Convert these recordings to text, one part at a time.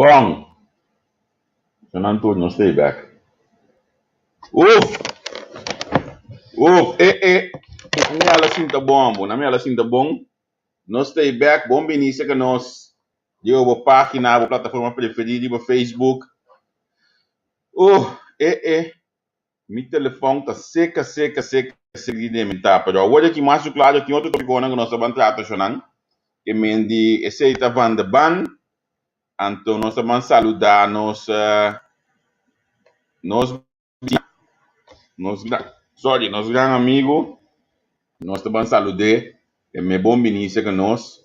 Bon! Nan tur nos ta ei bek. Uf! Uf! E e! Mi ala sinta bon, bo. Na mi ala sinta bon. Nos ta back. Bon bini serka nos di bo página, bo plataforma preferí di bo Facebook. Oh, eh, eh. Mi telefòn ta seka, seka, seka, seka di dementá. Pero awor aki mas ku klaro tin otro tópikonan ku nos ta ban trata shonnan. Ke men di esei ta van de ban. Anto nos ta ban saludá nos, nos Nos sorry, nos gran amigo, nos ta ban salud'é, e me bon bini cerca nos,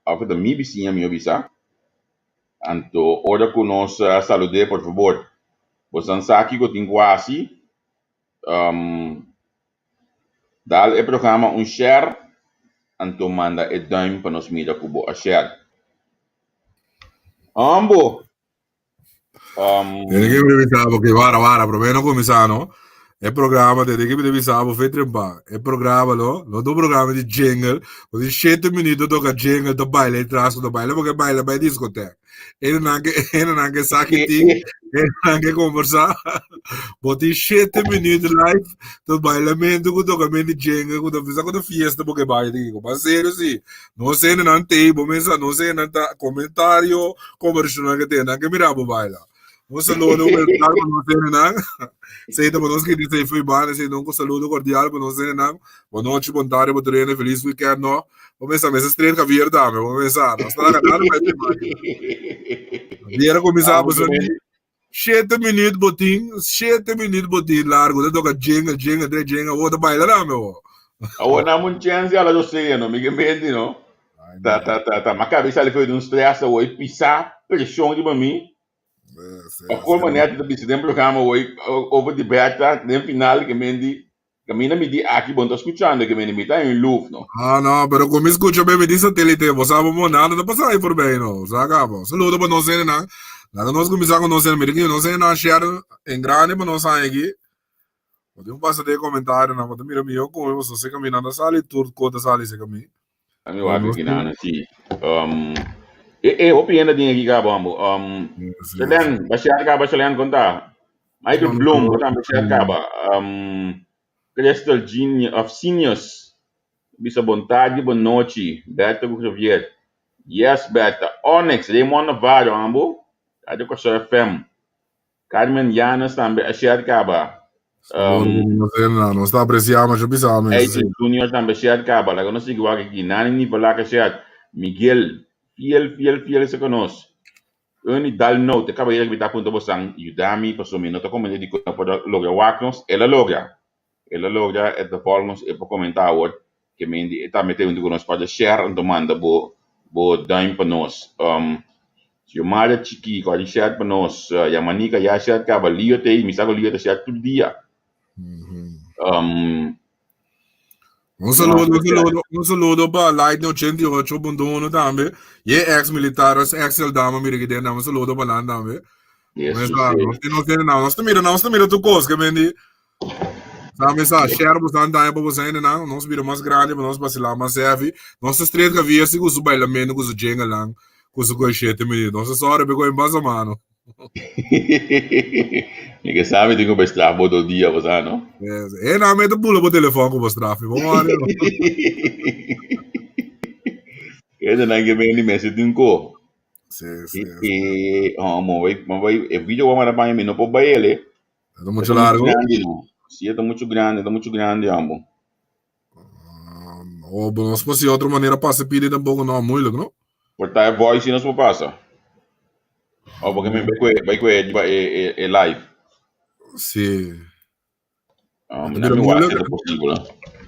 of ta mi bisiña mi a bisa, anto ora cu nos a salud'é, por fabor, bosan sa kico tin cu haci, dal e programa un share, anto manda e duim pa nos mira cu bo a share. Ambo! Desde que mi bisa bo que wara wara, promé no kuminsá no. E programa desde que mi bisa bo fe trempa. E programa no, no ta un programa di jingle, bo tin shete minuto toka jingle ta baila e tras ku ta baila porque baila bai discoteca. Hendenan ke hendenan ke sa ki tin, hendenan ke kombersá. Bo tin shete minuto live ta bailamento ku tokamento di jingle ku ta bisa ku ta fiesta bo ke bai ta kiko. Ma serio si. Nos hendenan tei, bo mesa nos hendenan ta komentario kombersashonnan ke tene, nan ke mira bo baila. Un saludo cordial pa nos hendenan. Sei ta pa nos kiti sei fui banda, sei nunca un saludo cordial pa nos hendenan. Bon nochi, bon tarde, bon tereno, feliz weekend no. Bo mesa mesa straight Javier tambe, bo mesa. Nos ta laga nada pa e tema aki. Javier a kuminsá bo sa shete minuut bo tin, shete minuut bo tin largo, ta toka jingle, jingle, tre jingle, bo ta baila tambe bo. Awor nan un chance ala yo sea no, mi ke menti no. Ta ta ta ta, ma kabi sali for di un stress awor i pisa preshon riba mi. Pa colmo net ta bisa den programa awor over di Bertha den final ke menti Camina mi di aki bo no ta scuchando ke mende mi ta in luf no. Ah no, pero cu mi scucha be mi di satelite, bo sa bo mo nada ta pasa ahí por no. Sa cabo. Saludo pa nos hendenan. Laga nos cuminsa cu nos hende. Mira ki nos hendenan share en grande pa nos haña aki. Bo tin un pasa den comentarionan, bo ta mira miho cu mi, pasobra si camina ta sali tur cos ta sali si camina. Ami wak aki nan si. Um, e e hopi hende tin aki kaba ambo. Um, Shelen, ba share kaba Shelen konta. Michael Bloom, bo tambe share kaba. Um, Crystal Genius of Seniors. Bisa bon tardi, bon nochi. Bertha ku Javier. Yes, Bertha. Onyx, Raymond Navarro ambo. Radio Kòrsou FM. Carmen Llanes tambe a share kaba. Um, nos ta apreciá masha bisa mes. Eighty Junior tambe share kaba. Laga nos sigui wak aki. Nani Nicolás a share. Miguel, fiel, fiel, fiel se konos. Ernie Dalnoot, e kabayero ku mi ta puntra bosan, yuda mi pasobra mi no ta komprende dikon no por a logra wak nos. El a logra. El a logra, e ta volg nos, e por komentá awor. Ke men di e tambe ta huntu ku nos pa de share anto manda bo bo duim pa nos. Um, Xiomara Chiki ku a di share pa nos, Yamanika ya share kaba, Lio ta ei, mi sa ku Lio ta share tur dia. Um, Un saludo, un saludo, un saludo pa Lightning 88.1 tambe. Y ex militar, ex soldado, mira que den, un saludo pa nan tambe. Yes, Nos nos nos mira, nos mira tu cos que mendi. Sabe sa, share bo san daña pa bo zijn nan, nos bira mas grandi, pa nos vacilá mas heavy. Nos ta straight Javier si ku su bailamento, ku su jingle lang, ku su koi shete minuut. Nos ta sorry be koi basa mano. Mi ke sabi tin ku be straf bo do dia bo sa no? Yes. E na me ta bula bo telefon ku bo straf mi. Bo mori no. Ese nan ke beni mester tin ko. Sí, sí. E, oh, mo bai, mo bai, e video wa manda pa mi no por bai ele. Ta mucho largo. Grandi, no. Sí, ta mucho grande, ta mucho grande, ambo. O bo nos por si otro manera pasa pidi tampoco no, moeilijk, no? Por ta e voice nos por pasa. O porque mi bai kue, bai kue riba e, e, e live. Sí. Um, na mi wak si ta posibel.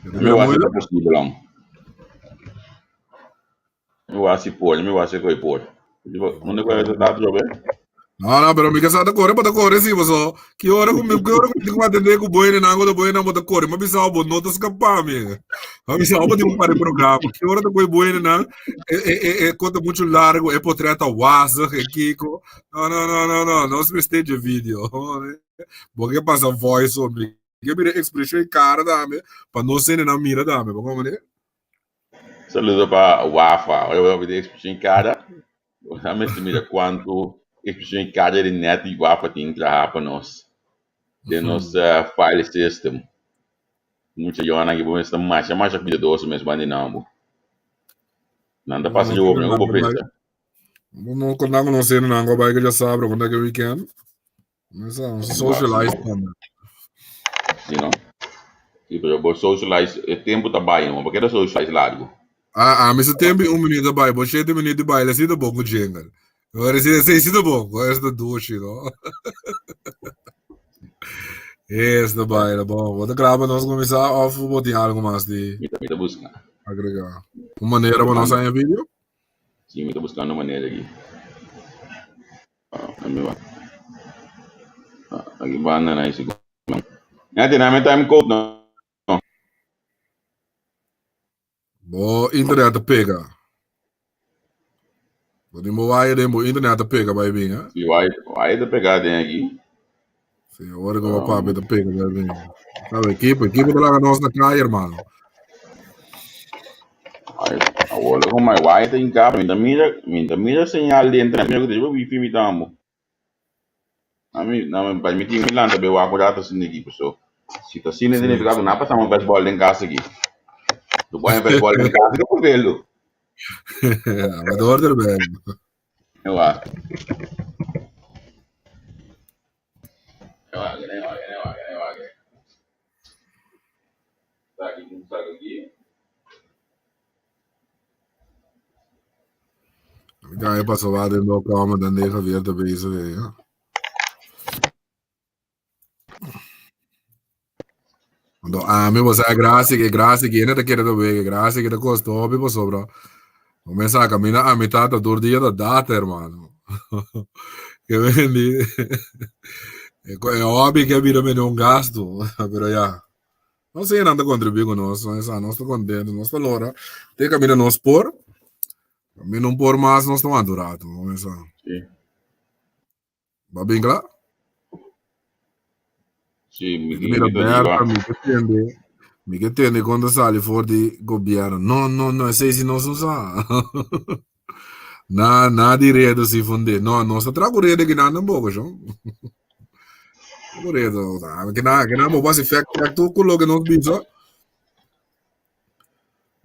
Na mi wak si ta posibel. Mi wak si por, mi wak si koi por. Unda koi ta ta trobe? No, no, pero mi casa ta corre, bota corre sí, boso. Ki ora ku mi, ki ora ku mi tin ku atende ku boy nan, ku boy nan bota corre, ma bisa bo no ta skapa mi. Ma bisa bo tin para programa. Ki ora ta koi boy nan, e e e e kota mucho largo, e portret ta wazig, e kiko. No, no, no, no, no, nos mester dje video. Bo ke pasa voice o mi. Ke mira expresión e cara dame, pa no sene nan mira dame, bo como ne? Saludo pa Wafa. Ora bo di expresión cara. Bo mester mira cuanto expresión cara di net di Wafa tin traha pa nos. Den nos file system. Mucha yonan aki bo mester ta masha masha cuidadoso mes banda di nan bo. Nan ta pasa yo bo bo pensa. No konta ku nos hende nan ku a bai ku djasabra ku ta ke weekend. No sa, nos socialize tambe. Si no? Si, pero bo socialize, e tempo ta bai, no? Bo keda socialize largo. Ah, ah, mi sa tempo un minuut ta bai, bo shete minuut di baile, si ta bon ku jingle. Ora si, si, si ta bon, ora si ta dushi, no? Es ta baile, bon. Bo ta kla pa nos kuminsá of bo tin algo mas di Mi ta buska. agregá? Un manera pa nos haña video? Si, mi ta buskando manera aki. Aki banda na ese Ya tiene mi time code no. Bo internet ta pega. Bo tin bo wire den bo internet ta pega bai bin, eh? Si wire, wire ta pega den aki. Si, ora ku bo papia ta pega bai bin. Sabe, ekipo, ekipo ta laga nos na kaya, hermano. Awor lo my wire ta hinká, mi ta mira, mi ta mira señal di internet, mira ku ta riba wifi mi ta amo. Ami, na mi, pa mi tin mi lanta be wak un rato asina aki, paso si ta asina significa ku na pasa un baseball den kas aki. Tu pone baseball den kas, ke por velo? Amador erbij. Wak. Wak, wak, wak, wak. Saki, saki aki. Mi ta pasa wa den do comment dan de Javier ta bezig eh, ja. Ando ami bo sa gracia que gracia que ta kere ta wege gracia que ta costa hopi pasobra. Bo me sa camina a mitad ta tur dia ta data hermano. Que vendi. E hobby que bira mene un gasto, pero ya. No sé, nan ta contribuí cu nos, no esa, nos ta contento, nos ta lora. Te camina nos por, camina un por mas, nos ta wanta un rato, no esa. Sí. Ba bin kla? Sí, mi Mi mira mi ta Berta, riba. mi ke tende, mi ke tende kon ta sali for di gobierno. No, no, no, esei si nos no sa. Na, na di redo si funde. No, nos ta traha ku rede kinan tampoco, shon. Ku redo, kinan, kinan bo basi fact check tur ku loke nos bisa.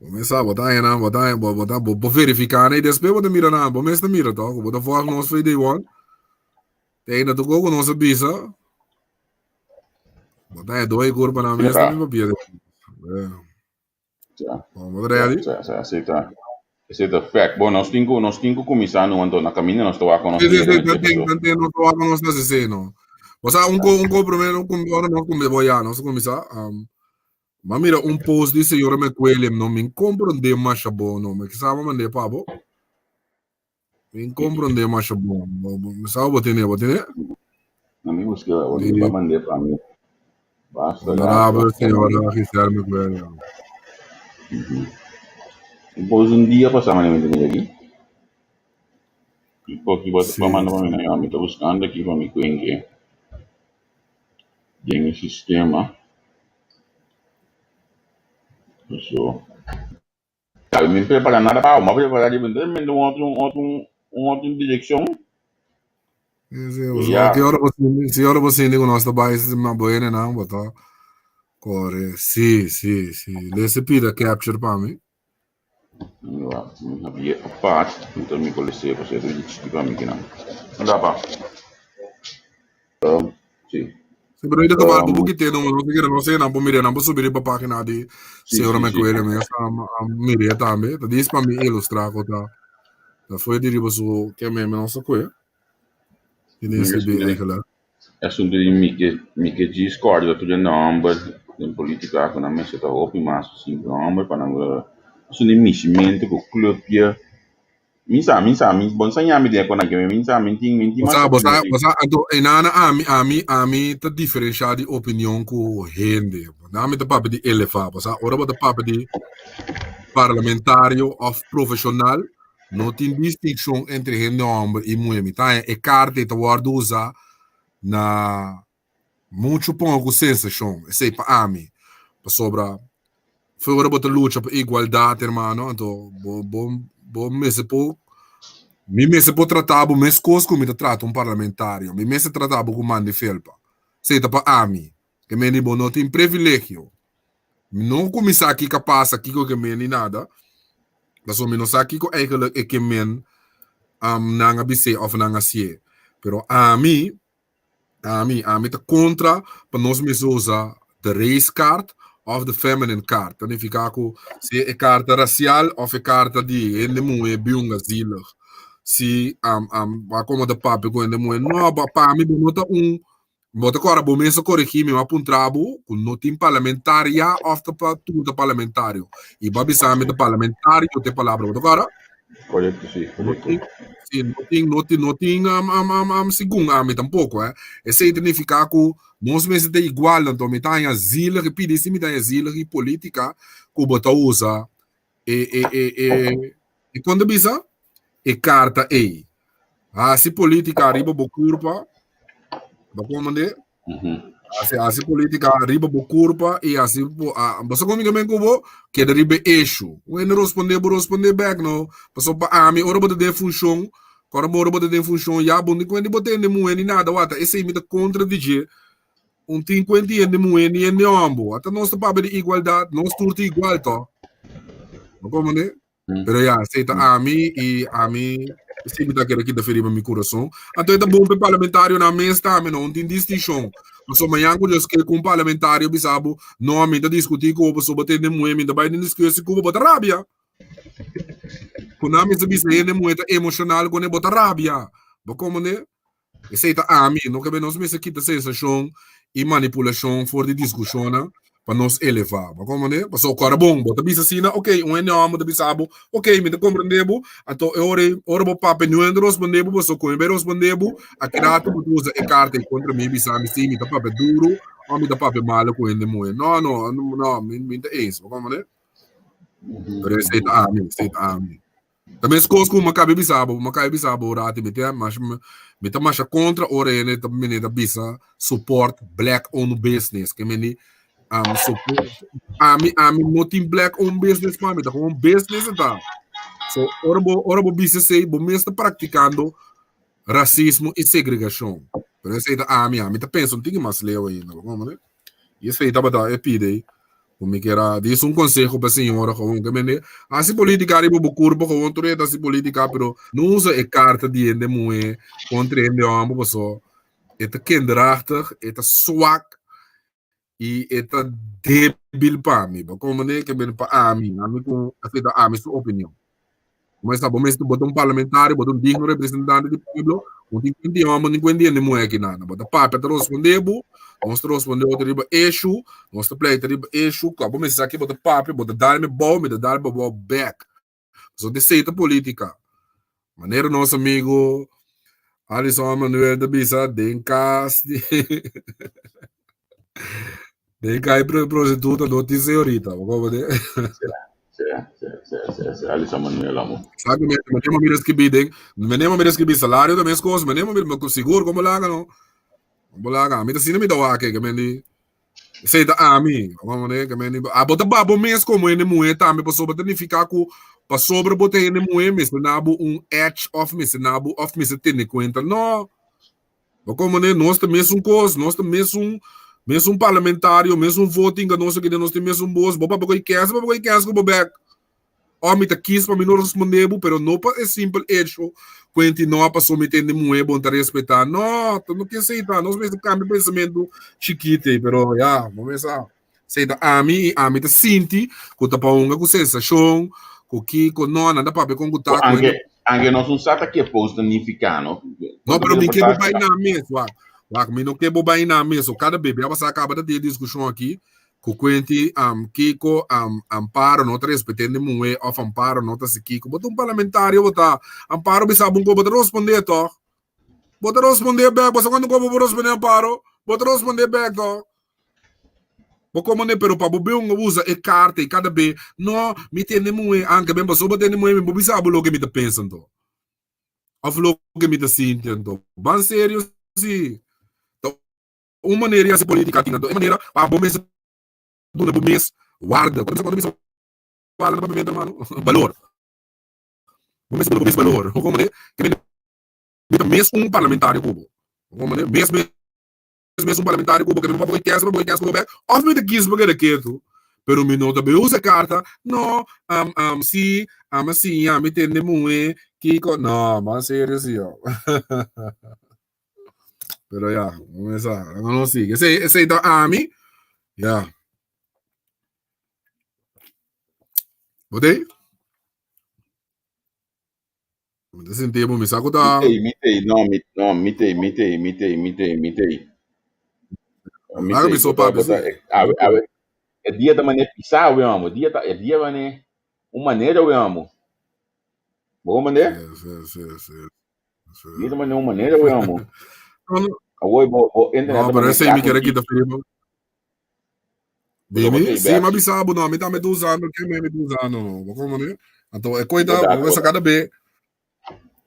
Bo mes sa, bo ta haña nan, bo ta haña, bo, bo ta, bo, bo verifiká nan i despues bo ta mira nan, bo mes ta mira tòg, bo ta volg nos for day one. Te ainda tur ku nos a bisa, bo ta haña doi kurpa nan mes tambe papia. Yeah. Ja. Bon, ready? Ja, ja, esei ta, esei ta fact. Bon, nos tin ku, nos tin ku kuminsá nu, anto na kaminda nos ta wak nos Sí, sí, yega sí, na dje, tanten, paso. tanten nos ta wak nos na sese, no. O sea, un ko, un ko primero, un kum, ora nos kumbi, bo ya, nos kuminsá, um, ma mira un post di señora McWilliam, no, min komprondé masha bon, no, me kisaba mandé pa bo. Min komprondé masha bon. Bo, bo, mi sa bo tene, bo tene? Na mi buska, bo Di pa mandé pa mi. Basta rato. honorable señora Giselle McWilliam. Un post un dia pasá mane mi ta mira aki. Un poki bo Sí, pa manda pa mi sí. na yo, mi ta buskando aki pa mi kuenke den e sistema. So, Sabi, mi prepara nada pa bo, mi a prepara di tremendo un otro, un otro, un otro direccion. Sí, sí, o sea, Ya. ki ora bo sinti, si ora bo sinti ku nos ta bai ma bo hende nan, bo ta kore. Sí, sí, sí. Lese pida capture pa mi. Mi mi había apart, entonces mi coliseo, pues eso es chiki pa mi kinan. Anda pa. Um, sí. Sí, pero ahorita cabal, Um, bo quité no, no sé, no sé, nan mire, nan subi riba página di sí, señora sí, sí. McWilliam, mi mire tambe, ta dis pa mi ilustra ko ta, ta fue di riba su, ke me no sa kue, di Mi SCB eigenlijk. Asunto di Mike, Mike G. Score, dat tur nomber den politica ku nan mester ta hopi mas simple nomber pa nan asunto di mishimento ku clubje. Mi sa, mi sa, mi bon sa ñami den kon mi sa, mi tin, mi tin Bo sa, mas bo sa, opinion. bo sa, anto, enana ami, ami, ami ta diferenciá di opinion ku hende. Na mi ta papia di elefa, bo sa, ora bo ta papia di parlamentario of profesional, no tin distinción entre hende homber i muhé. Mi ta haña e karta ei ta wòrdu usá na muchu pongo ku sensashon. Esei pa ami. Pasobra for ora bo ta lucha pa igualdat, hermano, anto bo, bo, bo mester por, mi mester por trata bo meskos ku mi ta trata un parlamentario. Mi mester trata bo ku man di felpa. Esei ta pa ami. Ke men di bo no tin privilegio. Mi no kuminsá kiko a pasa, kiko ke men ni nada. Pasobra mi no sa kiko eigenlijk e ke men nan a bis'é òf nan a hasié. Pero ami, ami, ami ta kontra pa nos mes usa de race card òf de feminine card. Ta nifiká ku si e karta rasial òf e karta di hende muhé biunga zielig. Si bo a komo ta papia ku hende muhé, no, pa mi bo no ta un Bo ta kòrda bo mes a koregí mi, mi a puntra bo ku no tin parlamentaria òf ta pa tur ta parlamentario. I bo a bisa mi ta parlamentario ta e palabra, bo ta kòrda? Korekto, si, No tin, korekto. si, no tin, no tin, no tin segun ami tampoko, eh. Esei ta nifiká ku nos mester ta igual, anto mi ta haña zielig, e pidi si mi ta haña zielig i polítika ku bo ta usa e e e e e kon ta bisa? E karta ei. Hasi polítika riba bo kurpa, bo komprendé? Hasi hasi polítika riba bo kurpa i hasi bo a bo sa komo men ku bo keda riba e issue. Un hende rospondé bo rospondé bèk no. Pasobra pa ami ora bo ta den funshon, ora bo ora bo ta den funshon ya bo no tin kuenta di bo tende muhé ni nada wata esei mi ta kontra di dje. Un tin kuenta di hende muhé ni hende hòmber. Ata nos ta papia di igualdat, nos tur ta igual tò. Bo komprendé? Pero ya, esei ta ami i ami si mi ta kere kita fe riba mi kurason. Anto e ta bon pa e parlamentarionan mes tambe, no tin distinshon. Pasobra mañan ku Dios ke ku un parlamentario bisa bo, no, mi ta diskutí ku bo pasobra bo ta hende muhé, mi ta bai den diskusi ku bo, bo ta rabia. Ku nan mester bisa hende muhé ta emoshonal kuné, bo ta rabia. Bo komprendé? Esei ta ami, no ke nos mester kita sensashon i manipulashon for di diskushonnan pa nos elevá. Bo a komprendé? Pasobra ku ora bon, bo ta bisa asina, ok, un hende hòmber ta bisa bo, ok, mi ta komprendé bo, anto e ora ei, ora bo papia niun hende rospondé bo, pasobra ku e bai rospondé bo, aki rato bo ta usa e karta ei kontra mi, bisa mi si mi ta papia duru òf mi ta papia malu ku hende muhé. No, no, no, mi mi ta eens. Bo a komprendé? Pero esei ta ami, esei ta ami. Ta meskos ku mi a kabe bisa bo, mi a kabe bisa bo rati, mi ta masha, mi ta masha kontra ora hende ta mene ta bisa support black owned business. Ke meni support, ami, ami no tin black owned business pa mi, ta komo business e ta. So ora bo, ora bo bisa esei, bo mes ta praktikando rasismo i segregashon. Pero esei ta ami, ami ta pensa un tiki mas leu ainda, bo komprende? I esei tabata e pida ei ku mi kier a dis un konseho pa e señora gewoon ke mende hasi politika riba bo kurpo gewoon tur e ta hasi politika pero no usa e karta di hende muhé kontra hende hòmber paso e ta kinderachtig e ta swak i e ta debil pa mi bo komprende ke mende pa ami ami ku esei ta ami su opinion. Bo sa bo mester bo ta un parlamentario, bo ta un digno representante di pueblo, bo tin ku hende homber ni ku hende muher aki nan. Bo ta papia ta rosponde bo, nos ta rosponde otro riba issue, nos ta pleita riba issue, ku abo mester sa ki bo ta papia, bo ta dal mi bou, mi ta dal bo bou bek. Pasobra esei ta politica. Manera nos amigo Alison Manuel ta bisa den kas di den kai prostituta no tin señorita. Bo comprende? Sea, sea, sea, sea, sea, Alison Manuel amo. Exactamente, meneer mira escribir den, meneer mira escribir salario también es cosa, meneer mira seguro como laga no. Como laga, a mí ta sina mi ta wak que men di Esei ta ami, ke men di abo ta ba bo mes komo hende muhé tambe pasobra ta nifiká ku pasobra bo ta hende muhé mester na bo un edge òf mester na bo òf mester tene kuenta. No! Bo komprendé? Nos ta mesun kos, nos ta mesun mesun parlamentario, mesun voting ka nos aki den nos tin mesun bos. Bo papia ku e kens, bo papia ku e kens ku bo bèk. Òf mi ta kis pa mi no respondé bo, pero no pa e simpel hecho ku enti no pasobra mi ta hende muhé bo no ta respetá. No, ta no ke esei ta. Nos mester kambia pensamentu chikit ei, pero ya, bo mes sa. Esei ta ami i ami ta sinti ku ta pa hunga ku sensashon, ku kiko, no, nan ta papia kon ku ta ku Anke, anke nos no sa ta ke post ta nifiká, no? No, pero mi ke bo bai na mes, wak. Wak, mi no ke bo bai na mes. So kada bebe a pasá kaba ta tin e diskushon aki. Ku kuenti kiko Amparo no ta respetende muhé òf Amparo no ta hasi kiko. Bo ta un parlamentario bo ta. Amparo bisa bo un kos bo ta rospondé tòg. Bo ta rospondé bèk. Bo sa kuantu kos bo por rospondé Amparo? Bo ta rospondé bèk tòg. Bo komand'é pero pa bo bin usa e karta i kada be no mi tende muhé anke ben pasobra bo tende muhé mi bo bisa bo loke mi ta pensa anto. Òf loke mi ta sinti anto. Ban serio si. Ta Un manera di hasi politica tin anto e manera pa bo mester duna bo mes warda. Cuando bisa warda na papiamento hermano? Balor. Bo mester duna bo mes balor. Bo comprende? Ke mende mi ta mes un parlamentario ku bo. Bo comprende? Mes mes mes un parlamentario ku bo ke mi no papia ku e kens, papia ku e kens ku bo bek. Of mi ta kis pa keda ketu. Pero mi no ta bay usa carta, no, am, am, si, am a siña, mi tende muhe, kiko, no, mas serio si yo. Pero ya, mesa, no no sigue. Esey, esey ta ami, ya. Bo tey? Mi ta sinti bo, mi sa ku ta. Mi tei, mi tei, no, mi, no, mi tei, mi tei, mi tei, mi tei, mi tei. Mi Laga tei, mi so bo ta, papia bo ta, si. awe, awe, e dia ta mane pisá we amo, dia ta, e dia mane un manera we amo. Bo comprende? Si, si, si, si, si. Dia ta mane un manera we amo. No, no, Awor bo, bo internet no, ta pero mane esei mi krak un kere tiki. kita firma. Bo Dimi, tei si bek m'a si. bisa bo no, ami tambe ta usando ke mi ta usando no. Bo comprende? Anto e Bo koita, data, bo bo sa data. kada be.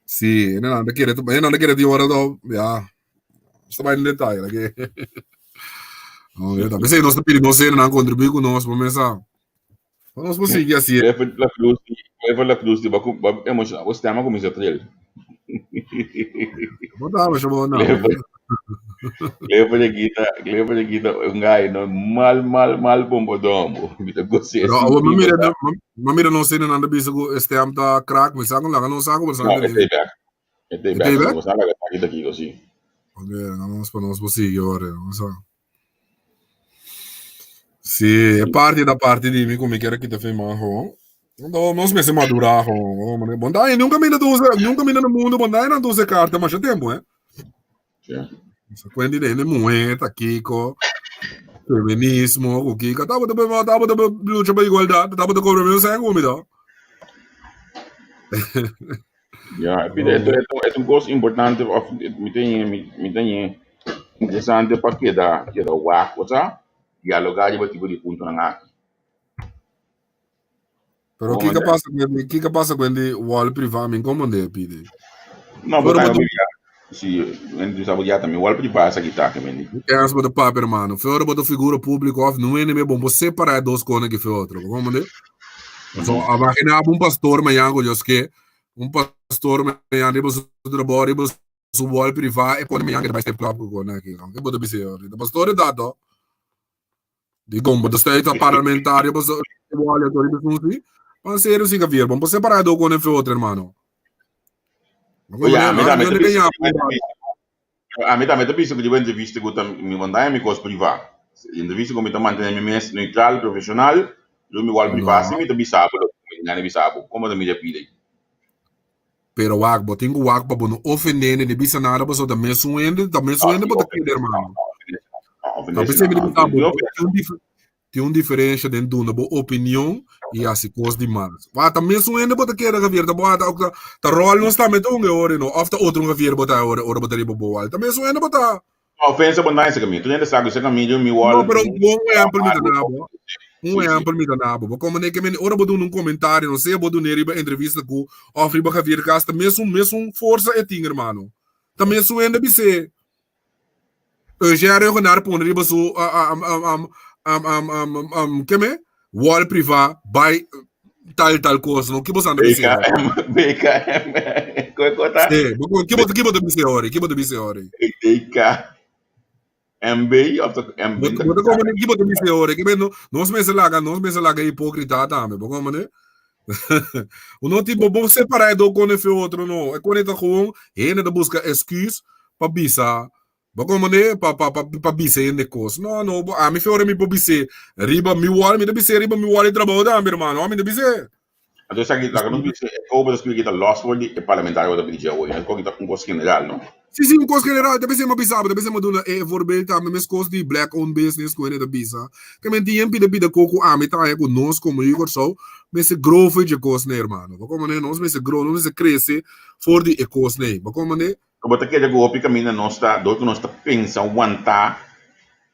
Si, e nan ta kere, e nan ta kere tin ora to, ya, nos ta bai den detaye laki. No, ya ta. P'esei nos ta pidi nos hendenan kontribuí ku nos, bo mesa. Pa nos por sigui hasié. Clifford La Cruz di, Clifford La Cruz di, bo ku, bo emoshoná, bo stem a kuminsá tril. Bo ta masha bo nan. Clifford, Clifford a kita, Clifford a kita un gai no mal, mal, mal bombodon, bo. Mi ta gos'é Pero awor mi sinti, bo mira, sa. mi mira nos hendenan ta bisa ku e stem ta krak, mi sa ku laga nos sa ku bo sa No, e tene. ta bek. E ta E bek, ta bek? bo sa laga esaki ta kiko, si. Ok, laga nos pa nos por sigui ora, bo sa. Sí, e parti ta parti di mi ku mi kier kita firma gewoon. No, nos mester madurá gewoon. Oh, bon dai, nunca mina usa, nunca mina na mundo, bon dai nan usa carta masha tempo, eh. Sí. Sa cuenta de hende mujer, ta kiko, feminismo, ku kiko. Tabo ta tabo ta lucha pa igualdad, tabo ta cobra menos sen ku mi do. Ja, pide, esto, esto, es un cosa importante, of, mi ta mi, mi ta interesante pa keda, keda wak, o sea, dialogar riba tipo di puntonan aki. Pero Como kiko mande? pasa ku kiko pasa ku di wall privá mi como de pide. No, Fuera pero bo mi si, en tu sabe ya también wall privá sa kita que mendi. Kens bo ta papia hermano. Fuera bo ta figura público of no ene me bom bo separar dos cosas que fe otro. Como mande? So, imagina un pastor mañana ku Dios ke un pastor mañana riba su trabou riba su wall privá e pone mañana ke ta bai strip club ku kona aki. Ke bo ta bisa yo? Ta pastor e dato. Di kon bo ta sta ta parlamentario bo so wall e riba su si. Pa serio si Javier, bon bo separá do kone fe otro hermano. Oye, a mi tambe ta bisa, a mi tambe ta bisa ku riba entrevista ku ta mi manda mi kos privá. Entrevista ku mi ta mantene mi mes neutral, profesional, lo mi wall privá si mi ta bisa bo loke mi tin gana bisa bo. Komo ta mira pida? Pero wak, bo tin ku wak pa bo no ofendé ni bisa nada pasobra ta mesun hende, ta mesun hende bo ta kere hermano. Ta p'esei mi ta bisa bo, tin un diferensha den duna bo opinion i hasi kos di mas. Wak, ta mesun hende bo ta kere Javier, ta bo ta ta ròl nos tambe ta un e ora no, òf ta otro un Javier bo ta e ora ora bo ta riba bo wal. Ta mesun hende bo ta. Ofensa bo nice kami. Tur hende sa ku ese kami mi wal. No, pero un bon ehempel mi ta da bo. Un ehempel mi ta da bo. Bo komo ne ke men ora bo duna un komentario, no sea bo dun'é riba entrevista ku òf riba Javier Gas, ta mesun mesun forsa e tin hermano. Ta mesun hende bis'é. Eugène Reugenaar pone riba su ke me? Wall privá bai tal tal kos no. Ki bo anda bis'é ora? BKM, BKM. Koe kota? Sí, bo ki bo ki bo ta bis'é ora? Ki bo ta bis'é ora? DKMB of ta MB? Bo bo ta komprende ki bo ta bis'é ora? Ke men no nos mester laga nos mester laga hipokrita tambe, bo komprende? Uno tin bo bo separá e do kone fe otro no. E kone ta gewoon hende ta buska excuse pa bisa Bo komprende? Pa pa pa pa bisa hende kos. No, no, bo ami fe ora mi por bis'é riba mi wòl, mi ta bis'é riba mi wòl di trabou tambe, hermano. Ami ta bis'é. Anto esaki laga nos bisa e koba ta scribi ki ta los for di e parlamentario ku ta pidi dje awor. No ta un kos general, no? Si, si, un kos general. Ta bis'é mi a bisa bo, ta bis'é mi a duna e voorbeeld tambe meskos di black owned business ku hende ta bisa. Ke men tin yen pida pida kos ku ami ta haña ku nos komo yu Kòrsou mester grow for dje kosnan, hermano. Bo komprende? Nos mester grow, nos mester krese for di e kosnan ei. Bo komprende? Bo ta kere ku hopi kaminda nos ta, dor ku nos ta pensa wantá,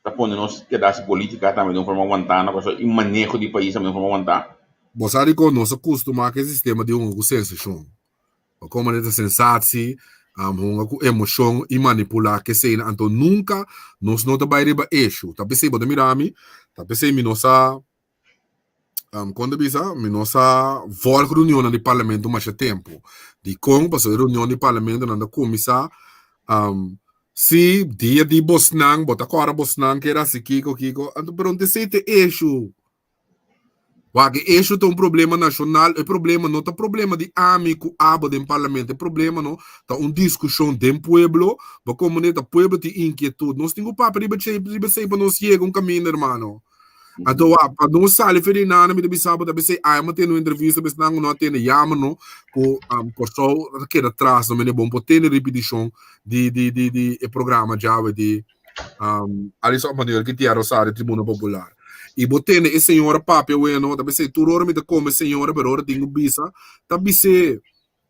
ta pone nos keda hasi polítika tambe den un forma wantá na Kòrsou i maneho di pais tambe den un forma wantá. Bo sa dikon nos a kustumá ku e sistema di hunga ku sensashon. Bo komo ta sensatsi, hunga ku emoshon i manipulá keseinan. Anto nunka nos no ta bai riba eshu. Ta p'esei bo ta mira mi, ta p'esei mi no sa Kon ta bisa, mi no sa volg reunionnan di parlamento masha tempu. Dikon? Pasobra e reunion di parlamentonan ta kuminsá si dia di bosnan, bo ta kòrda bosnan keda hasi kiko kiko, anto pero no ta esei ta e issue. Wak, e issue ta un problema nashonal, e problema no ta problema di ami ku abo den parlamento, e problema no ta un diskushon den pueblo, bo komprende ta pueblo tin inkietut, nos tin ku papia riba dje, riba esei pa nos yega un kaminda hermano. Anto wak, pa nos sali for di nana mi ta bisa bo ta bisa ei mi a tene un entrevista ku esnan ku no a tene yama no ku Kòrsou ta keda tras no mene bon por tene ripitishon di di di di e programa djawe di Alison Manuel Gutierrez Rosario Tribuna Popular. Y bo tende e señora papia bueno, ta bisé tur ora mi ta come señora, pero ora tin cu bisa, ta bisé.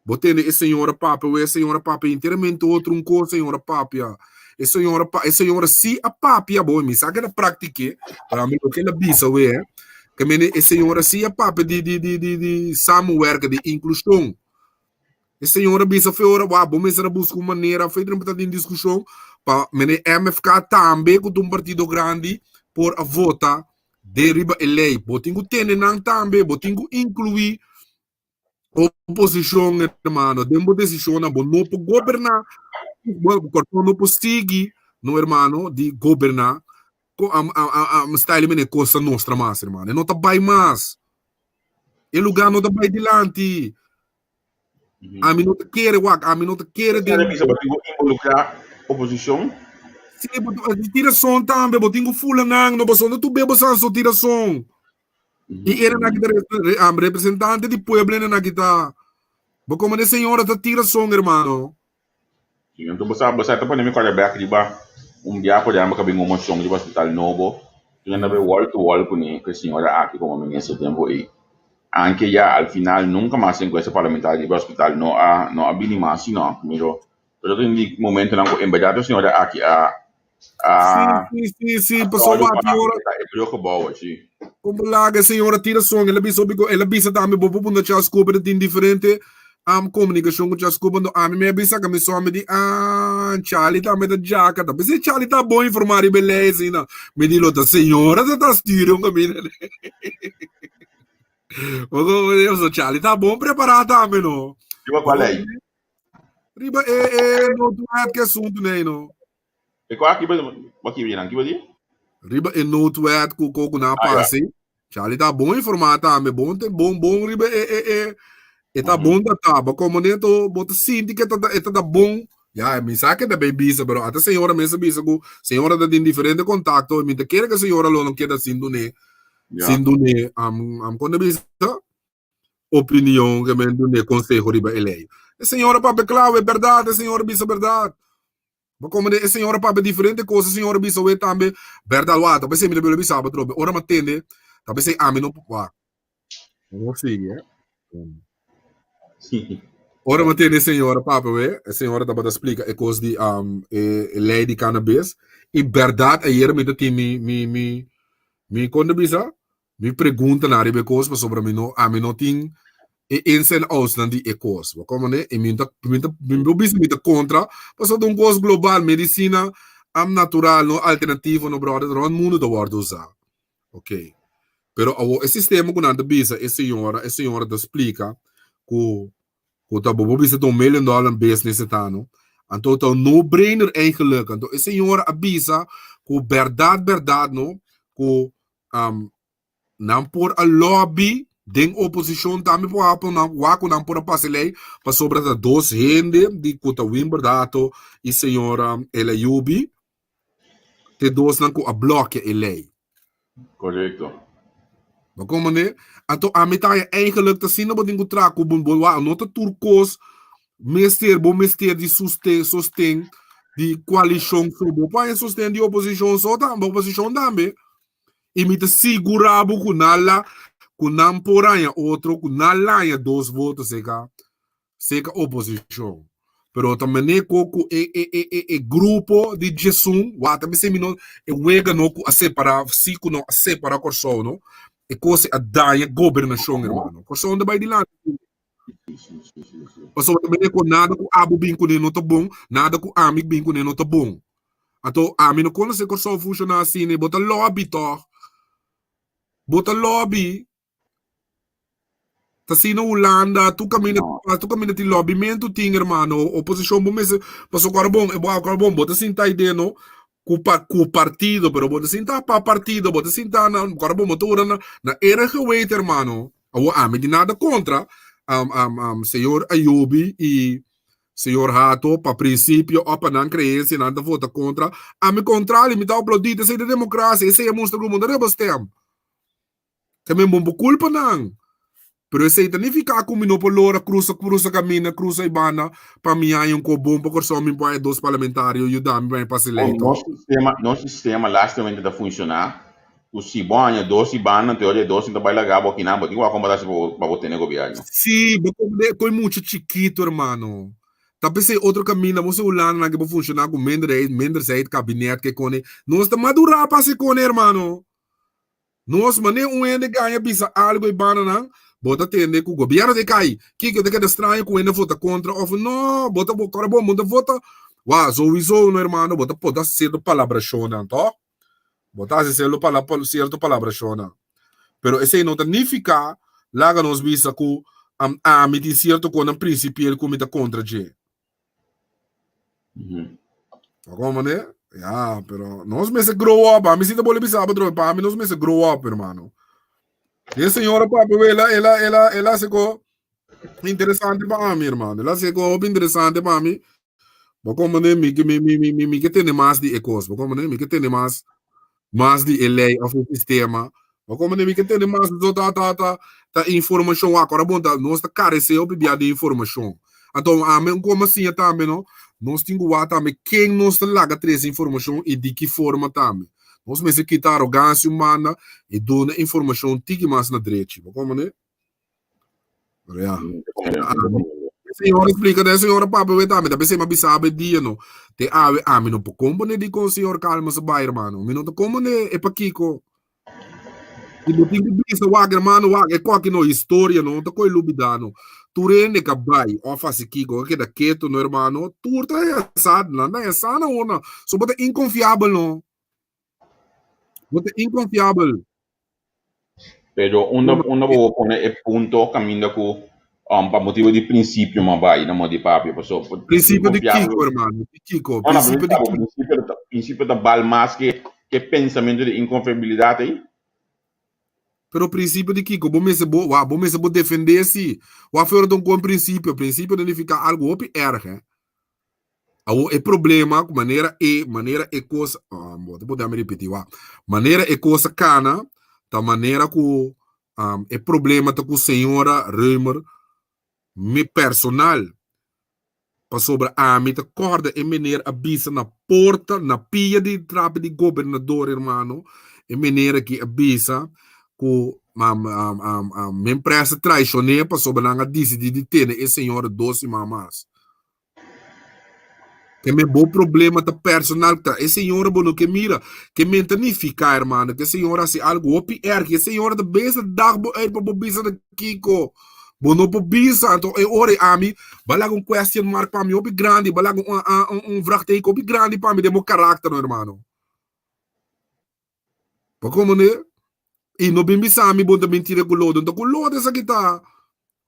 Bo tende e señora papia we, e señora papia enteramente otro un cos señora papia. E señora pa, e señora si a papia bo, mi sa que ta practique, pero ami loke el a bisa we, que mene e señora si a papia di di di di di samenwerken, di inclusion. E señora bisa fe ora wa bo mester a busca un manera fe ta den discusion pa mene MFK tambe cu ta un partido grandi por a vota de riba e ley. Bo tin cu tene nan tambe, bo tin cu inclui oposicion hermano den bo decisionnan. Bo no por goberna, bo no por sigui no hermano di goberna cu am style mene cosa nostra mas hermano. E no ta bay mas. E lugar no ta bay dilanti. Ami no ta kere wak, ami no ta kere den. Esaki bisa bo tin ku involukrá oposishon? Sí, bo tin rason tambe, bo tin ku fula nan, no pasobra tur be bo sa so tin rason. I era nan ki ta representante di pueblo ene nan ki ta. Bo komo de señora ta tin rason hermano. Sí, anto bo sa, bo sa ta pone mi kòrda bèk riba un bia por ehèmpel ku a bin un moshon riba hospital nobo, tin a bai wall to wall kuné ku e señora aki komo minister tempu ei. Anke ya al final nunka mas e enkuesta parlamentario riba hospital no a no a bini mas sino miro pero tin di momentonan ku en bèrdat e señora aki a a Sí, sí, sí, sí, a pasobra sòru wak pa ora e bruggebouw sí. Como laga e señora tira son, el a bisa hopi el a bisa tambe bo por punta Charles Cooper tin diferente um, comunicacion cu Charles Cooper, no ami me a bisa ka mi so ami di ah, Charlie tambe ta djaka, ta bisa Charlie ta bon informa riba e ley asina, mi di lo ta señora ta ta stuur un camina. Bo como so Charlie ta bon prepara tambe no. Riba cual ley? Riba e e noodwet ke asunto nei no. E kua ki ba ki binan ki ba di? Riba e noodwet ku ku na Ah, ja. pase. Charlie ta bon informá tambe, bon te bon bon riba e e e e ta bon datá, bo komo neto bo ta sinti ke ta e ta da bon. Ya, mi sa ke ta bay bisa, pero ata señora mes a bisa ku señora ta tin diferente kontakto i mi ta kere ke señora lo no keda sin dun'é, Ja. sin dun'é am am kon ta bisa? Opinion ke men dun'é konseho riba e lei. E señora papia kla, e bèrdat, e señora bisa bèrdat. Bo como de e señora papia diferente cosa, e señora bisa we tambe berdad wa, ta pesey mi ta bira bisa bo trobe. Ora mi a tende, ta pesey ami no wa. No sigui, eh. Ora mi a tende e señora papia we, e señora tabata splica e cos di um, e, e ley di cannabis. Y berdad ayer mi ta tin mi, mi, mi, mi, con ta bisa? Mi preguntanan riba e kos pasobra mi no ami no tin e ins en outsnan di e kos. Bo komprende? I mi ta mi ta mi por bisa mi ta kontra pasobra ta un kos global. Medisina am natural no alternativo no bròder rònt mundu ta wòrdu usá. Oké. Pero awor e sistema ku nan ta bisa e señora e señora ta splika ku ku ta bo por bisa ta un million dollar business e ta no. Anto ta un no brainer eigenlijk. Anto e señora a bisa ku bèrdat bèrdat no ku um, nan por a lobby den oposicion tambe por hapo nan wak ku nan por a pasa ley pasobra ta dos hende di ku ta Wimber Dato i señora El Ayubi te dos nan ku a blokea e ley. Correcto. Bo komprende? Anto ami ta haña eigenlijk ta asina bo tin ku traha ku bo bo wak no ta tur kos mester bo mester di susten sosten di koalishon so bo por haña sosten di oposishon so tambe oposishon tambe i mi ta sigurá bo ku nan la ku nan por haña otro ku nan la haña dos voto seka seka oposishon pero ta mane ku ku e e e e e grupo di djesun wak ta bisa mi no e wega no ku a separá si ku no a separá Kòrsou no e kos a daña gobernashon hermano Kòrsou no ta bai dilanti. Pasobra ta mene ku nada ku abo bin kuné no ta bon, nada ku ami bin kuné no ta bon. Anto ami no konosé Kòrsou funshoná asina, bo ta lòbi tòg. Bo ta lòbi. Ta asina Hulanda, tur kaminda tur kaminda tin lòbimentu tin hermano. Oposishon bo mester, pasobra ku ora bon, bo ora bon bo ta sinta aidé no. Ku pa ku partido, pero bo ta sinta pa partido, bo ta sinta na kora bo motor na na era geweten, hermano. Awo ami di nada kontra um, um, um, señor Ayubi i señor Hato pa prinsipio o pa nan creencia nan ta vota kontra. Ami kontrali, mi ta aplaudí, esei ta demokrasia, esei a mustra ku bo no ta riba stem. Ta men bon bo culpa nan. Pero esei ta nifica cu mi no por lora cruza cruza caminda cruza y banda pa mi haña un co bon pa Corsou mi por haña dos parlamentario yuda mi pa mi pasa ley Nos sistema nos sistema lastimamente ta funciona cu si bo haña dos y banda anto e dos ta bay laga bo akinan bo tin cu acomoda si pa bo tene gobierno. Si, bo comprende coi mucho chikito hermano. Ta pesey otro caminda bo se Hulanda nan ke por funciona cu minderheid mindersheid kabinet ke kone nos ta madura pa haci kone hermano. Nos manera un hende gaña bisa algo e banda nan, bo ta tende cu gobierno ta cay. Kiko ta keda straño cu hende vota contra of no, bo ta cora bon, bo ta vota. Wa, sowiso no hermano, bo ta por haci cierto palabracionnan, toch? Bo ta haci cierto pala cierto palabracionnan. Pero esey no ta nifica laga nos bisa cu ami tin cierto conan principiel cu mi ta contra dje. Como mané? Ja, pero nos mester grow up. A mi si te bole bisa otro, pa mi nos mester grow up, hermano. E señora papi, ela, ela, ela, ela hace ko interesante pa mi, hermano. Ela hace ko interesante pa mi. Bo como mané, mi, mi, mi, mi, mi, mi ke tene mas di e kos. Bo como mané, mi ke tene mas, mas di e lei of e sistema. Bo como mané, mi ke tene mas, so ta, ta, ta, ta informashon. Akora bon ta, nos ta karese hopi bia di informashon. Anto ami un koma siña tambe no, nos tin ku wak tambe ken nos ta laga trese informashon i di ki forma tambe. Nos mester kita arogansia un banda i duna informashon tiki mas na drechi. Bo komprende? Pero ya. E señora splika, e señora papia we tambe, ta pesei mi a bisa awe dia no. Te awe ami no por komprende dikon señor Calmes a bai hermano. Mi no ta komprende e pakiko. I bo tin ku bisa wak hermano wak e koki no historia no ta koe lubida no. Tur hende ka bai of hasi kiko ka keda ketu no hermano tur ta hesa nan ta hesa na una so bo ta inkonfiabel no. Bo ta inkonfiabel. Pero unda unda bo por pone e punto kaminda ku um, pa motibu di prinsipio ma bai na modo di papia paso Prinsipio di kiko hermano? Di kiko? No, no, Prinsipio di kiko? prinsipio ta prinsipio ta bal mas ke ke pensamentu di inkonfiabilidat ei. Pero prinsipio di kiko? Bo mester bo wa bo mester bo defendé si. Wa fuera ta un kon prinsipio. Prinsipio ta nifiká algu hopi erg hè. Awor e problema ku manera e manera e kos ah, bo ta por mi ripití wa. Manera e kos a kana ta manera ku um, e problema ta ku señora Römer mi personal pasobra ami ta kòrda e meneer a bisa na porta na pia di trapi di gobernador hermano e meneer aki a bisa ku um, um, um, um, mi empresa traicioné pasobra nan a disidí di tene e señora dos siman mas. Ke men bo problema ta personal ta e señora bo no ke mira ke men ta nifica hermano ke señora hasi algo hopi erg e señora ta beza dag bo uit pa bo bisa na kiko bo no por bisa anto e ora ami ba laga un question mark pa mi hopi grandi ba laga un un un vraagteken hopi grandi pa mi den bo karakter no hermano. Pa komo ne? I no bin bisa mi bo ta bin tira ku lodo. Nta ku lodo esaki ta?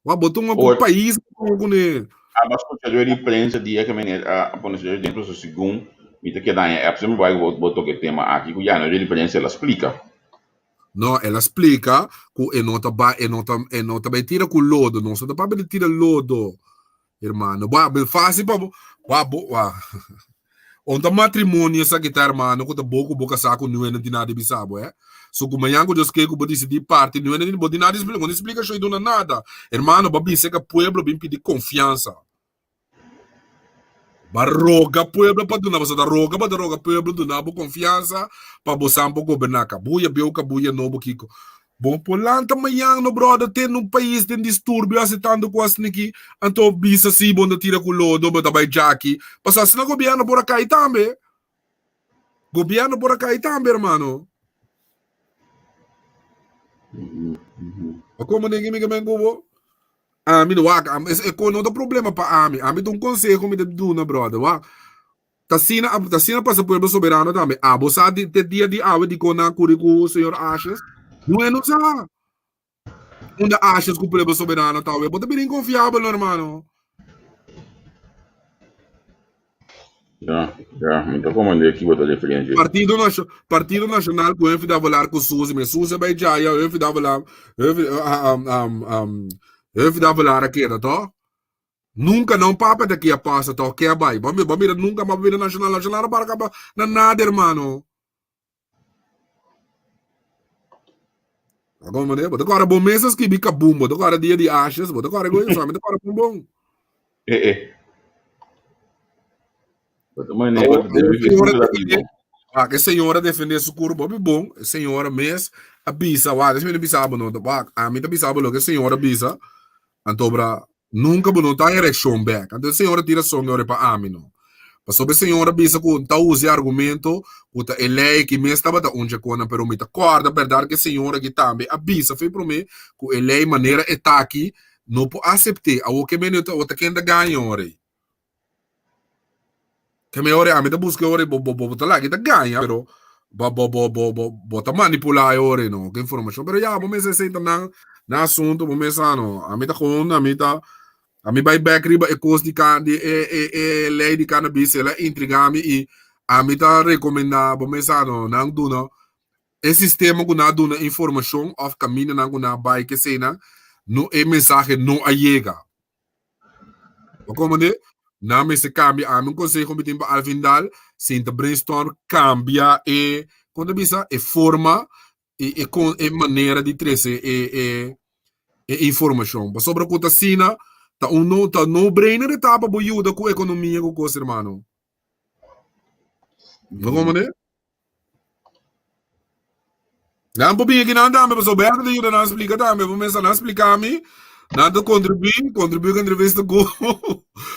Wa bo tuma ku pais bo tuma kuné. Aba skucha dor di prensa dia ke meneer a pone su dor pasobra segun mi ta keda haña apps mi bai bo toka e tema aki ku ya no dor di prensa el a splika. No, el a splika ku e no ta bai e no ta e no ta bai tira ku lodo. Nos no ta papia di tira lodo. Hermano, bo a fácil pa bo, wa bo, wa. On ta matrimonio esaki ta hermano ku ta bo ku bo kasá ku niun hende no tin nada di bisa bo, eh. So ku mañan ku Dios ke ku bo disidí parti niun hende bo tin nada di splika, bo no tin splikashon i duna nada. Hermano, bo a bin serka pueblo bin pidi konfiansa. Bo a roga pueblo pa duna bo, so ta roga bo ta roga pueblo duna bo konfiansa pa bo san por goberná. Kabuya bieu, kabuya nobo kiko. Bo por lanta mañan no brother ten un pais den disturbio hasi tanto cos niki anto bisa si bo no tira cu lodo bo ta bay djaki pasobra asina gobierno por a cay tambe gobierno por a cay tambe hermano Bo como niki mi ke men cu bo ami no wak e no ta problema pa ami ami ta un conseho mi ta duna brother wak Ta asina a ta asina pasa pueblo soberano tambe. Abo sa di te dia di awe dikon nan a kuri ku señor Asjes? No e no sa. Unda Asjes ku pueblo soberano ta awe? Bo ta bira inkonfiabel no hermano. Ja, ja, mi ta komandé ki bo ta referí dje. Partido, Nasio Partido Nacional ku Humphrey Davelaar ku Suzy, me Suzy bai djaya, Humphrey Davelaar, Humphrey, um, um, um, Humphrey Davelaar a keda, toch? Nunca não papa daqui a passa, toch? Ke a bai. Bo bo mira nunca mas mira Nacional, Nacional para acaba na nada, hermano. Agora, mané, bo ta kora bo mes a skibi kabum, bo ta kora dia di ashes, bo ta kora goe, so mi ta kora bom bom. Eh, eh. Bo ta mané, bo ta debe Señora defende, ah, que señora defende su cur, bo bom, señora mes a bisa, wa, des mi bisa bo no, wa, a mi ta bisa bo lo que señora bisa, anto bra, Nunka bo no ta haña reakshon bèk. Anto e señora tira son yori pa ami no. Pasobra e señora bisa ku ta usa e argumento ku ta e lei ki mes tabata un djakonan, pero mi ta kòrda bèrdat ku e señora aki tambe a bisa fo'i promé ku e lei manera e ta aki no por asept'é. Awor ke mende ta ken ta gaña ora ei? Ke me ora ami ta buska ora bo bo bo ta laki ta gaña pero bo bo bo bo bo bo ta manipula e ora no ku informashon pero ya bo mester senta nan nan asuntu bo mester no ami ta gewoon ami ta ami bai bek riba e kos di ka di e e e lei di cannabis el a intriga mi i ami ta rekomenda bo mester no nan duna e sistema ku nan a duna informashon òf kamindanan ku nan a bai keseinan no e mensahe no a yega. Bo komprende? Nan mester kambia. Ami un konseho mi tin pa Alvin Daal, sinta brainstorm, kambia e, kon ta bisa, e forma i e kon e manera di trese e e e informashon. Pasobra ku ta asina, ta un no ta no brainer e ta pa bo yuda ku ekonomia ku kos hermano. Bo komprende? Nan por bin aki nan tambe, pasobra Berto ta yuda nan splika tambe. Bo mester nan splika mi, nan ta kontribuí, kontribuí ku entrevista ku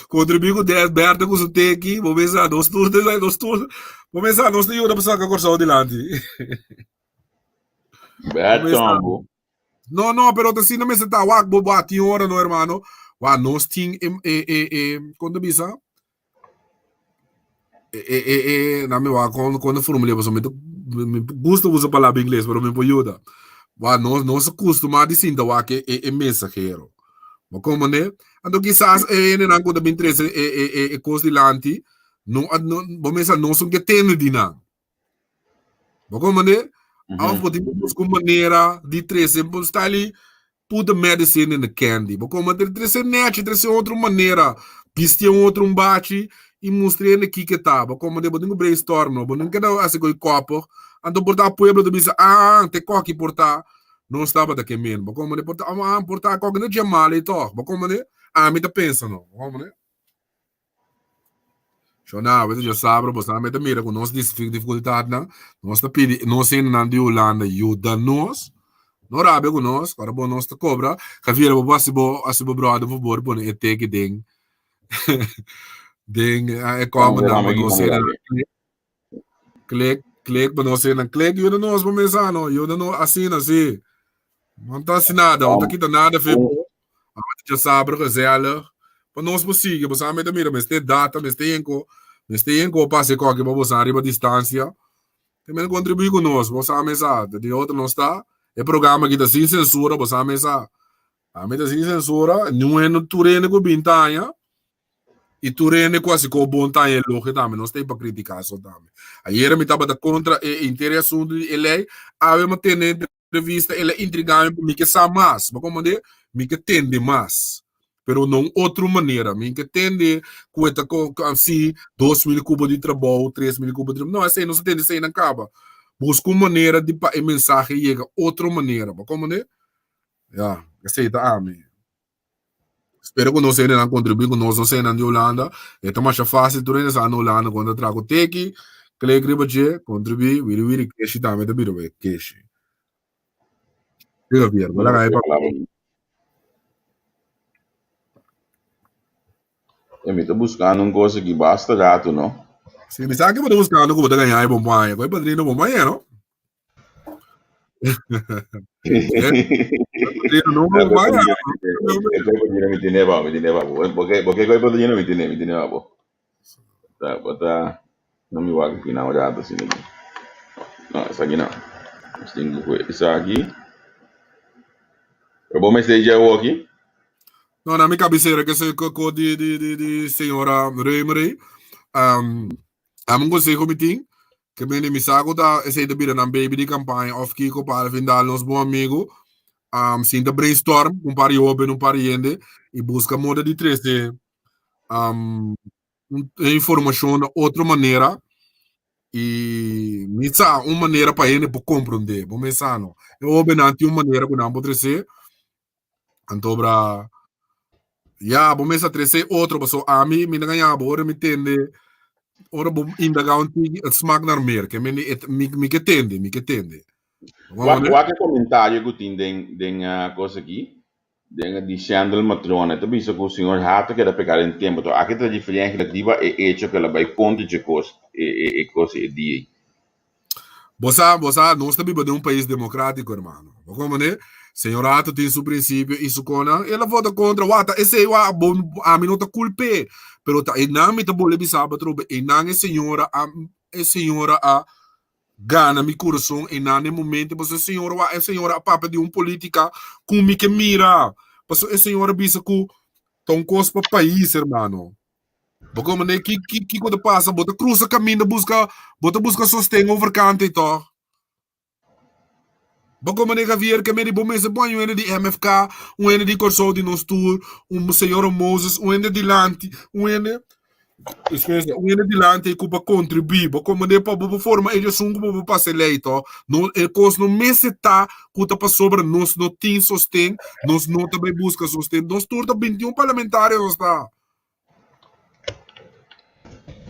kontribuí ku Des Berto ku su teki. Bo mester nos tur ta nos tur, bo mester nos ta yuda pa saka Kòrsou dilanti. Berto, bo. No, no, pero ta asina mester ta. Wak, bo bo tin ora no, hermano. Wak, nos tin e e e e kon ta bisa? E e e e na mi wak kon kon ta formul'é pasobra mi ta mi gusta usa palabra ingles pero mi por yuda. Wak nos nos a kustumá di sinta wak e e mensahero. Bo komprendé? Anto kisas e hendenan ku ta bin trese e e e e kos dilanti no a no bo mester nos no ke tende di nan. Bo komprendé? Of bo tin ku buska un manera di trese bo style put the medicine in the candy. Bo komprendé? Trese nechi, trese otro manera, bisti un otro un bachi i mustra hende kiko e ta. Bo komprendé? Bo tin ku brainstorm no. Bo no keda hasi ku e kopo. Anto por ta pueblo ta bisa, ah, te koki por ta nos tabata ke men. Bo komprendé? Por ta, ah, por ta koki no dje mal ei tòg. Bo komprendé? Ami ta pensa no. Bo komprendé? Shona, a veces yo sabra, bo sabe ta mira ku nos difikultatnan, nos ta pidi nos hendenan di Hulanda yuda nos, no rabia ku nos, ora bo nos ta kobra, Javier bo por hasi bo hasi bo bròder fabor pone e teki den den e kòmbernan pa nos hendenan Klik, klik, pa nos hendenan klik, yuda nos pa mesa no, yuda nos asina si. No ta hasi nada, no ta kita nada fe bo. Awor dja sabra gezellig. Pa nos por sigui, bo sa mi ta mira mester data, mester yenko, mester yenko pasa e koki pa bo sa riba distancia. Te men kontribuí ku nos, bo sa mi sa, di otro nos ta, e programa aki ta sin sensura, bo sa mi sa. Ami ta sin sensura, niun hende, tur hende ku bin ta haña. I tur hende ku hasi ko bon ta haña elogio tambe, no sta ei pa kritiká so tambe. Ayera mi tabata kontra e henter e asuntu di e lei, awe mi a tende entrevista, el a intrigá mi pa mi ke sa mas. Bo komprendé? Mi ke tende mas, pero na un otro manera. Mi ke tende ku e ta si 2000 kubo di trabou, 3000 kubo di trabou. No, esei no sa tende eseinan kaba. Buska un manera di pa e mensahe yega otro manera. Bo komprendé? Ya, esei ta ami. Spero ku nos hendenan kontribuí ku nos, nos hendenan di Hulanda. E ta masha fásil tur hende sa na Hulanda kon ta traha ku teki, klik riba dje, kontribuí, wiri wiri keshi tambe ta bira wei keshi. Diga Pier, bo laga e pa. E mi ta buskando un kos aki basta rato no. Si, mi sa ke bo ta buskando ku bo ta gaña e bon paña. Ku e padrino bon paña no. No, no, vaya. Mi tiene ba, mi tiene ba. Porque porque koy padrino mi tiene, mi tiene ba bo. Ta bota no mi wak aquí na rato así. No, esaki no. Nos tin ku esaki. Pero bo mester dje awo aki? No, na mi cabecera que se ko di di di di señora Römer. Ami un konseho mi tin, ke mende mi sa ku ta esei ta bira nan baby di kampaña òf kiko pa al fin dal nos bon amigu, sinta brainstorm ku un par di hóben, un par di hende i buska moda di trese e informashon na otro manera i mi sa un manera pa hende por komprondé, bo mes sa no. E hóbennan tin un manera ku nan por trese. Anto bra, ya, bo mester trece otro, paso ami, mi ta gaña bo, ora mi tende, ora bo indaga un tiki, het smaakt naar meer. Ke mende, het, mi, mi ke tende, mi ke tende. Wak, wak e komentario ku tin den, den eh, kos aki, den di Shandel Matrona. E ta bisa ku señor Hart a keda pegá den tempu. To aki ta diferensia riba e echo ku el a bai kontra dje kos, e, e, e kos e dia ei. Bo sa, bo sa, nos ta biba den un pais democrático, hermano. Bo comprende? Señor Hato tin su principio y su conan, el a vota contra. Wa, ta esey, wa, bo, ami no ta culp'é. Pero ta einan mi ta bole bisa bo atrobe, einan e señora a, e señora a gana mi corazon, einan e momento, pasobra e señora, wa, e señora a papia di un politica cu mi ke mira. Pasobra e señora bisa cu ta un cos pa pais, hermano. Bo comprende ki ki kiko ta pasa? Bo ta cruza caminda busca, bo ta busca sosten overkant ei toch? Bo comprende Javier ke medi bo mester pon un hende di MFK, un hende di Kòrsou di nos tur, un señora Moses, un hende dilanti, un hende Excusa, un hende dilanti ei ku pa kontribuí. Bo comprende pa bo por forma e esun ku bo por pasa e lei toch? No, e kos no mester ta ku ta pasobra nos no tin sosten, nos no ta bai buska sosten. Nos tur ta 21 parlamentario nos ta.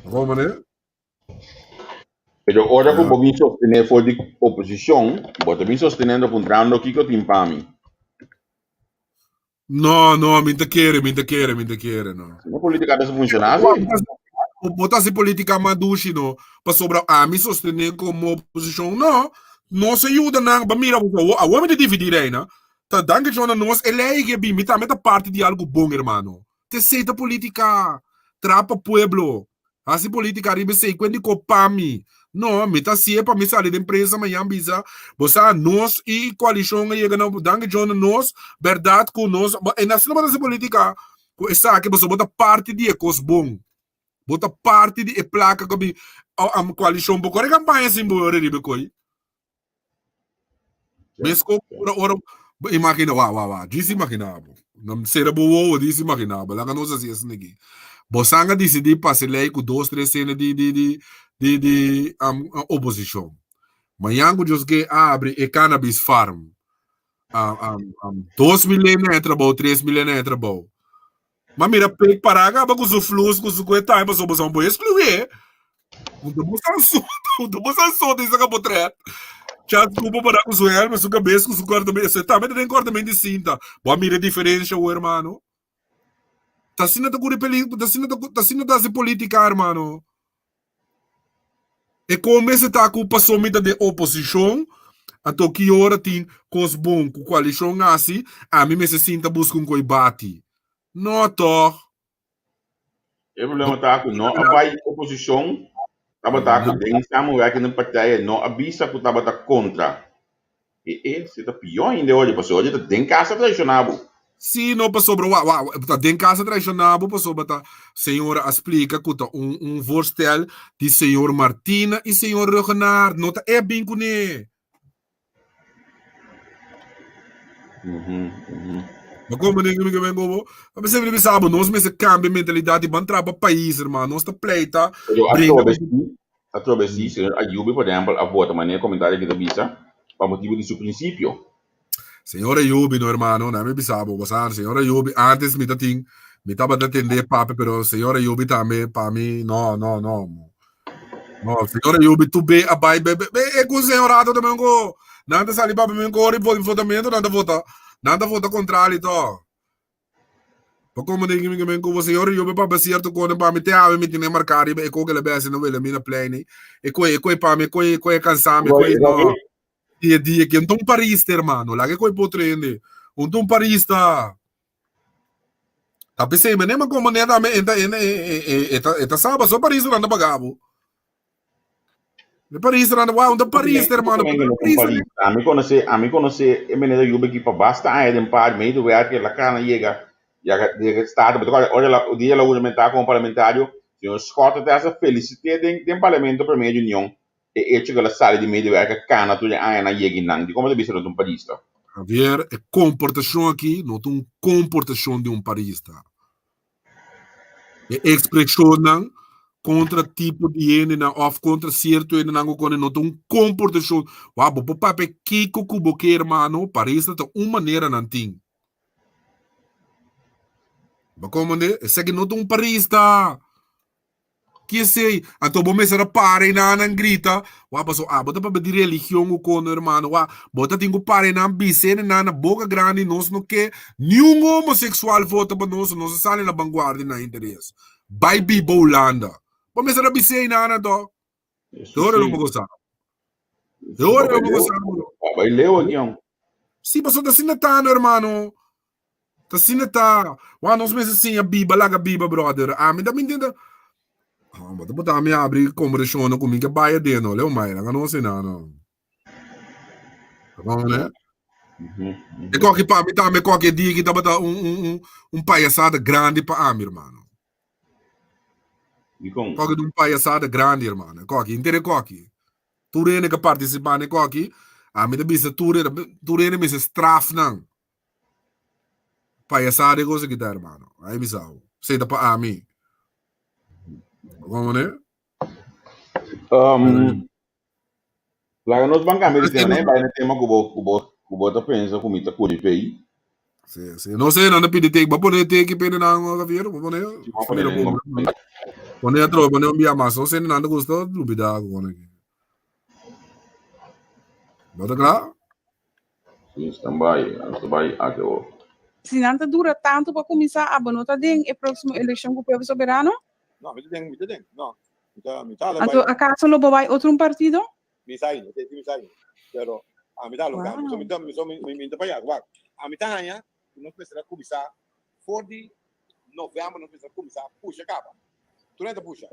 Como meneer? Pero ora ku bo bin sostené for di oposishon, bo ta bin sostenendo puntrando kiko tin pa mi. No, no, mi ta kere, mi ta kere, mi ta kere, no. No politica ta funciona así. Bo ta hasi politica mas dushi, no. Pasobra ami sostené como oposishon, no. Nos a yuda nan, ba mira, awor mi ta dividí reina. Ta danki Dios na nos e lei ke bin, mi tambe ta parti di algo bon, hermano. T'esei ta politica. Traha pa pueblo. Hasi politica riba esei. Kuen di ko pa mi? No, mi ta hasié pa mi sali den prensa mañan bisa, bo sa nos i koalishon a yega na danki Dios na nos bèrdat ku nos e asina bo ta hasi politica ku esaki pasobra bo ta parti di e kos bon. Bo ta parti di e plaka ku a bin koalishon bo kore kampaña sin bo ora riba e koi. Mesco ora ora imagina wa wa wa djis imagina bo. No sera bo wowo djis imagina bo. Laga nos hasi esaki aki. Bo san a disidí pasa e lei ku dos tres hende di di di di di um, oposishon. Mañan ku Dios ke abri e cannabis farm. Um, um, um, 2000 hende na trabou, 3000 hende na trabou. Ma mira pek pará kaba ku su flus ku su kue time pasobra boso por excluye. Unta bo san so, unta bo san so disa ka bo tret. Chas kupo pará ku su helm, su kabes ku su kortamento. Esei tambe ta den kortamento di sinta. Bo a mira e diferensha ho hermano. Ta asina ta kuri peli, ta asina ta ta asina ta hasi politika hermano. E kon mester ta ku paso mi ta den oposishon, anto ki ora tin kos bon ku koalishon hasi, ami mester sinta buska un koi bati. No tòg. E problema ta ku no a bai oposishon, tabata ku den samenwerkende partijen no a bisa ku tabata kontra. E e si ta pió ainda oye, pasobra oye ta den kas a traishoná bo. Sí, no, pasobra wa, wa, ta den kas a traishoná bo, pasobra ta señora a splika ku ta un un voorstel di señor Martina i señor Ruggenaar, no ta e bin kuné. Ma como mi mi ben gobo? A pesar de bisa bo, nos mester cambia mentalidad y ban traha pa pais, hermano. Nos ta pleita, Pero bringa. atrobe sí, atrobe sí, señor Ayubi, por ehempel, a vota manera comentario ki ta bisa pa motibo di su principio. Señor Ayubi, no hermano, na mi bisa bo, bosa, señor Ayubi, antes mi ta tin, mi tabata tende papi, pero señor Ayubi tambe pa mi, no, no, no. No, señor Ayubi, tu be a bai, be, be, be, e ku señor Rato también ko. Nan ta sali papi men ko ri votamento, nan ta vota, nan ta vota contrario to. Pa como de mi men ko señor Ayubi papia cierto kone pa mi te ave mi tiene marcar riba e ko que le bese no wele mina play ni. E ko e ko pa mi ko e ko e cansa mi ko e no. Dia dia que un parista hermano, la que ko e potrende. Un un parista. Ta p'esei mi nema komo neta ami e ta e ta e ta sa pasobra Paris nan ta paga bo. E Paris nan ta wou un ta Paris hermano. Ami konosé ami konosé e meneer Ayub aki pa basta aña den par medio werk el a kana yega yega yega staten bo ta kòrda ora el a dia el a huramentá komo parlamentario. Señor Schotte ta hasta felicit'é den den Parlamento Prome di Union e hecho ku el a sali di medewerker kana tur e añanan yega einan. Dikon bo ta bisa no ta un parista? Javier, e komportashon aki no ta un komportashon di un parista. E ekspreshonnan kontra tipo di hendenan òf kontra sierto hendenan ku kone no ta un komportashon. Wak, bo por papia kiko ku bo ke hermano, parista ta un manera nan tin. Bo komprende? Esaki no ta un parista. Ki esei? Anto bo mester a para i nan nan grita, Wak, paso abo ta papia di religion ku kono, hermano. Wak, bo ta tin ku para i nan bisa e nan na boka grandi, nos no ke niun homoseksual vota pa nos, nos a sali na vanguardia na interes. Bai biba Hulanda. Bo mester a bisa e nan anto. Eso Ora lo sí. bo gosa. Ora lo bo gosa. Bai leu aki, jong. Sí, paso ta asina ta, no, hermano. Ta asina ta. Wa nos mester siña biba laga biba, brother. Ami ta mintiendo. Ah, bo ta bota mi abri conversacion ku mi ke bai aden, no. Leo mai, laga nos ina, no. Bon, né? E koki pa mi tambe koki dia ki tabata un un un un payasada grandi pa ami, hermano. Dikon? Koki un payasada grandi, hermano. Koki, intere koki. Tur hende ke partisipá na e koki, ami ta bisa tur tur hende mester straf nan. Payasada e kos aki ta, hermano. Ai mi sa. Esei ta pa ami. Komo ne? Laga nos ban cambia di tema, né? Bai na tema ku bo ku bo ku bo ta pensa ku mi ta kuri pei. Sí, sí. No sé, nan ta pidi teki. Bo pone teki pende nan, Javier? Bo pone? Sí, bo pone Mira, den bo pone atrobe, pone un bia mas. No sé, nan ta gusta lubida ku pone aki. Bo ta kla? Sí, stand by. Nos ta bai aki awor. Si nan ta dura tantu pa kuminsá, abo no ta den e próksimo elekshon ku Pueblo Soberano? No, mi ta den, mi ta den. No, mi ta, mi ta Anto akaso lo bo bai otro un partido? Mi sa ainda, mi sa ainda. Pero ami ta lo cambio. So mi ta, mi so mi, mi ta pa ya, wak. Ami ta haña ku nos mester a kuminsá for di novèmber nos mester a kuminsá pusha kaba. Tur hende ta pusha.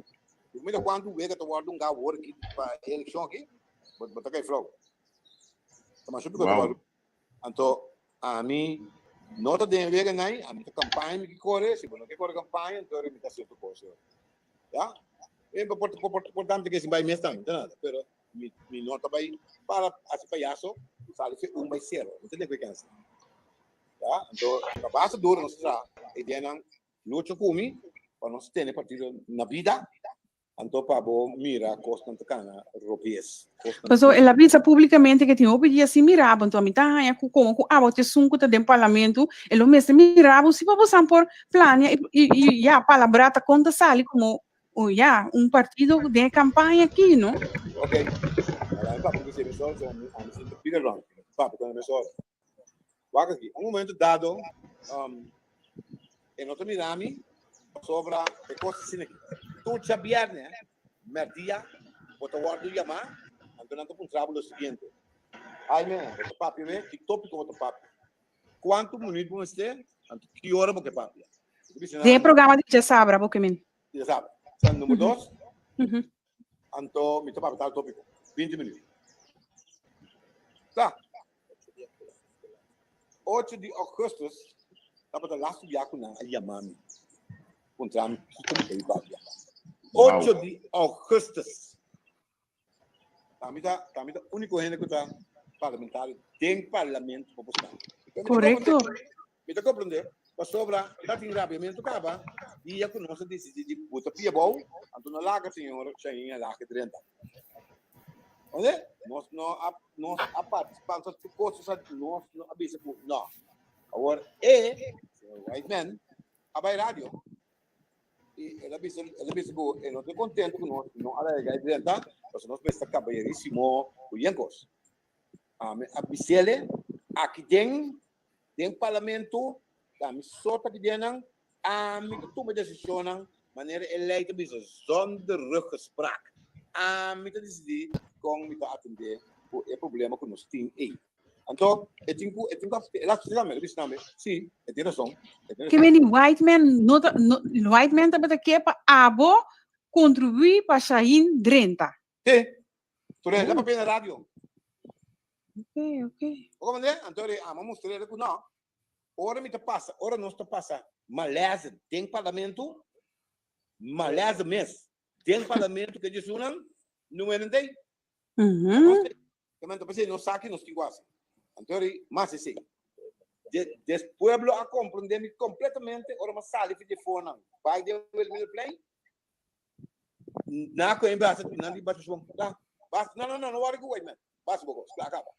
Bo mira kuantu wega ta wòrdu hunga awor aki pa e elekshon aki, bo bo ta kai flou. Ta masha piko ta wòrdu. Anto ami no ta den wega nai, ami ta kampaña mi ke kore, si bo no ke kore kampaña anto mi ta hasi otro kos. Ya? E por por por por tanto ke si bai mes tambe, no ta nada, pero mi mi no ta bai para hasi payaso, sali fe un bai sero, no ta den ku e kensa. Ya? Anto ta basta duro nos traha, e dianan lucha ku mi pa nos tene partido na bida. Anto pa bo mira kosnan ta kana robes. Kosnan Paso el a bisa públicamente ke tin hopi dia sin mira bo, anto mi ta haña ku komo ku abo ta esun ku ta den parlamento, e lo mester mira bo si pa bosan por plania i i i ya palabrá ta kon ta sali komo ya un partido den e kampaña aki no. Ok, ala mi papia ku si mesora, so ami sinti pida rònt, papia ku mesora. Wak aki, un momento dado, e no ta mira mi pasobra e kos asina aki. Tur djabièrnè mèrdia bo ta wòrdu yamá, anto nan ta puntra bo lo siguiente, Jaime, bo ta papia we? Ki tópiko bo ta papia? Kuantu minüt bo mester? Anto ki ora bo ke papia? Bo ta bisa Den e nan, programa di djasabra bo ke men. Djasabra. Sa number dos, anto mi ta papia tal tópiko, 20 minüt. Sa. Ocho di augustus tabata lastu bia ku nan a yama mi puntra mi kiko mi ta yu papia. Ocho di augustus. Ta mi ta ta mi ta uniko hende ku ta parlamentario den parlamento pa busca. Korekto. Mi ta komprende pasobra ta tin rabiamentu kaba dia ku nos a disidí di buta pia bou anto no laga señor Shahin a laga drenta. Oye, nos no a nos a partisipá nos a kos nos a nos no a bisa ku no. Awor e señor Whiteman a bai radio i el a bisa el a bisa ku e no ta kontento ku nos no a laga drenta pasobra nos mester kabayerísimo ku yen kos. Ami a bis'ele aki den Den parlamento ta mi so ta pidie nan, ami ta tuma e decisionnan manera e ley ta bisa zonder ruggespraak. Ami ta dicidi con mi ta atende cu e problema cu nos tin ey. Anto e tin cu e tin cu el a tambe, el a bisa tambe, si, e tin razon, e tin Ke razon. meni white man no ta no white man tabata ke pa abo contribui pa Shahin drenta. Si, tur e ta papia na radio. Ok, ok. Bo comprende? Anto di amo mustr'e ku no. Ora mi ta pasa, ora nos ta pasa maleza den parlamento, Malaise mes den parlamento ke djesunan no menen tei. Kemen ta p'esei nos sa ki nos tin ku hasi. Anto ri mas esei. De des pueblo a komprende mi kompletamente ora mi a sali for di fonan bai den Wilhelminaplein. Na ku e basa nan di basa shon. Basa no no no no wòrdu ku wait man. Basa bo kos kla kaba.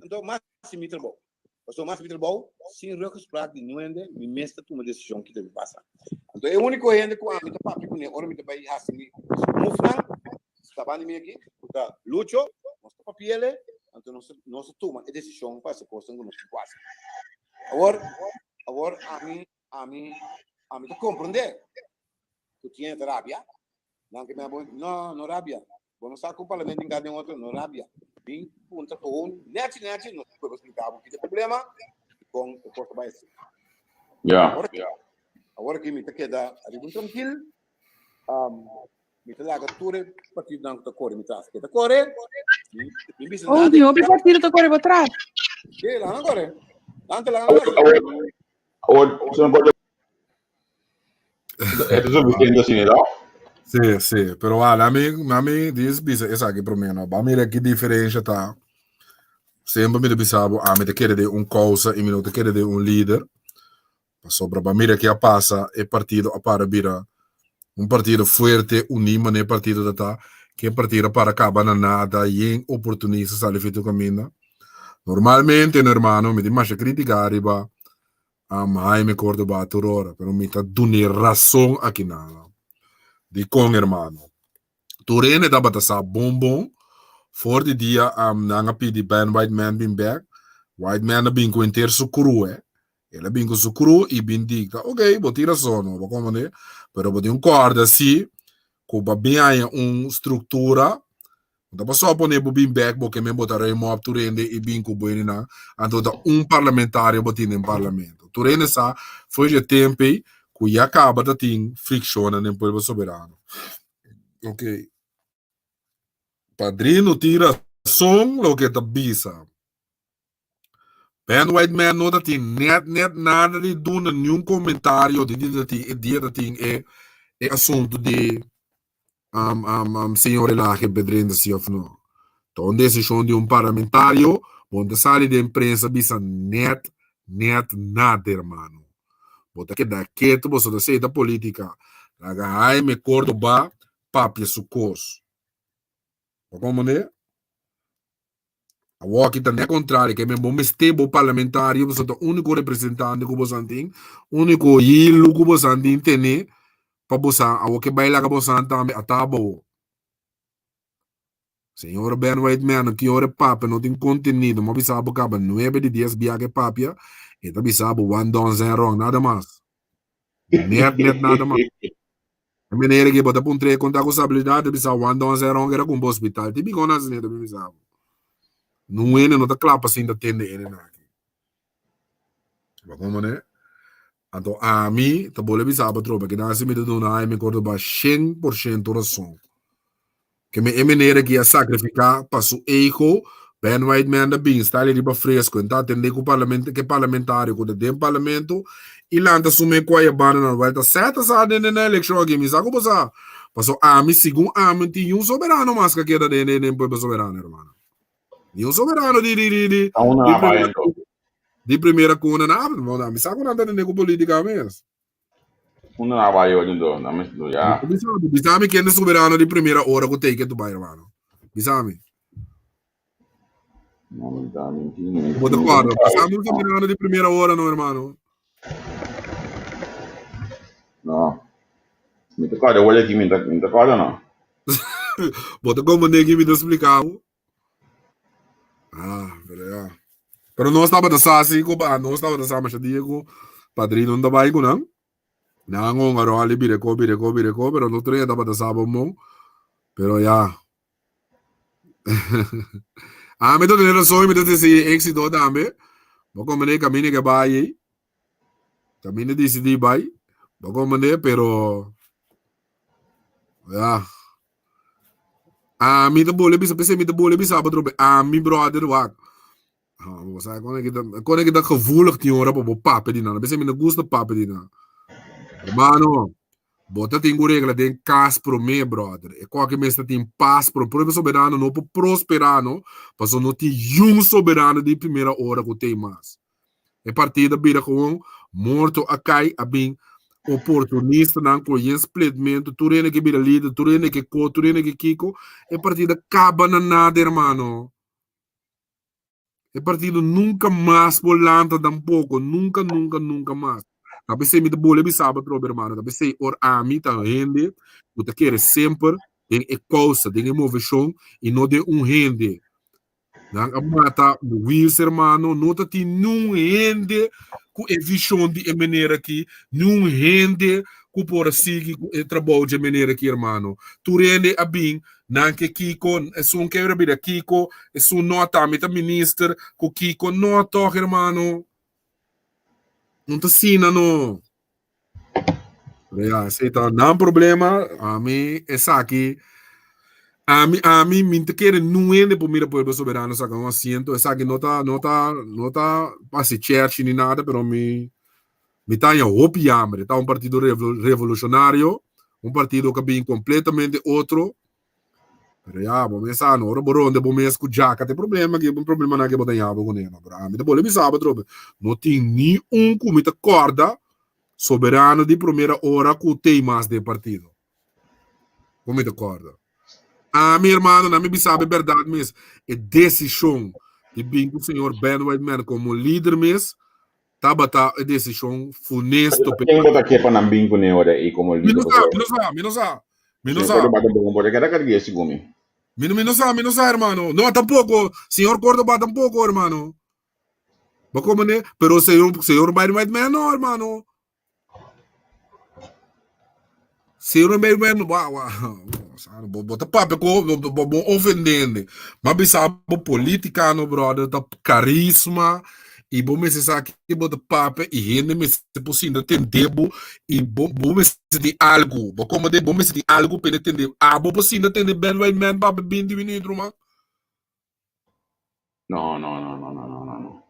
Anto mas hasi mi trabou. Pasobra mas mi trabou sin ruggespraak di niun hende, mi mes ta tuma desishon ki ta bin pasa. Anto e úniko hende ku ami ta papia kuné ora mi ta bai hasi mi mufnan sta banda di mi aki, ku ta Lucho, nos ta papi'el, anto nos nos ta tuma e desishon pa hasi kosnan ku nos tin ku hasi. Awor, awor ami, ami, ami ta komprondé ku tin hende ta rabia, nan ke mi a bo, no, no rabia, Bo no sa ku parlamento tin den otro, no rabia. Bin puntra gewoon nechi nechi, nos pueblo splika bo ki ta problema i kon e kos ta bai asi. Ja. Awor, awor aki mi ta keda ariba un trankil, um, mi ta laga tur e partidonan ku ta kore mi tras keda kore. Mi, mi bisa Oh, nada. di hopi partido ta kore bo tras. Sí, laga nan kore. Nan ta laga nan hasi. Awor, awor, awor, awor, E ta suficiente asina, no? Sí, sí, pero ah, nami, nami dis bisa esaki promé, no. Ba mira ki diferencia ta. Semper mi ta bisa bo, ami ta kere den un causa y mi no ta kere den un lider. Pasobra ba mira ki a pasa, e partido a para bira un partido fuerte, uní manera e partido ta ta, ke partido a para kaba na nada, yen oportunista sali for tur kaminda. Normalmente, no hermano, mi tin masha kritika riba Am Jaime Cordoba tur ora, pero mi ta dun'é rason aki nan. Dikon, hermano? Tur hende tabata sa bon bon for di dia am nan a pidi Ben Whiteman bin bek. Whiteman a bin ku henter su crew, eh. El a bin ku su crew i bin dikta, ok, bo tin rason, no, bo komprendé, pero bo tin un kòrda si ku pa bin haña un struktura No ta pasó pone bo bin bek bo ke men bo ta ruim op tur hende i bin ku bo hendenan, anto ta un parlamentario bo tin den parlamento. Tur hende sa for dje temp ei ku ya kaba ta tin frikshonnan den Pueblo Soberano. Ok. Padrino tin rason loke ta bisa. Ben Whiteman no ta tin net net nada di duna niun komentario di dia ta tin e dia ta tin e e asuntu di um, um, um, señor Elage bedrenda si of no. Ta un desishon di un parlamentario, bo no ta sali den prensa bisa net net nada hermano. Bo ta keda ketu boso ta seta politica. Laga Jaime Cordoba papia su kos. Bo komprende? Awor aki ta net contrario, ke men bo mester bo parlamentario pasobra ta unico representante ku bosan tin, unico hilu ku bosan tin tene pa bosan, awor ke bai laga bosan tambe ata abou. Señor Ben Whiteman, ki ora e papia no tin contenido, mo bisa bo kaba nuebe di dies bia ke papia, e ta bisa bo one don zen rong, nada mas. Net net nada mas. E meneer aki bo ta puntr'é kon ta ku stabilidat, ta bisa Juan Don Zeron era kumpa hospital. Tin bikon hasi ta bin bisa bo. Nun hende no ta kla pa sinta tende hende nan aki. Bo komo ne? Anto ami ta bole bisa bo atrobe, kinan si mi ta duna Jaime Cordoba 100% rason. Ke men e meneer aki a sacrifica pa su ego, Ben Whiteman ta bin sta ali riba fresco, en ta atende ku parlament ke parlamentario ku ta den parlamento i lanta su me ku aya banda nan wel ta seta sa den den elekshon aki mi sa ku bo sa paso ami segun ami tin niun soberano mas ka keda den den den pueblo soberano hermano niun soberano di di di di di primera di primera kuna na mi sa ku nan ta tende ku politica mes. Unda nan a bai hoy do? Nan mes do ya. Bisami, bisami ken ta soberano di primera ora ku teken tu bai, hermano. Bisami. No, mi ta mintiendo. Bo ta acorda? Bisami un soberano di primera ora, no, hermano. No. Mi ta acorda hoy aki, mi ta mi ta acorda no. Bo ta comprende ki mi ta splica bo? Ah, pero ya. Pero nos tabata sa si ku ah, nos tabata sa masha dia ku padrino no ta bai ku nan. Nan honga roli bireko bireko bireko, pero no tres tabata sa bon bon. Pero ya. ah, mi ta tene razón, mi ta desi éxito tambe. Bo comprende camina que bai ei. Camina decidi bai. Bo comprende, pero ya. Ami ta bole bisa, p'esei mi ta bole bisa bo atrobe. Ami brother wak. Ah, bo sa kon aki ta, kon aki ta gevoelig tin ora pa bo papia di nan. P'esei mi no gusta papia di nan. Hermano, Bo ta tin ku regla den kas promé, brother. E koke mester tin pas promé. Pueblo Soberano no por prosperá no, pasobra no tin yun soberano di primera ora ku tin mas. E partido a bira gewoon morto a kai, a bin oportunistanan ku yen splitmentu, tur hende ke bira lider, tur hende ke ko, tur hende ke kiko. E partido a kaba na nada, hermano. E partido nunca mas por lanta tampoco, nunca, nunca, nunca mas. Ta pesey mi ta bole bisa bo atrobe, hermano, ta pesey or ami ta hende ku ta kere semper den e causa, den e moveshon y no den un hende. Nan a mata Wiels, hermano, no ta tin niun hende ku e vision di e manera aki, niun hende ku por a sigui ku e trabou dje manera aki, hermano. Tur hende a bin Nan ke kiko, esun ke a bira kiko, esun no ta mi ta minister ku kiko no tog hermano. No ta asina no. Pero ya, esei ta nan problema, ami esaki, ami ami mi ta kere nun hende por mira Pueblo Soberano saka un asiento, esaki no ta no ta no ta hasi cherchi ni nada, pero mi Mi ta haña hopi yamber. E ta un partido revolucionario, un partido ku a bin kompletamente otro. Pero ya, bo mes sa, no ora bo ronde bo mes ku djaka ta e problema ki un problemanan ke bo ta haña bo kuné. No, pero ami ta bolbe bisa bo atrobe, no tin ni un ku mi ta kòrda soberano di primera ora ku tei mas den partido. Ku mi ta kòrda. Ami, hermano, na mi bisa bo e bèrdat mes, e desishon di bin ku señor Ben Whiteman komo lider mes, tabata e desishon funesto p'e. Ken bo ta ke pa nan bin kuné ora ei komo Mi lider no sa, mi no sa, mi no sa, mi no Señor sa. Cordoba tampoco por keda karg'é segun mi. Mi no, mi no sa, mi no sa, hermano. No, tampoco. Señor Cordoba tampoco, hermano. Bo komprendé? Pero señor, señor Biden White Man no, hermano. Señor Biden White Man, wa, wa, bo, bo ta papia ku, bo, bo, bo ofendende. Ma bisa bo politica no, brother, ta carisma y bo mester sa ki bo ta papia y hende mester por sinta tende bo y bo, bo mester tin algo. Bo komprende? Bo mester tin algo pa hende tende. Abo por sinta tende Ben White Man papia binti minuut, ruman? No, no, no, no, no, no, no, no.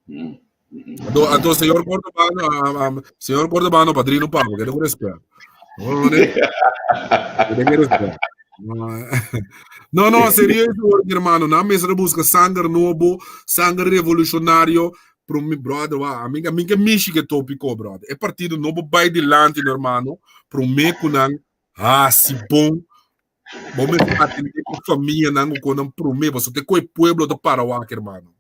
Mm, mm, mm. Anto, anto señor Cordobano, ah, ah, señor Cordobano, padrino papo, que tengo respeto. No, no, que tengo respeto. No, no, serioso, hermano, na mesa busca sangre nobo, sangre revolucionario, Pro mi brother, wa, a mi que mishi que tópico, brother. E partido nobo bai dilante, hermano, prome ku nan hasi bon Bo mester atendé ku famianan ku konan promé, pasobra te ku e pueblo ta para wak, hermano.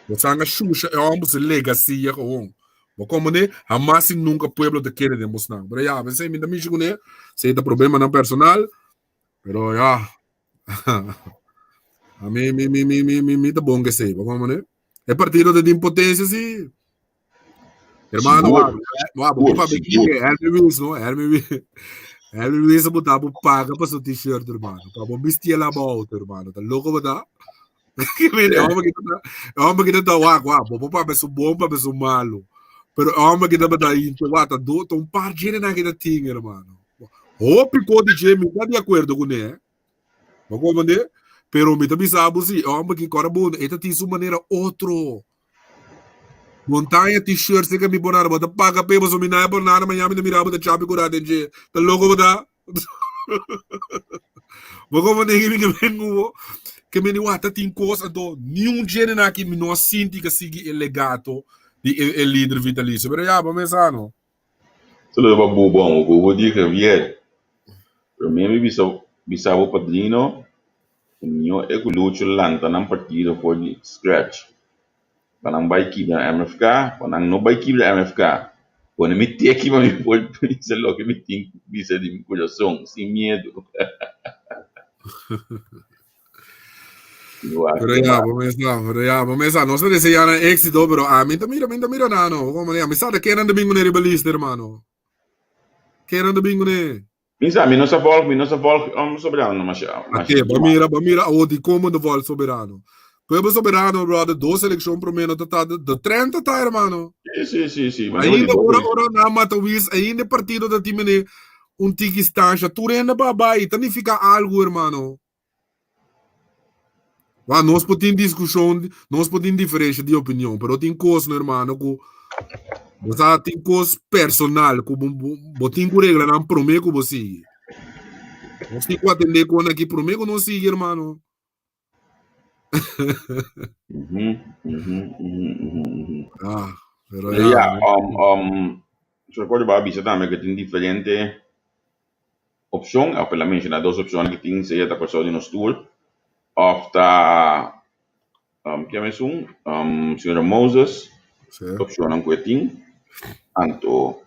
Bo sanga shusha e homber su legacia gewoon. Bo komprendé? Hamas i nunka pueblo ta kere den bosnan. Pero ya, esei mi ta mishi kuné, esei ta problemanan personal, pero ya. A mi, mi, mi, mi, mi, mi, mi ta bon ku esei, bo komprendé? E partido ta tin potencia si. Hermano, Sigur. wa, bo Sigur, pa sigur. Hermi Luis, no? Hermi Luis. Hermi Luis bo ta bo paga pa su t-shirt, hermano. Pa bo bisti el about, hermano. Ta loco bo ta? Que mene, hombre que ta, hombre que ta wa, wa, bo bo pa su bom, pa su malo. Pero hombre que ta ta hinche, wa, ta do, ta un par jene na que ta ting, hermano. Hopi ko di je, mi ta di acuerdo con eh. Bo comprende? Pero mi ta bisa bo si, hombre que cora bon, e ta tin su manera otro. Montaña t-shirt se que mi por nada, bo ta paga pe, bo so mi nada por nada, mañana mi ta mira bo ta chapi cura den dje. Ta loco bo ta? Bo como negi mi que vengo bo. Que mi ni wata tin cos anto ni un djene na ki mi no a sinti que sigui e legato di e, e lider vitalicio. Pero ya, bo mesa no. Saludo pa Bubo, amo. Bubo di Javier. Promé mi bisa bisa bo padrino ku mihó e ku Lucho lanta nan partido for di scratch. Pa nan bai kibra MFK, pa nan no bai kibra MFK. Pone mi teki pa mi por bisa loke mi tin ku bisa di mi kurason, sin miedu. Pero ya, bo mesa, pero ya, bo mesa, nos ta desea nan éxito, pero a mi ta mira, mi ta mira na no, como mi sa de kenan de bingo ne riba lista, hermano. Kenan de bingo ne. Mi sa, mi no sa volg, mi no sa volg om soberano masha. Ate, ba mira, ba mira awo di como de volg soberano. Pueblo soberano, brother, dos elección promedio ta ta de 30 ta, hermano. Sí, sí, sí, sí. Ainda ora ora na mata wis, ainda partido ta timene un tiki stansha, tur hende ba bai, ta nifica algo, hermano. Wa, nos por tin discusion, nos por tin diferencia di opinion, pero tin cos, no, hermano, cu... Bo sa tin kos personal ku bo, bo, bo tin ku regla nan promé ku bo sigui. Nos tin ku atendé kon aki promé ku nos sigui, hermano. Ah, pero Pero ya, ya, so recuerdo ba bisa tambe que tin diferente opcion, of el a menciona dos opciones que tin, sea ta persoon di nos tur, of ta, ken esun, señora Moses, Sí. opcionnan cu e tin. Anto,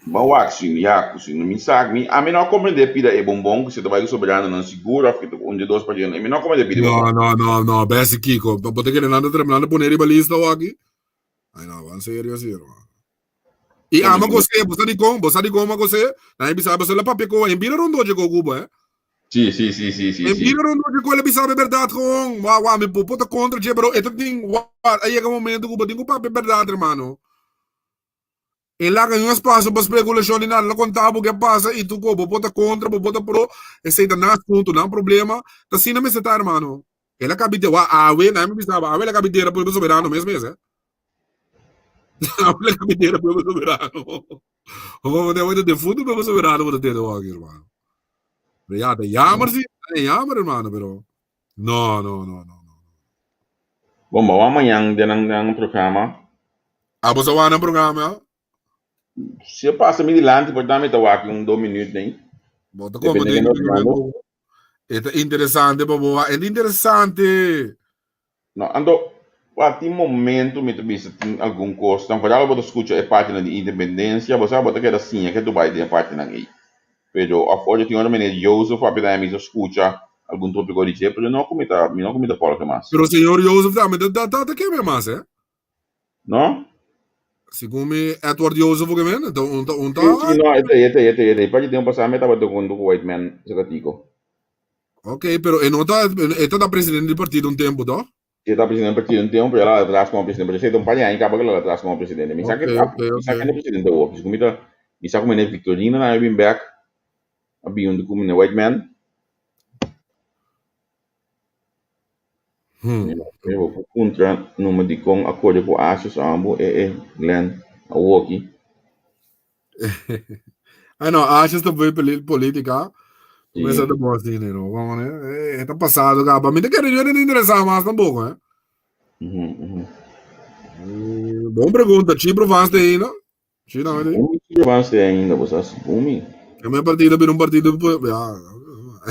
Bo wak si ya ku si no mi sa mi ami no a komprende pida e bonbon ku si ta bai ku soberanonan sigur of ku un di dos partidonan mi no a komprende pida e No, bonbon. no, no, no, besi kiko. Bo ta kere nan ta tremendo, nan ta pone riba lista awaki. Ay no, ban serio si, hermano. I No, ama mi gosé, bo sa di kon, bo sa di kon ama gosé. Nan e bisa bo la papia ko, en bira rondoje ko kubo, eh. Si, si, si, si, si, En si. bira rondoje ko le bisa be berdad gewoon. Wa, wa, mi po ta kontra dje, pero e ta tin, wa, a yega momento ku bo tin ku papia berdad, hermano. E laga un espacio pa speculacion ni nada. La conta bo ke pasa y tu ko bo por ta contra, bo por ta pro. Esey ta nan asunto, nan problema. Ta asina mester ta, hermano. El a cabi wa awe, nan mi bisaba, awe el a cabi dera pueblo soberano mes mes, eh. Awe el a cabi dera pueblo soberano. Ojo, bo ta defunto pueblo soberano bo ta tene wak, hermano. Pero ya, ta jammer si, ta jammer, hermano, pero no, no, no, no, no. Bon, bo wak mañan den nan nan programa. Ah, bo sa wak nan programa? Si e pasa mi dilanti, por ta mi ta wak un dos minuut nei. Bo ta Depende komprende ken nos ki mando. E ta interesante pa bo wak. E ta interesante. No, anto, wak tin momento mi ta bisa tin algun kosnan, vooral bo ta skucha e partinan di independencia, bo sa bo ta keda siña ke tu bai den e partinan ei. Pero of ora tin ora meneer Joseph papia tambe mi ta skucha algun topiko di dje, pero no ku mi ta, mi no ku mi ta volge mas. Pero señor Joseph tambe ta ta ta ta keme mas, eh? No? Segun mi Edward Joseph ke men, ta un ta un ta. Sí, sí, no, ete, ete, ete, ete. Pa di tempo pasá mi tabata huntu ku White Man Zacatico. Ok, pero e no ta, e ta ta presidente di partido un tempo, toch? Si e ta presidente di partido un tempo, pero el a hala atras como presidente. Pero esei ta un par di aña kaba ku el a hala atras como presidente. Mi sa ke Ok, ta, ok, mi sa ok. ken ta presidente awor. Segun mi ta, mi sa ku meneer Victorino nan a bin bek, a bin huntu ku meneer White Man. Hmm. Mi bo por puntra numa dikon a kore ku Asjes ambo e e Glenn awoki. Ay no, Asjes ta muy politica. Sí. Mesa ta bon así, no? Como ne? Eh, ta pasado ka. Mi te kere yo no interesa mas tampoco, eh. Bon pregunta. Chi provaste ainda? Chi no, Bumi chi provaste ainda, bo sa bumi. E mi partido bira un partido ya.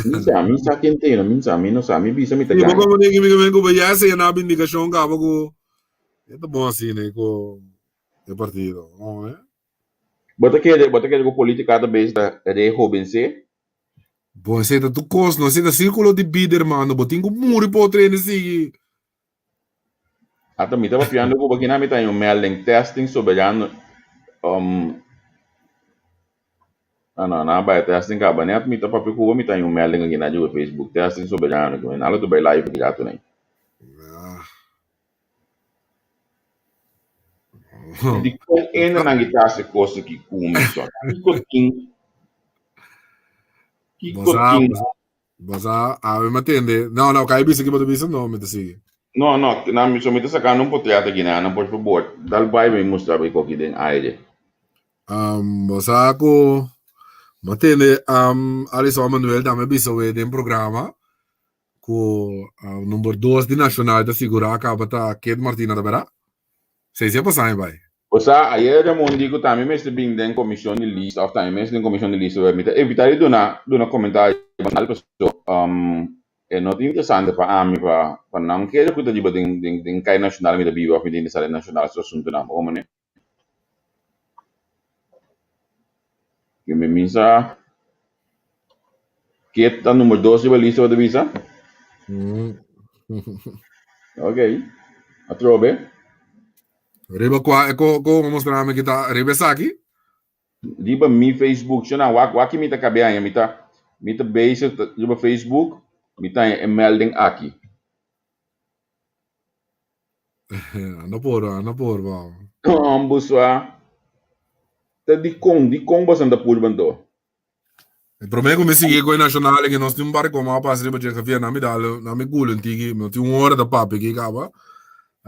Mi sa, mi sa ken te, mi sa, mi no sa, mi bisa mi ta Sí, gana. bo como ni mi ku ya se na vindicación ka ku. E ta bon así, ne, ku e partido. No, eh? Bo ta kere, bo ta kere ku politica ta bezig ta rehobense? Bo esei ta tur kos, no? Esei ta sirkulo di bida, hermano. Bo tin ku muri pa otro hende sigui. Ata mi ta papiando ku bo kina mi ta haña un melding testing soberano um ah no nan a bai testing kaba net mi ta papia ku bo mi ta haña un melding aki na riba Facebook testing soberano ki nan lo ta bai live aki rato nei. Ah. Dikon hendenan ki ta hasi kos aki ku mi so? Kiko tin? Kiko Bo sa, tin? bo sa, awe mi a tende. No, no, kai bisa ki bo ta bisa, no, mi ta sigui. No, no, nan mi so mi ta sakando un potret aki nan, por fabor, dal bai mi mustra bo e koki den aire. Um, bo sa ku mi a tende um, Alison Manuel tambe bisa we den programa ku um, number dos di Nacional ta sigurá kaba ta Kate Martina ta bera? Sei si a pasá mi bai. Bo sa, ayer Ramon di ku tambe mester bin den komishon di lista òf tambe mester den komishon di lista web. Mi ta evitá di duna duna komentario banal pasobra um, e no ta interesante pa ami pa pa nan kere ku ta riba den den den kai nashonal mi ta biba òf mi ta interesá den nashonal su asuntunan. Bo komo ne? Ke mi misa ke ta number dos riba lista bo ta bisa? Ok. Atrobe. Riba kua ko ko bo mostra mi kita riba esaki? Riba mi Facebook shona wak wak mi ta kabe aña mi ta mi ta bezig riba Facebook mi ta haña e melding aki. Anda por, anda por, bo. Buswa, ta dikon, dikon boso ta purba anto? E promé ku mi sigui ku e nacional ke nos tin un par di koma a pasa riba dje Javier, na mi dal, na mi gula un tiki, no tin un ora ta papia aki kaba.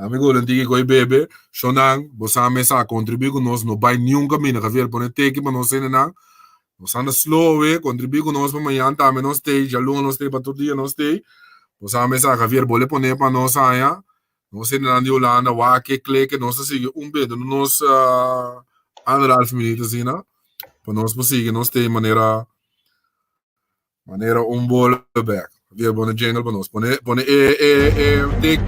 Ami gula un tiki koi bebe. Shonnan, bo sa mes a kontribuí ku nos, no bai niun kaminda. Javier, pone teki pa nos hendenan. Nos anda slow awe, kontribuí ku nos pa mañan tambe nos stay, djaluna nos stay, pa tur dia nos stay. Bo sa mes a, Javier, bo le pone pa nos haña. Nos hendenan di Hulanda, wak e kleke, nos ta sigui un be, duna nos anderhalf minuut asina, pa nos por sigui nos stay manera Manera un bolo bek. Javier, pone jingle pa nos. Pone, pone e, e, e tik.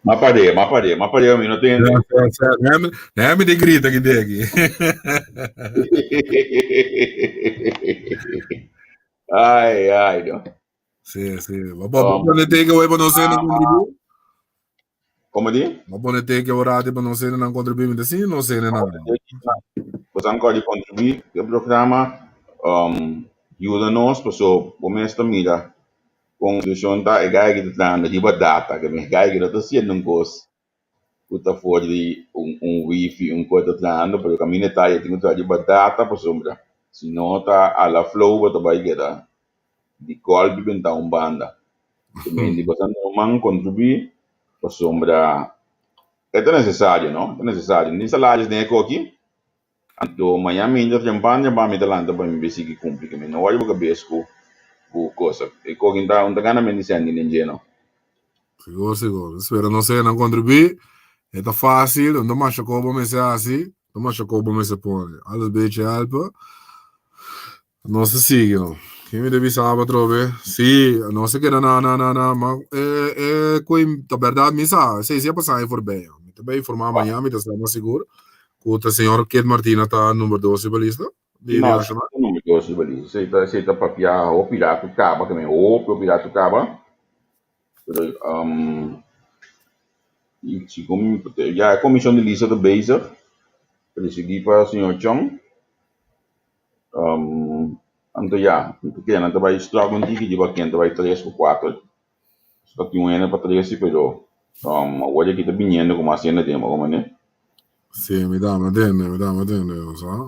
Ma paré, ma paré, ma paré, mi no tende. Déjame de grita aquí de aquí. Ai, ai, no. Sí, sí. Ma pa pone teke hoy pa no ser na contribu. Como di? Ma pone teke orati pa no ser na contribu. Mi sí no ser na. Pues anko di contribu e programa um, ayuda nos paso bo mes ta mira Kon situashon ta e gai ki ta trahando riba data, ke men gai ki no ta hasiendo un kos ku ta for di un un wifi un kos ta trahando, pero kaminda e ta e tin ku traha riba data pasobra si no ta a la flow bo ta bai keda di gòlpi benta un banda. Ke men di bastante ruman kontribuí pasobra e ta nesesario no, e ta nesesario. Ni salarios den e koki. Anto mañan mi ta trempan trempan mi ta lanta pa mi sigui cumpli cu mi no wari bo cabes cu cu cosa e coge ta un ta gana men di sendi den dje no. Sigur sigur spera nos hende contribui e ta facil no ta masha co bo mester haci no ta masha co bo mester pone alles beetje helpen nos ta sigui no kin mi ta bisa abo atrobe si nos ta keda na na na na ma e e cu ta berdad mi sa esey si a pasa aña forbij mi ta bay informa mañana mi ta sa mas sigur cu ta señor Kit Martina ta number dos riba lista di No, nacional. number dos riba lista esey ta esey ta papia hopi rato caba ke men hopi hopi rato caba pero um segun ya e comision di lista ta bezig presidi pa señor Chong. Um, anto ya, anto ke nan ta bai struggle un tiki riba ken ta bai tres ku kuater. So ta tin un hende pa tres si, pero um, awor aki ta biniendo ku mas hende den, bo mane? Sí, mi ta me tende, mi ta me tende, o sa.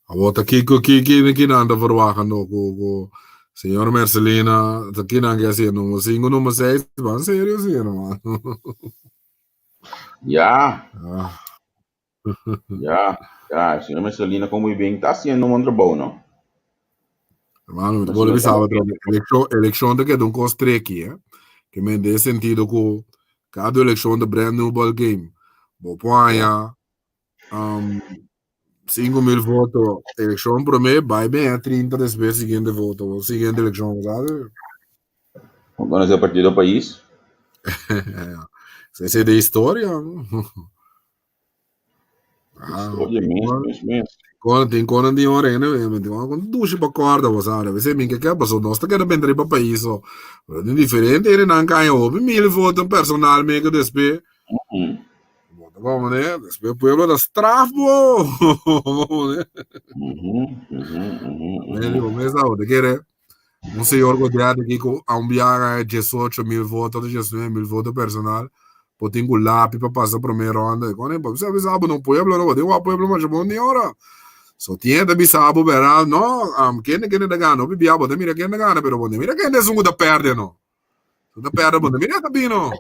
Awor ta kiko ki ki ki nan ta verwachten no ku ku señor Mercelina, ta ki nan ke hasi numero 5, numero 6, ban serio sí, hermano. Ya, Ah. Ya, ya, señor Mercelina con muy bien. Está haciendo un buen trabajo, ¿no? Hermano, mi te puedo avisar otro. Elección, elección te queda un cos tricky, eh? Que me dé sentido que cada elección de brand new ball game. Bo poña, um, 5.000 voto elekshon promé, bai ben 30 despues siguiente voto, siguiente elekshon, sabe? Kono e partido pais? Esei de historia. Ah, Historia mes, mes, mes. Kon tin kon di ora ene, me tin kon dushi pa korda bo sabe. Bese min ke ke paso nos ta keda bendri pa pais so. Pero tin diferente ere nan kaña hopi mil voto personal me ke despe. Bo ta como ne, despe pueblo ta straf bo. Como ne. Me digo, me sa, bo te kere. Un señor ku dia aki ku a un biaha 18.000 voto, 19.000 voto personal, por tin ku lapi pa pasa promé ronda. E kone, bo bisa bo no pueblo no, bo tin wak pueblo masha bon di ora. So tin hende ta bisa bo bera, no, kende kende ta gana, hopi bia bo ta mira kende ta gana, pero bo no mira kende esun ku ta pèrdè no. Esun ta pèrdè bo no mira ta bini no.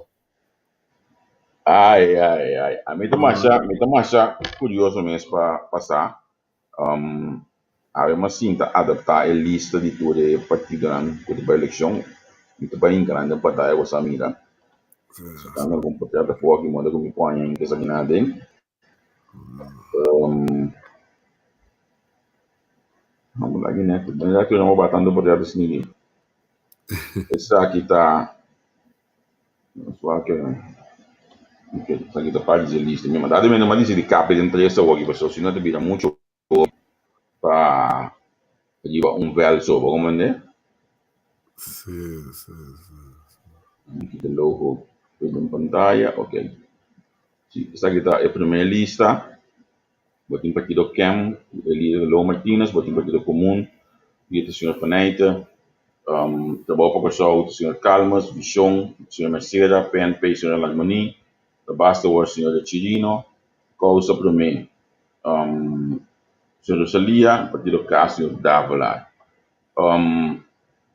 Ai, ai, ai. Ami ta masha, mi ta masha kurioso mes pa pa sa. Awe mi a sinta adaptá e lista di tur e partidonan ku ta bai elekshon. Mi ta bai hinka nan den pantaya ku sa mira. Sacando algun portret afó aki moda ku mi pone hinka esakinan aden. Vamos lá, né? Ya que não batendo portret asina aki. Esaki ta Esaki ta parti di e lista. Mi manda mi no dici di kape den tres awor aki pasobra si no ta bira mucho pa riba un vel so. Bo comprende? Sí, sí, sí. Mi kita logo den pantaya. Ok. Si, esaki ta e primer lista. Bo tin partido KEM, e lider Lo Martinez, bo tin partido Komun, lider ta señor Faneyte, Trabou pa Kòrsou ta señor Calmes, Vishon, señor Mercera, PNP señor Larmonie, Basta Awor señor de Chirino, Kousa Promé, señor Rosalia, partido K señor Davelaar.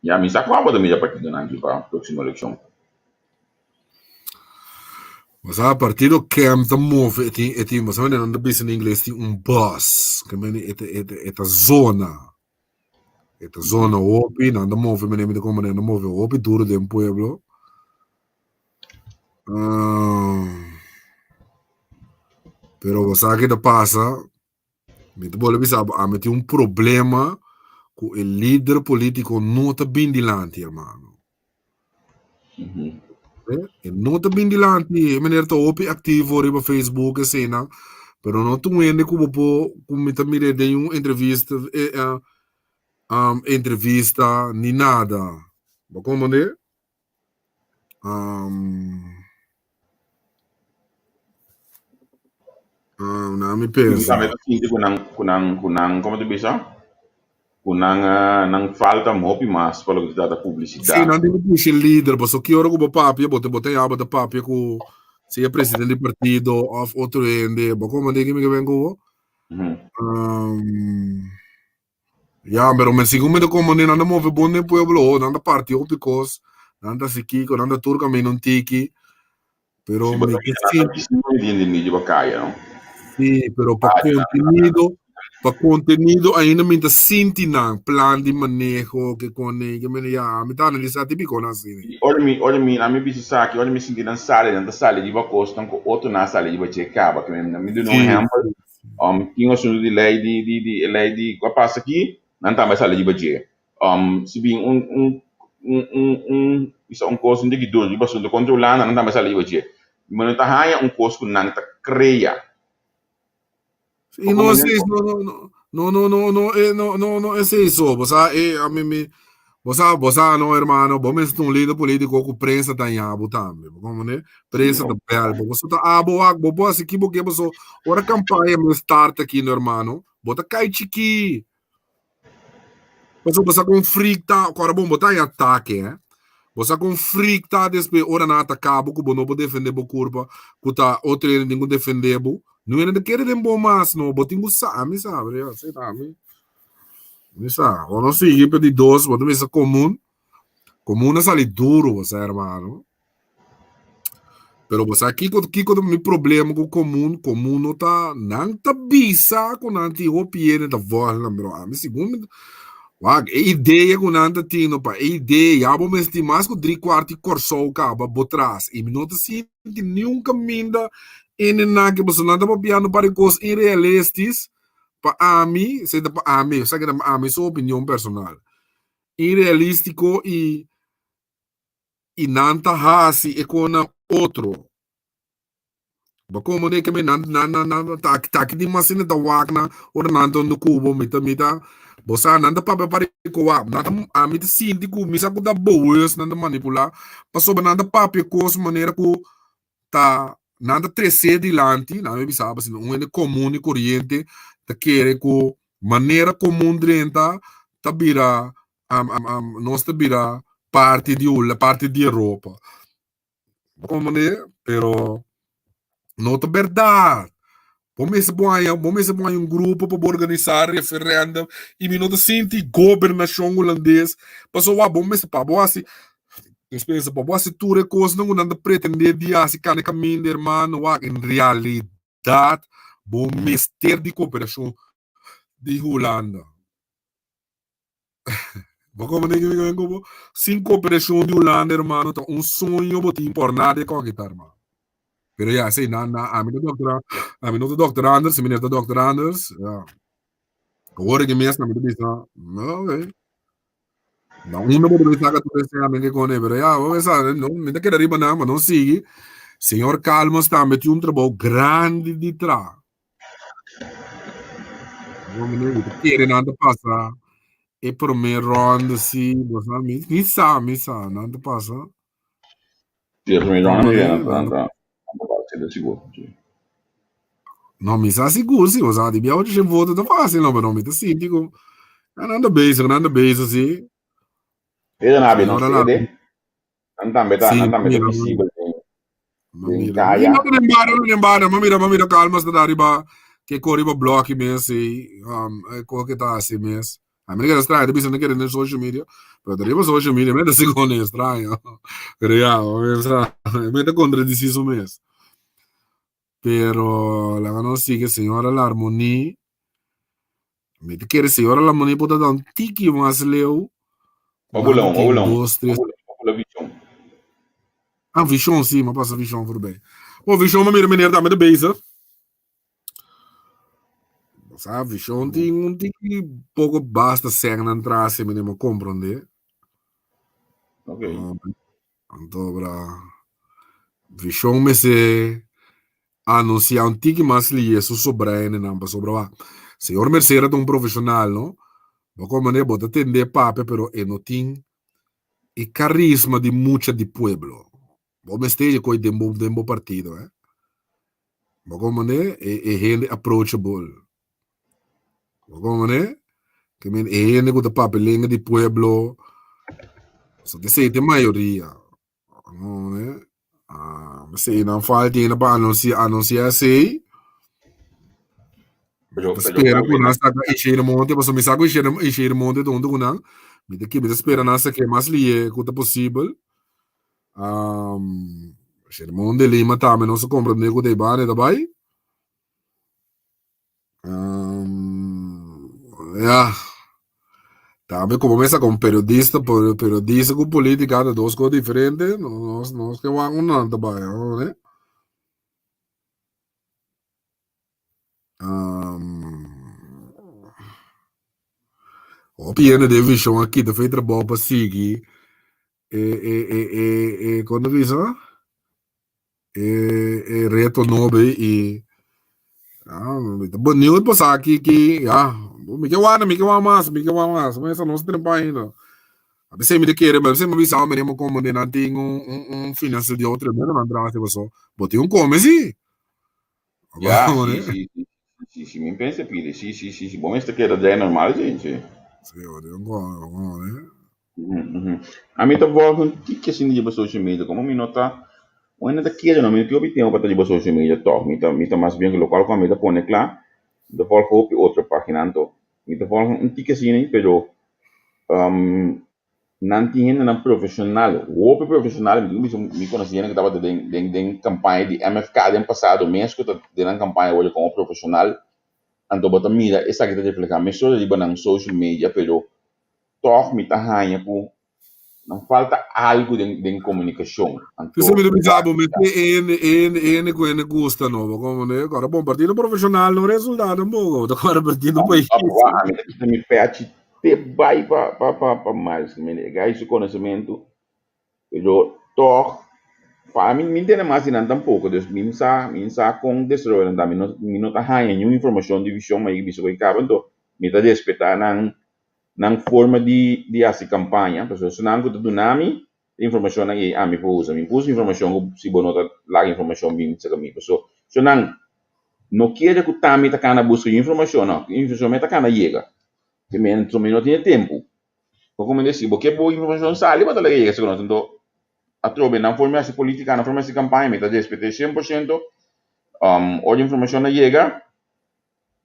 Ya mi sa kua bo ta mira partidonan aki pa próksimo elekshon. Bo sa partido KEM ta move e tin e tin bo sa manera nan ta bisa na ingles tin un bus ke mene e ta e ta e ta zona e ta zona hopi nan ta move manera mi ta komprende nan ta move hopi duro den pueblo pero bo sa ke ta pasa Mi ta bolbe bisa bo, ami tin un problema ku e lider politiko no ta bin dilanti, hermano. E no ta bin dilanti, e meneer ta hopi aktivo riba Facebook eseinan, pero no ta un hende ku bo por, ku mi ta mir'é den un entrevista, entrevista ni nada. Bo komprendé? Na mi pensa. Tambe ta sinti ku nan ku nan ku nan komo ta bisa ku nan nan falta hopi mas pa loke ta trata Sí, publisidat. nan tin ku pusha e lider, pasobra ki ora ku bo papia bo ta bo ta ya bo ta papia ku sea presidente di partido òf otro hende, bo komprende ki mi ke ben ku bo? Ya, pero men segun mi ta komprende nan ta move bon den pueblo ho, nan ta parti hopi kos, nan ta hasi kiko, nan ta tur kaminda un tiki, pero Sí, bo mi ta ke mira nan ta sinti, bisti muy bien den medio di kaya, no? sí, pero pa Kaya nan kontenido, pa kontenido ainda mi ta sinti nan plan di maneho ke kone, ke mene ya, mi ta analisá tipikonan asina. I ora mi, ora mi, ami bisa esaki, ora mi sinti nan sali, nan ta sali riba kosnan ku otronan a sali riba dje kaba. Ke mi, mi duna un Sí, ehèmpel, sí. Tin un asuntu di lei di di di e lei di ku a pasa aki, nan tambe a sali riba dje. Si bin un un un un un bisa un kos un diki duru riba asuntu kontra Hulanda, nan tambe a sali riba dje. Mi no ta haña un kos ku nan ta krea. Sí, Bo no komprende? esei no no no no no no eh, no no no esei so. Bo sa eh a mi mi bo sa bo sa no hermano, bo mester ta un lider politico ku prensa ta ña bo tambe. Bo komprende? Prensa ta bel bo. Boso ta abo wak, bo por hasi ki bo ke paso ora kampaña mes start aki no hermano, bo ta kai chikí. Paso bo sa kon freak ta, kòrda bon bo ta haña atake eh. Bo sa kon freak ta despues ora nan ataka bo ku bo no por defende bo kurpa, ku ta otro hende tin ku defende bo. Niun hende ta kere den bo mas no, bo tin ku sa, mi sa, mi mi sa. Bo no sigui pa di dos, bo ta bisa komun. Komun a sali duro bo sa hermano. Pero bo sa kiko kiko ta mi problema ku komun, komun no ta nan ta bisa ku nan tin hopi hende ta vòg nan pero ami segun mi wak e idea ku nan ta tin no pa e idea ya bo mester tin mas ku dri kuart di Kòrsou kaba bo tras i mi no ta sinti niun kaminda ene nan ke pasobra nan ta papiando par di kos inrealistis. Pa ami, esei ta pa ami, esaki ta pa ami su opinion personal. Irrealístiko i i nan ta hasi e konan otro. Bo komo den ke mi nan nan nan nan ta ta aki di mas hende ta wak nan ora nan ta unda ku bo mi ta mi ta bo sa nan ta papia pa rico wak nan ta ami ta sinti ku mi sa ku ta bewust nan ta manipulá pasobra nan ta papia kos manera ku ta nan ta tresé dilanti nan a bisa bo asina un hende komun i koriente ta kere ku manera komun drenta ta bira nos ta bira parti di parti di Europa. Comprende? Pero no ta berdad. Bo mester por haña, bo mester por haña un grupo pa bo organisá referendum i mi no ta sinti gobernashon hulandes pasobra wak bo mester pa bo hasi dispensa pa bo hasi tur e kosnan ku nan ta pretendé di hasi kane kaminda hermano wak en realidat bo mester di koperashon di Hulanda. Bo como den mi ven como sin cooperacion di Hulanda hermano ta un soño bo tin por nada e kokita hermano. Pero ya esei na na ami no doctor ami no ta doctor Anders, mi ta doctor Anders. Ya. Awor ki mes na mi ta bisa, no, okay. Na unda bo debe saca tur ese ami ke kone, pero ya, bo sa, no, mi ta keda riba nan, ma no sigui. Señor Calmas tambe tin un trabou grandi di tra. Kere nan ta pasa e prome ronde si, bo sa, mi, mi sa, mi sa, nan ta pasa. Sí, e prome ronde ya nan ta, nan ta, nan ta pasa, ta sigur, sí. No, mi sa sigur si, bo sa, di bia ocho shen voto ta fácil, no, pero mi ta sinti ku nan ta bezig, nan ta bezig, si. E nan abi nan sede, Nan tambe ta, nan tambe ta visibel den, den kaya. No, den barrio, no den barrio. Ma mira, ma mira, Calmas ta riba, ke ko riba bloki mes, ei, um, e ko ke ta hasi mes. A mi keda extraño, ta bisa no kere den social media, pero ta riba social media, mi ta sigon extraño. Pero ya, mi ta contradeci su mes. Pero laga nos sigui señora Larmonie. Mi ta kere señora Larmonie por ta da un tiki mas leu. Nan tin dos, tres. Ah, Vision, sí, m'a pasa Vision voorbij. Oh, Vision, m'a mira meneer tambe ta bezig. Sa, Vision tin un tiki poco basta sèn nan tras, meneer, m'a comprende. Ok. Anto bra Vision mester anuncia un tiki mas liye su sobraenenan pasobra wak señor Mercera ta un profesional no bo como manera bo ta tende papia pero e no tin e carisma di mucha di pueblo bo mester e koy den bo den bo partido eh bo como manera e e hende approachable bo como manera ke men e hende ku ta papia lenga di pueblo so te sei te mayoria no ne ah sei nan falta ainda pa anuncia anuncia sei Pero, Ta pero spera ku Calvin, nan saka Isheir Monte, pasobra mi sa ku Isheir, Isheir Monte ta huntu ku nan. Mi ta mi ta spera nan sake mas lihe ku ta posibel. Um, Isheir Monte Lima tambe nos a komprende ku ta e banda e ta bai. Um, ya. Tambe como mesa con periodista, periodista con política ta dos cosas diferente. No, nos, nos que wan un nan ta bai, no, eh? Um, hopi hende den vision a kita fe trabou pa sigui e e e e e kon ta bisa? E e reto nobo ei i ah, mi ta benieuwd pa sa ki ki ya mi ke wak mi ke wak mas mi ke wak mas mesa nos trepa ainda. A veces mi ta kere, a veces mi bisa mi remo como de nan tin un un un financiación tremendo nan tras paso. Bo tin un come sí. Ja, sí, sí, sí, sí, sí, mi pensa pidi, sí, sí, sí, sí, bo mester keda dai normal, sí, sí. Sí, bo tin un come, come. Ami ta volg un tiki asina riba social media, como mi no ta, un hende ta kere no, mi no tin hopi tempo pa ta riba social media tog, mi ta mi ta mas bien locual cu ami ta pone cla, mi ta volg hopi otro pagina anto, mi ta volg un tiki asina pero nan tin hendenan profesional, hopi profesional, mi tin bisa mi conoci hende cu tabata den den den campaña di MFK den pasado mes cu ta den nan campaña awor como profesional, anto bo ta mira esaki ta refleha mesora riba nan social media pero Tòg mi ta haña ku Nan falta algu den den komunikashon. Anto P'esei mi ta bisa bo mester hende hende hende ku hende gusta no bo komprende. Kòrda bon partido profeshonal no resultá tampoko bo ta kòrda partido pais. Ami ta kita mi pechi te bai pa pa pa pa Miles e guy su konosementu pero tòg pa mi mi ntende mas di nan tampoko dus mi no sa mi no sa kon desaroyo nan ta mi no mi no ta haña niun informashon di vishon ma bisa ku e kaba anto mi ta respetá nan nan forma di di hasi kampaña pasobra esunnan ku ta duna mi e informashonnan ei ami por usa mi por usa informashon ku si bo no ta laga informashon bin serka mi pasobra esunnan no kere ku ta mi ta kana buska yu informashon no informashon mi ta kana yega te men mi no tin e tempu bo kuminda si bo ke bo informashon sali bo ta laga yega serka nos anto atrobe nan forma di hasi politika nan forma di hasi kampaña mi ta respet'é sien por siento ora informashon a yega.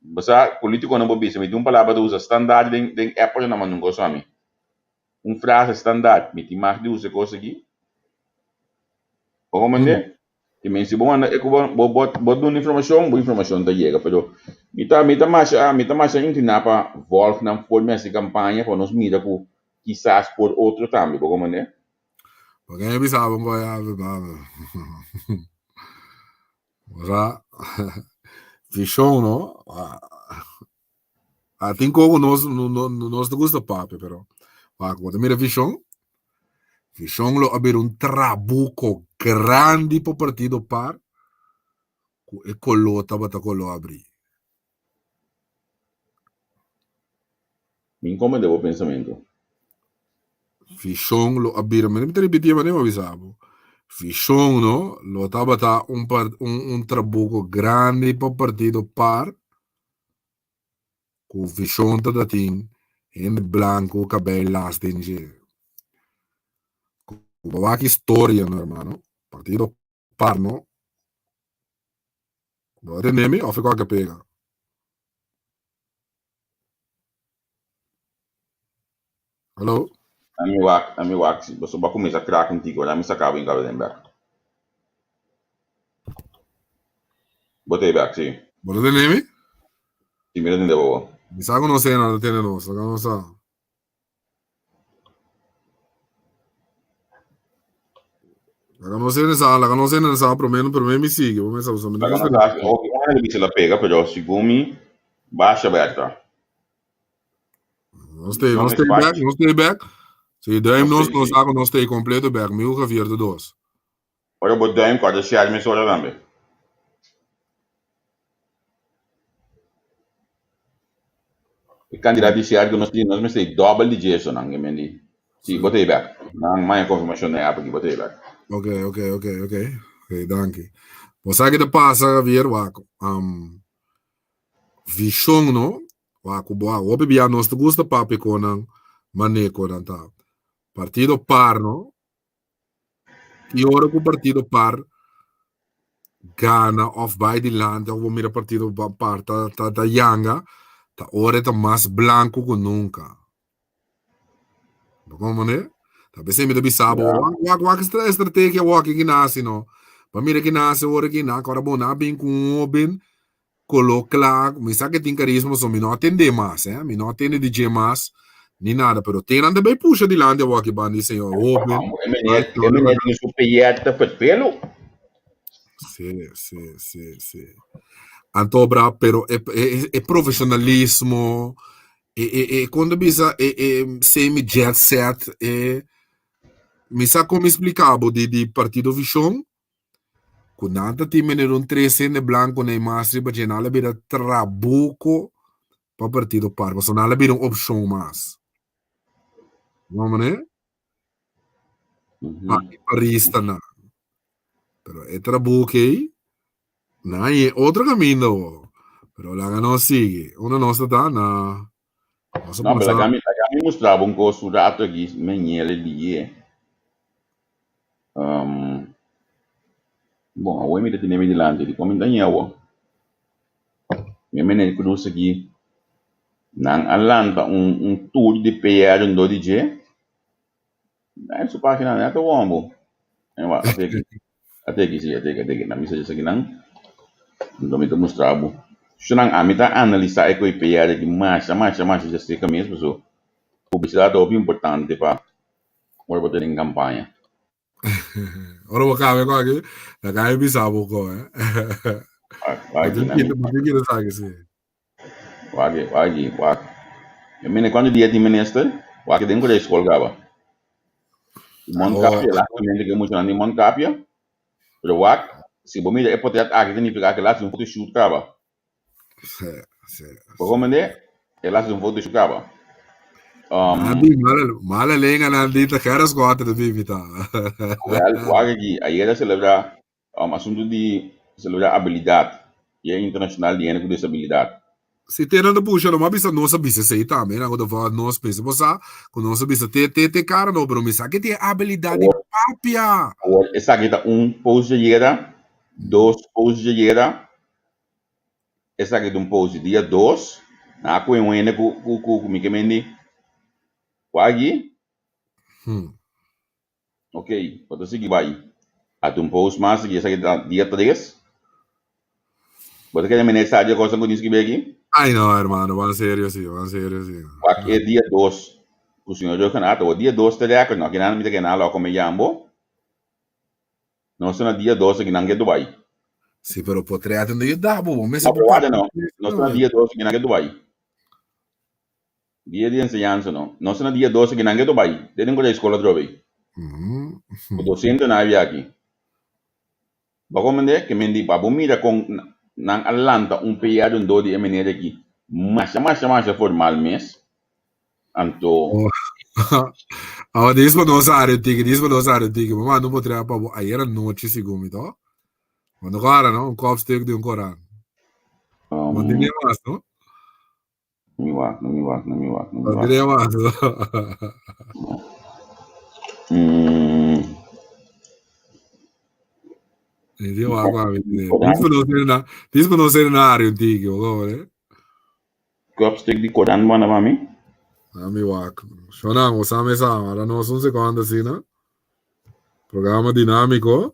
Bo sa, politiconan por bisa, mi tin un palabra ta usa standaard den den airport nan manda un cos pa mi. Un frase standaard, mi tin mag di usa e cos aki? Bo comprende? Te men si bo manda e cu bo bo bo bo duna informacion, bo informacion ta yega, pero mi ta mi ta masha mi ta masha inclina pa volg nan for mi haci campaña pa nos mira cu kisas por otro tambe, bo comprende? Porque mi bisa bo ngoy ave baba. Ora vishon no a tin koko nos nos ta gusta papia pero wak bo ta mira vishon vishon lo a bira un trabuko grandi pa partido par ku e kolo tabata kolo abri. Mi comprende bo pensamentu. Vishon lo a bira, mi ta ripití manera mi a bisa bo, vishon no lo tabata un un un trabuco grandi pa partido par ku vishon ta tin hende blanco kabei las den dje. Ku bo wak historia no hermano, partido par no, bo a tende mi of e kòke pega? Hallo? Ami wak, ami wak, si boso ba kuminsá krak un tiki, ora mi saka bo inka den bek. Bo ta e bek, si. Bo ta tende mi? Si, mi ta tende bo. Mi sa ku nos ena ta tende nos, laga nos sa. Laga nos ena sa, laga nos ena sa promé, promé mi sigui, bo mester sa, mi Laga nos sa, ok, un hende bisa la pega, pero segun mi, basha bek ta. Nos stay, nos stay back, nos stay back. Si duim nos, nos sa ku nos stay completo back. Mi ku Javier de dos. Ora bo duim kòrda share mesora tambe. E kandidat di share ku nos tin, nos mester dòbel di dje esonan, ke men di. Si, bo ta e bek. Nan maya konfirmashon na e app aki, bo ta e bek. Ok, ok, ok, ok. Ok, danki. Bo sa ke ta pasa, Javier, wak. Um, vishon, no? Wak ku bo a hopi bia nos ta gusta papia kon nan mane kon nan ta. Partido par, no? I ora ku partido par gana of bai dilanti of bo mira partido par ta ta ta yanga, ta ora e ta mas blanku ku nunka. Bo komprende? Ta p'esei mi ta bisa bo, wak wak wak e estrategia awor ki nasi no. Bo mira ki nasi ora ki nan kòrda bo nan a bin ku un hóben Kolo kla, mi sa ke tin karisma pasobra mi no a tend'é mas, eh, mi no a tende di dje mas ni nada, pero te nan ta bay pusha dilanti awor aki banda di señor hoben. E meneer, e meneer tin su peyet ta ferfelu. Sí, sí, sí, sí. Anto bra, pero e, e, e profesionalismo, e, e, e, kon ta bisa, e, e semi jet set, e, mi sa kon mi splika bo di, di Partido Vision, Ku nan ta tin manera un tres hende blanco na e mas riba dje, nan a bira trabuco pa partido par, pasobra nan a bira un opcion mas. No manera? Pa e paristanan. Pero e trabuco ei, nan a haña otro caminda awor. Pero laga nos sigui. Unda nos ta ta? Na Nos a No, pero pasa. laga mi, laga mi mustra bo un cos un rato aki, mi ñele liye. Um, bon, awor mi ta tene mi dilanti, di kon mi ta ñe awor? Mi meneer Cruz aki, nan a lanta un, un tour di PR rondó di dje. Na su página nan ta wombo. En wa, ate aki. Ate aki, si, ate aki, ate aki. Na mi sa esaki nan. Nto mi ta mustra bo. Su nan ami ta analisa e koe PR aki masha, masha, masha dje cerca mes, paso publicidad ta hopi importante pa. Ora bo ta den kampaña. Ora bo kabe ku aki, laga mi bisa bo ko, eh. Wak, Bo tin kere sa aki, si. Wak, wak, wak. E mene kuantu dia tin minister? Wak den ku skol kaba. Mondkapje, laatste ke muchanan tin mondkapje. Pero wak, si bo mira e potret aki ta nifiká ke laatste un photoshoot kaba. Sí, sí. Bo comprende? El hace un photoshoot kaba. Um, Nandi, mala, mala lenga nandi, ta kera squat de bibita. Wel, wak aki, ayer a celebra um, asunto di celebra habilidad, Dia Internacional di Hende ku Disabilidad. Si te nan ta pusha, lo ma bisa nos a bisa esei tambe, nan ku ta vòt nos mester por sa ku nos a bisa te te te kara no, pero mi sa ke tin e abilidad di Awor, papia. awor esaki ta un post djayera, dos post djayera, Esaki ta un post di dia dos. Nan a kohe un hende ku ku ku ku mi ke mendi wak aki. Hmm. Ok, bo ta sigui bai. A ta un post mas aki, esaki ta dia tres. Bo ta kere mene sa di e kosnan ku tin skibi aki? Ay no, hermano, ban serio si, ban serio si. Wak e dia dos ku señor Ruggenaath. Awor dia dos ta record, no aki nan mi ta kere nan a lòk kome yambo. Nos ta na dia dos aki nan ke Dubai. Si, pero potret no yuda bo, bo mester No, pero wak no. papia. Nos ta na dia dos aki nan ke Dubai. Dia di enseñansa no. Nos ta na dia dos aki nan ke Dubai. Den den kolegio skola atrobe. Mm. Ku docente nan habia aki. Bo a comprende? Ke men di pa bo mira kon nan a lanta un PR rondó di e meneer aki masha masha masha formal mes. Anto. Oh. Awa dis pa nos área tiki, dis pa nos área tiki. Mama no potrea pa bo ayer anochi segun mi to. Mando kora no, un kopstuk di un koran. No tiene mas, no? No mi wak, no mi wak, no mi wak, no mi No wak. tiene mas. No? Di wak pa mi. Dis pa nos na, dis pa nos na área tiki, bo eh? Kopstuk di koran manda pa mi. Ami wak. Shona, bo sa mesa, ara nos un sekonda asina. Programa dinámiko.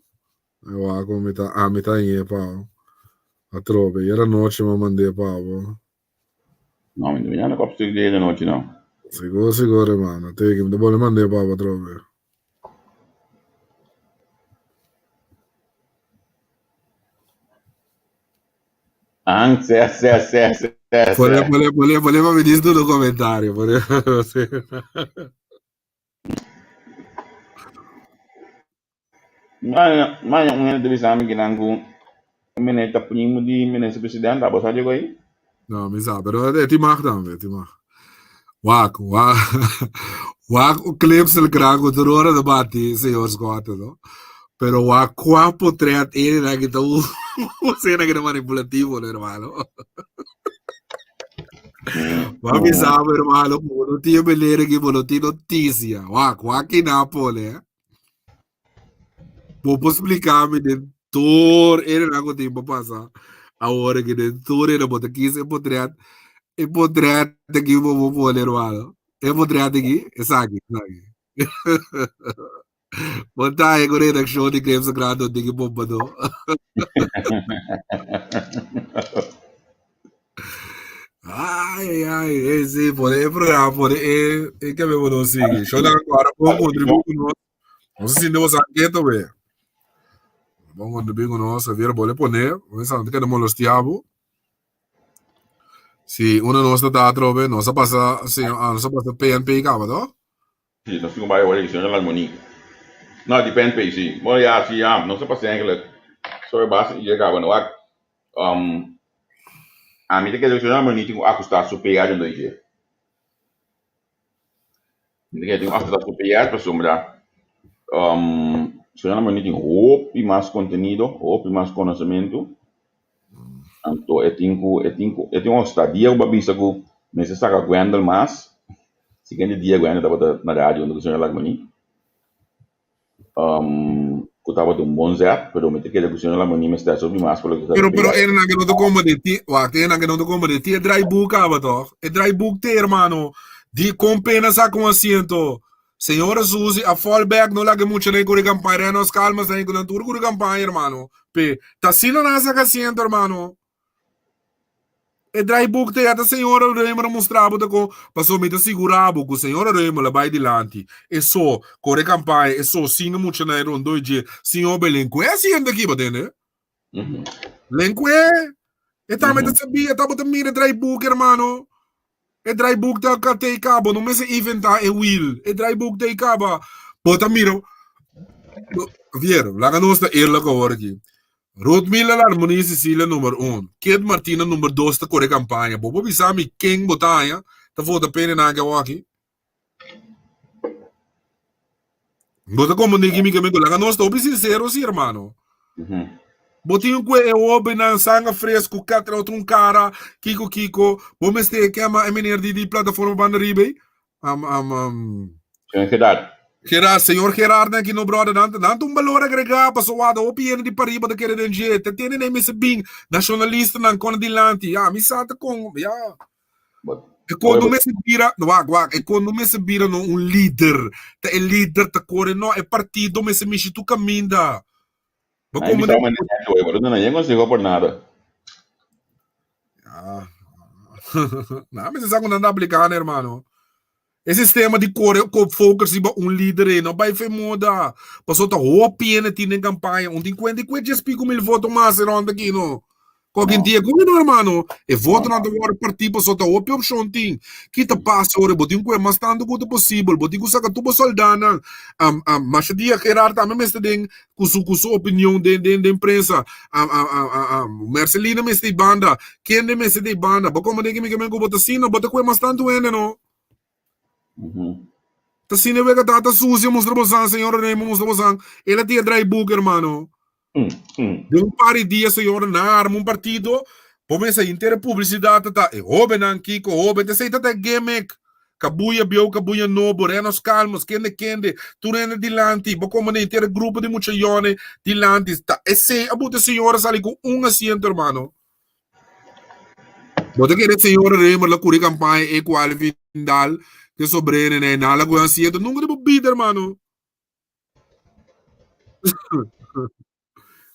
Mi wak ku mi ta, ami ta inge pa bo. Atrobe, yera nochi mi a mand'é pa bo. No, mi no mira na kopstuk di yera nochi no. Sigur, sigur, hermano. Teki, mi ta bolbe mand'é pa bo atrobe. Ang, se, se, se, se, se. Pone, pone, pone, pone pa mi dis duna comentario. Pone, sí. Maña, maña un hende ta bisa mi kinan ku e meneer ta primo di minister president, abo sa dje ku ei? No, mi sa, pero e tin mag tambe, e tin mag. Wak, wak, wak un clips el gran ku tur ora ta bati señor Scott, no? Pero wak kua potret ene nan ki ta usa ki ta manipulativo, no, hermano. Wa bisa bo, hermano, ku bo no tin e manera ki bo no tin notisia. Wak, wak kina pone, eh. Bo por splika mi den tur ene nan ku tin pa pasa awor aki den tur ene bo ta kis e potret e potret aki bo por pone hermano e potret aki esaki esaki bo ta haña ku redakshon di Crepes Grande no tin ki bombadó. Ai, ai, ai, ei, sí, pone e programa, pone e, e que me no sigue. Yo la agora vou contribuir com nós. Não se sinta você quieto, ve. Vamos contribuir com nós, Javier, vou le poner, vamos a que no molestiabo. Si uno no está teatro, ve, no se pasa, sí, ah, no se pasa PNP, caba, no? Sí, nos tin bai ora edición de la armonía. No, di PNP, sí. Bueno, ya, sí, ya, nos a pasa eigenlijk. Sorry, basta y llega, bueno, wak. Um, a mi te kere edición de la armonía tin ku ajustar su PR den doije. Mi te kere tin ku ajustar su PR pasobra um, Señor Armonía tin hopi mas contenido, hopi mas conocimiento. Anto e tin ku e tin ku e tin un sta dia ku bo a bisa ku mester saka Gwendel mas siguiente dia Gwendel tabata na radio huntu ku señor Lagmani ku tabata un bon zet pero mi ta kere ku señor Lagmani mester hasi hopi mas pa loke ta Pero pero esnan ke no ta komba di ti wak esnan ke no ta komba di ti e draaiboek kaba tòg e draaiboek te hermano di kon pena saka un asiento Señora Susie a fall back no laga e muchanan kuri campaña Renos calma sa cu nan tur kuri campaña hermano pe ta asina nan a saca asiento hermano. E draaiboek ta ya ta señora Römer a mustra bo ta kon, paso mi ta sigura bo ku señora Römer la bai dilanti e so kore kampaña e so sin e muchanan e rondó e dje sin hopi lenkue a sienta aki bo tende. Lenkue e tambe ta sabia tabata mira e draaiboek hermano. E draaiboek ta ka tei kaba no mester inventa e wiel e draaiboek tei kaba bo ta mira Javier laga nos ta eerlijk awor aki Ruth Miller Armonie Cecilia number un Kate Martina number dos ta kore kampaña bo por bisa mi ken bo ta haña ta vota p'e nan aki awor aki Bo ta comprende ki mi ke mi laga nos ta hopi sincero si hermano. Bo tin ku e hobennan sanga fresco katra otro un cara kiko kiko bo mester kema e meneer di di plataforma banda riba ei. Um, um, um, Señor Gerard. Gerard, señor Gerard nan ki no brother nan nan ta un balor agrega paso wada hopi hende di pariba ta kere den dje te tene nan mester bin nacionalistanan kon dilanti ya mi sa ta kon ya. E kon no mester bira, wak, wak, e kon no mester bira no un lider. Ta e lider ta kore, no, e partido mester mishi tu kaminda. Bo komo de... Pero no hay consejo por nada. Ah. No, mester sa ku nan ta apliká, hermano. E sistema di kore kop focus riba un lider ei no bai fe moda. Paso ta hopi hende tin den kampaña. Un tin kuenta i kue djes pico mil voto mas e rond aki no. Koke dia ku no hermano. E votonan ta wòrdu partí paso ta hopi opshon tin. Ki ta pasa ora bo tin kue mas tantu ku ta posibel. Bo tin ku saka tur bo sòldánan. Masha dia Gerard tambe mester den ku su ku su opinion den den den prensa. Mercelina mester di banda. Kende mester di banda. Bo komo den ke mi ke men ku bo ta asina bo ta kue mas tantu hende no. Ta asina wega tata sucia mustra bosan señor Remo mustra bosan el a tira draaiboek hermano. Den un par di dia señor nan a arma un partido bo mester inter e publicidad ta e hobennan kiko hoben ta esey ta ta e gimmick kabuya bieu kabuya nobo renos calmos kende kende tur hende dilanti bo como den inter e grupo di mucha yone dilanti ta esey a buta señor a sali cu un asiento hermano. Bo ta kere señor Raymer la curi campaña e cu Alvin Daal ke sobrene na e nala cu asiento nunca di bo bida hermano.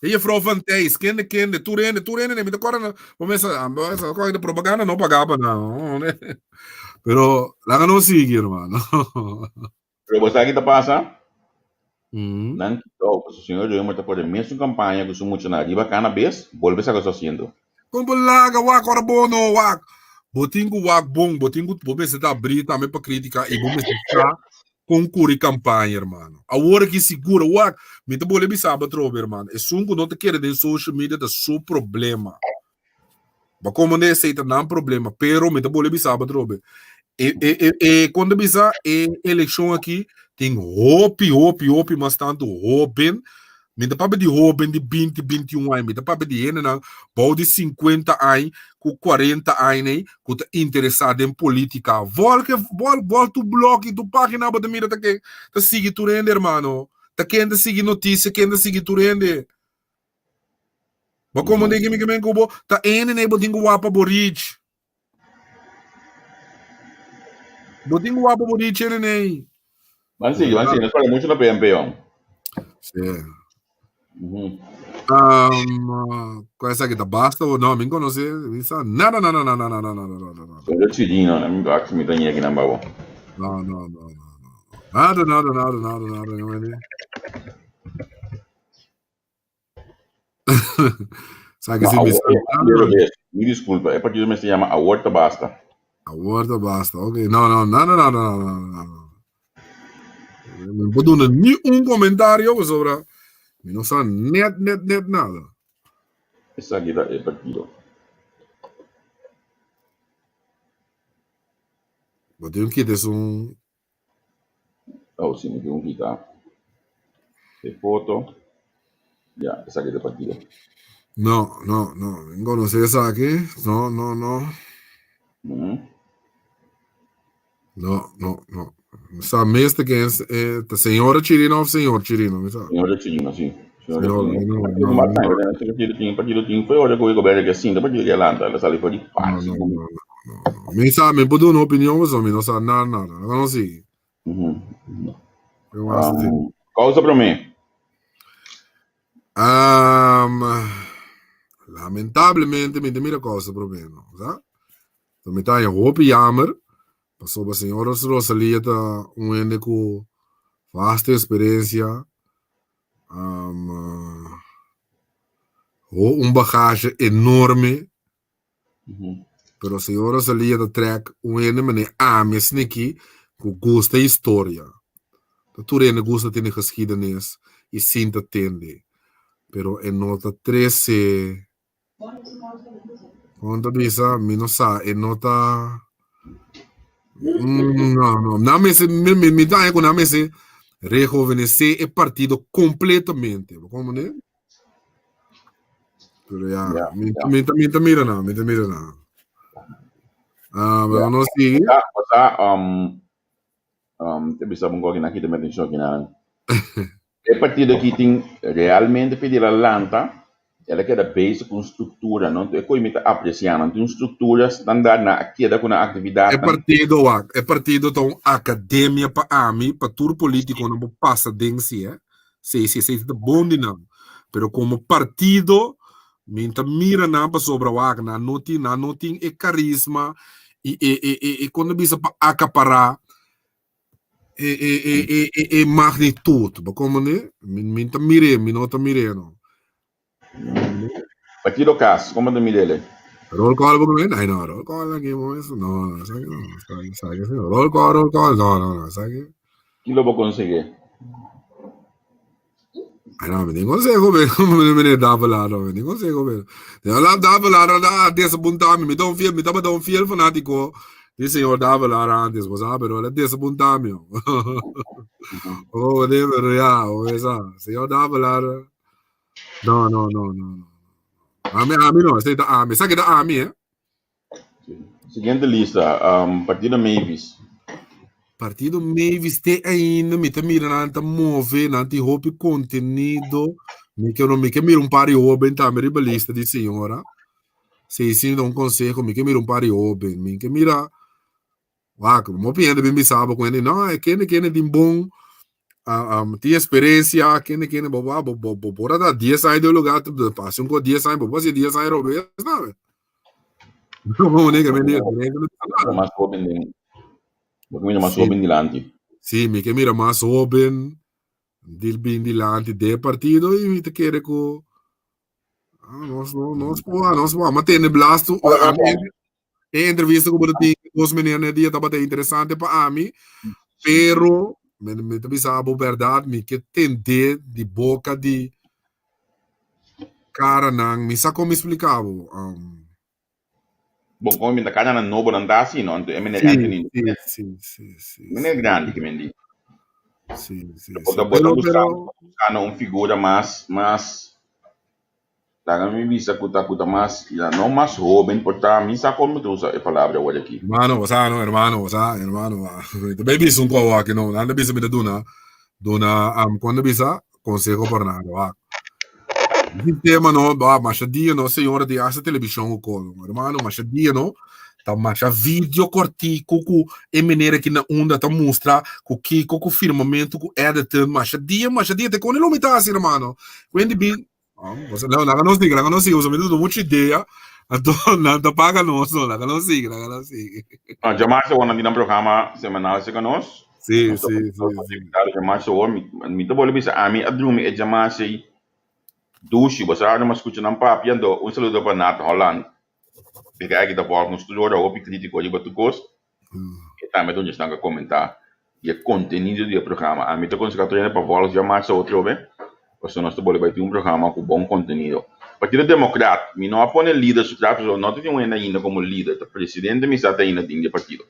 E juffrouw van Thijs, kende kende, tur hende, tur hende, mi ta corda na, bo mesa, ah, bo mesa, de propaganda no pagaba na. Pero laga nos sigui hermano. Pero bo sa ki ta pasa? Nan kitau, pasobra señor Römer ta pone mesun campaña cu su muchanan riba cana bes, bolbe saca su asiento. Con bo laga wak ora bo no wak. Bo tin cu wak bon, bo tin cu bo mester ta abri tambe pa critica y bo mester sa con curi campaña, hermano. Awor aki sigur, wak, mi ta bolbe bisa bo atrobe, hermano, esun cu no ta kere den social media ta su problema. Bo como de esey ta nan problema, pero mi ta bolbe bisa bo atrobe. E, e, e, e, kon ta bisa, e eleccion aki tin hopi, hopi, hopi mas tanto hoben. Mi ta papia di hoben di 20, 21 aña, mi ta papia di hendenan bou di 50 aña ku 40 aña ei ku ta interesá den polítika. Volke, vol, vol tu blog i tu página bo ta mira ta ken ta sigui tur hende, hermano. Ta ken ta sigui notisia, ken ta sigui tur hende. Bo como den kimi kimen ku bo ta ene nei bo tin ku wapa bo reach. Bo tin ku wapa bo reach ene nei. Ban sigui, ban sigui. Nos paga mucho na PNP, hom. Sí. Um, cuál es aquí? Basta o no? Mi conoce, mi sa nada, nada, nada, nada, nada, nada, nada. Pero chidino, mi wax mi taña aquí nan babo. No, no, no, no, no. Nada, nada, nada, nada, nada, no me Sa que si bisa. Mi disculpa, e partido me se llama Awor ta basta. Awor ta basta, ok. No, no, no, no, no, no, no, no. No puedo donar ni un comentario sobre. Mi no sa net, net, net nada. Esaki ta e partido. Bo tin kita es un Oh, si mi tin un kita e foto. Ya, esaki ta e partido. No, no, no. Mi conoce esaki. No, no, no. No, no, no. Sa mes ta ken eh, ta señora Chirino of señor Chirino, mi sa. Señora Chirino, si. Señora Señora, Chirino. no, Partido no, mas no. tanto, partido tin, partido tin, fue ora ku e gobierno ke sinta, partido ke lanta, la sali for di No, fácil. no, no, no, no. Mi sa, mi por duna opinion, pasobra mi no sa nada, nada. No no sigui. Mi wak si. Causa promé. Um, lamentablemente mi ta mira causa promé, no, sa? So mi ta haña hopi yamer, pasobra señora Rosalia ta un hende ku vaste eksperensia, un bagahe enorme. Pero señor Rosalia ta trek un hende manera ami esniki ku gusta historia. Ta tur hende gusta tene geschiedenis i sinta tende. Pero e no ta trese, kon ta bisa, mi no sa, e no ta, no, no. Nan mester, mi, mi, mi ta haña ku nan mester rejuvenesé e partido kompletamente. Bo komprendé? Pero ya, Ya, mi, ya. mi, mi ta mira na, mi ta mira na. Ah, pero Ya. no sigue. Ota, ota, te bisa bon koki na kita mi atención aquí na. E partido aquí tin realmente pedir a lanta, ela queda bezig con structura, no? E koi mi ta apreciando, tin un structura standaard na a keda con na E actividad. partido wak, e partido ta un academia pa ami, pa tur politico no pasa den si, eh. Sí, sí, sí, ta bon di nan. Pero como partido, mi ta mira nan pasobra wak, nan no tin, nan no tin e carisma y e, e, e, e cuando bisa pa acapará e, e, e, e, e, e magnitud. Bo comprende? Mi, mi ta mire, mi no ta mire, no. Partido Cas, como ta mirele? Roll call bo men? Ay no, roll call aquí mo eso. No, no, sabe no, sabe, sabe que sí. Roll call, roll call. No, no, no, sabe que. Ki lo bo conseguí? Ay no, mi tin consejo be, mi meneer Davelaar, no, mi tin consejo be. La Davelaar a desapuntá mi, mi ta un fiel, mi tabata un fiel fanático di señor Davelaar antes, bo sa, pero el a desapuntá mi. Oh, pero ya, o esa, señor Davelaar. No, no, no, no, no. Ami, ami no, esei ta ami. Esaki ta ami, eh. Siguiente lista, Partido Mavis. Partido Mavis te ainda mi ta mira nan ta move, nan tin hopi contenido. Mi ke no, mi ke mira un par di hoben tambe riba lista di señora. Si si un conseho, mi ke mira un par di hoben. Mi ke mira Wak, hopi hende bin bisa bo ku hende, no, e kende kende tin bon um, tin experiencia, kende kende bo bo bo bo por a da 10 años de lugar, pase un ko 10 años, bo por hasi 10 años robes, sabe? No, nigga, me di experiencia no ta nada. Mas hoben den, bo ke mira mas Sí. hoben dilanti. Sí, mi ke mira mas hoben dil bin dilanti de partido y mi ta kere ku ah, nos no nos por nos por ma tene blasto Ora, a mi E entrevista ku bo ta tin dos meneer na e dia tabata interesante pa ami, pero mi, mi ta bisa bo bèrdat, mi ke tendé di boka di karanan, mi sa kon mi splika bo. Bon, kon mi ta karanan nobo nan ta asi, no? Anto e meneer Sí, Anthony, sí, sí, sí, sí, meneer grandi ke men di. sí, sí, Bo sí. ta, bo ta Pero, buscando, pero, buscando un figura mas, mas Laga mi bisa ku ta ku ta mas, ya no mas hoben, por ta mi sa kon mi ta usa e palabra awor aki. Hermano, bo sa no, hermano, bo sa, hermano, mi ta bay bisa un koho aki no, nan ta bisa mi ta duna, duna, kon ta bisa, conseho por nada, wak. Sistema no, ba, masha dia no, señora tin hasta televishon ku kolo, hermano, masha dia no, ta masha video kortiku ku e manera ki na unda ta mustra ku kiko ku firmamentu ku editing, masha dia, masha dia, te kon e lo mi ta hasi, hermano, kuendi bin, No, laga nos sigui, laga nos sigui. Usa mi ta mucha idea. Anto, nan ta paga nos, no, laga nos sigui, laga nos sigui. No, djamarse awor nan tin nan programa semanal cerca nos. Sí, Nos ta sí, nos sí, ta sí. invitado djamarse awor. Mi, mi ta bolbe bisa, ami a drumi e djamarse ei dushi. Bo sa, mi a scucha nan papia, anto un saludo pa Nat Holland. Mi ka aki ta volg nos tur ora hopi critico riba tur cos. E tambe ta un esnan ka komentá di e kontenido di e programa. Ami ta konsehá tur hende pa vòlg djamarsa otro be, pasobra nos ta bolbe bai tin un programa ku bon kontenido. Partido Demokrat, mi no a pone lider su tras pasobra no ta tin un hende ainda komo lider, ta presidente mi sa ta ainda tin di e partido.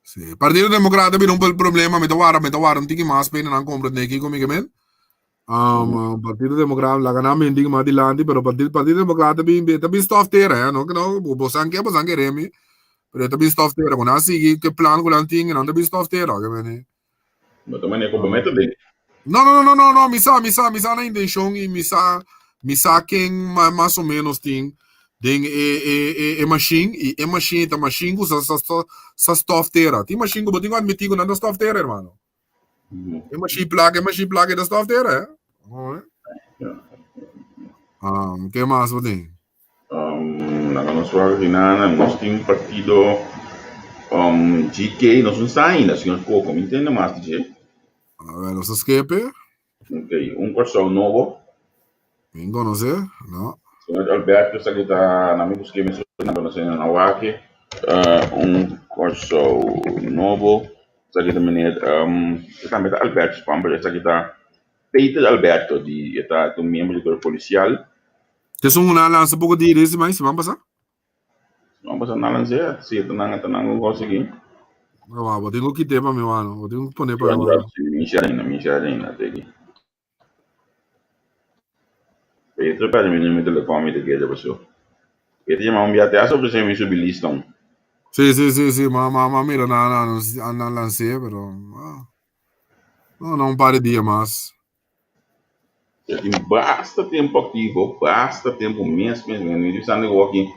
Sí, Partido Demokrat a bira un problema, mi ta wara, mi ta wara un tiki mas p'e nan komprendé kiko mi ke men. Partido Democrat laga nan bin ding mas dilanti, pero Partido, Partido Democrat ta bin, ta bin stof tera, eh? No, no, bosan ke, bosan kere mi, pero ta bin stof tera. Ku nan sigui ke plan ku nan tin, nan ta bin stof tera, ke meni. No ta manera ku bo mete den. No, no, no, no, no, mi sa, mi sa, mi sa nan intencion i mi sa, mi sa ken mas o menos tin den e, e, e, e machine, i e machine ta machine ku sa, sa, sa, sa stof tera. Tin machine ku bo tin ku admiti ku nan ta stof tera, hermano. E machine plaka, e machine plaka, e ta stof tera, eh? Oh, eh? Ja. Ke mas bo tin? Laga nos wak aki nos tin partido um, GK, nos no sa ainda, señor Coco, mi ntende mas di dje. A ver, nos ta skepe. Ok, un Kòrsou nobo. Mi n konosé, no. Señor Alberto esaki ta na mi busk'é mi su konosé na wak. Un Kòrsou nobo, esaki ta meneer, um, e tambe ta Alberto Spamper, esaki ta Peter Alberto di e ta un miembro di cuerpo policial. Esun una lansa poco dia desi mai siman pasa. Siman pasa nan lans'é, si ta nan ta nan un cos aki. Awa, bo tin cu kite pa mi wano, bo tin cu pone pa mi wano. Si, mi si ainda, mi si ainda te aki. Peter perde mi numero di telefon mi ta kere paso. E ta yama un bia te a ofrece mi subi lista un. Si, si, si, si, ma ma ma mira nan nan nan lans'é pero ah. No, no, un par di dia mas. Ya tin basta tempo aktivo, basta tempo mes mes. Mi di bisando ku aki,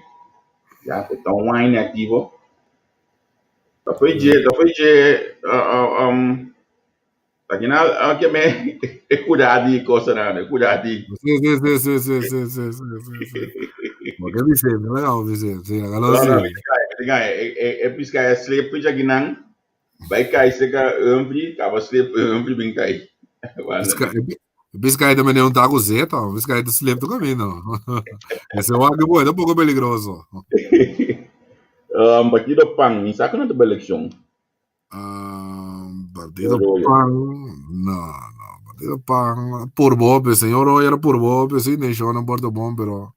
ya e ta un wine aktivo. Ta foi dje, ta foi dje, um, ta kina a ke me e kuda di kosanan, e kuda di. Si, si, si, si, si, si, si, si, si, si. Bo ke bisé, mi laga bo bisé, si, laga lo No, no, si. mi ta kai, mi ta kai. E, e, e piska e slip picha kinan. Bai kai seka Humphrey, kaba slip Humphrey bin kai. Piska, piska ta meneer un taco zeta, piska ta slip tu camino. Ese wak boy, ta poco peligroso. Um, partido PAN, mi sa ku no ta eleccion. Um, partido PAN, no, no, partido PAN, purbo, señor Royer purbo, sí, nation na Puerto Bon, pero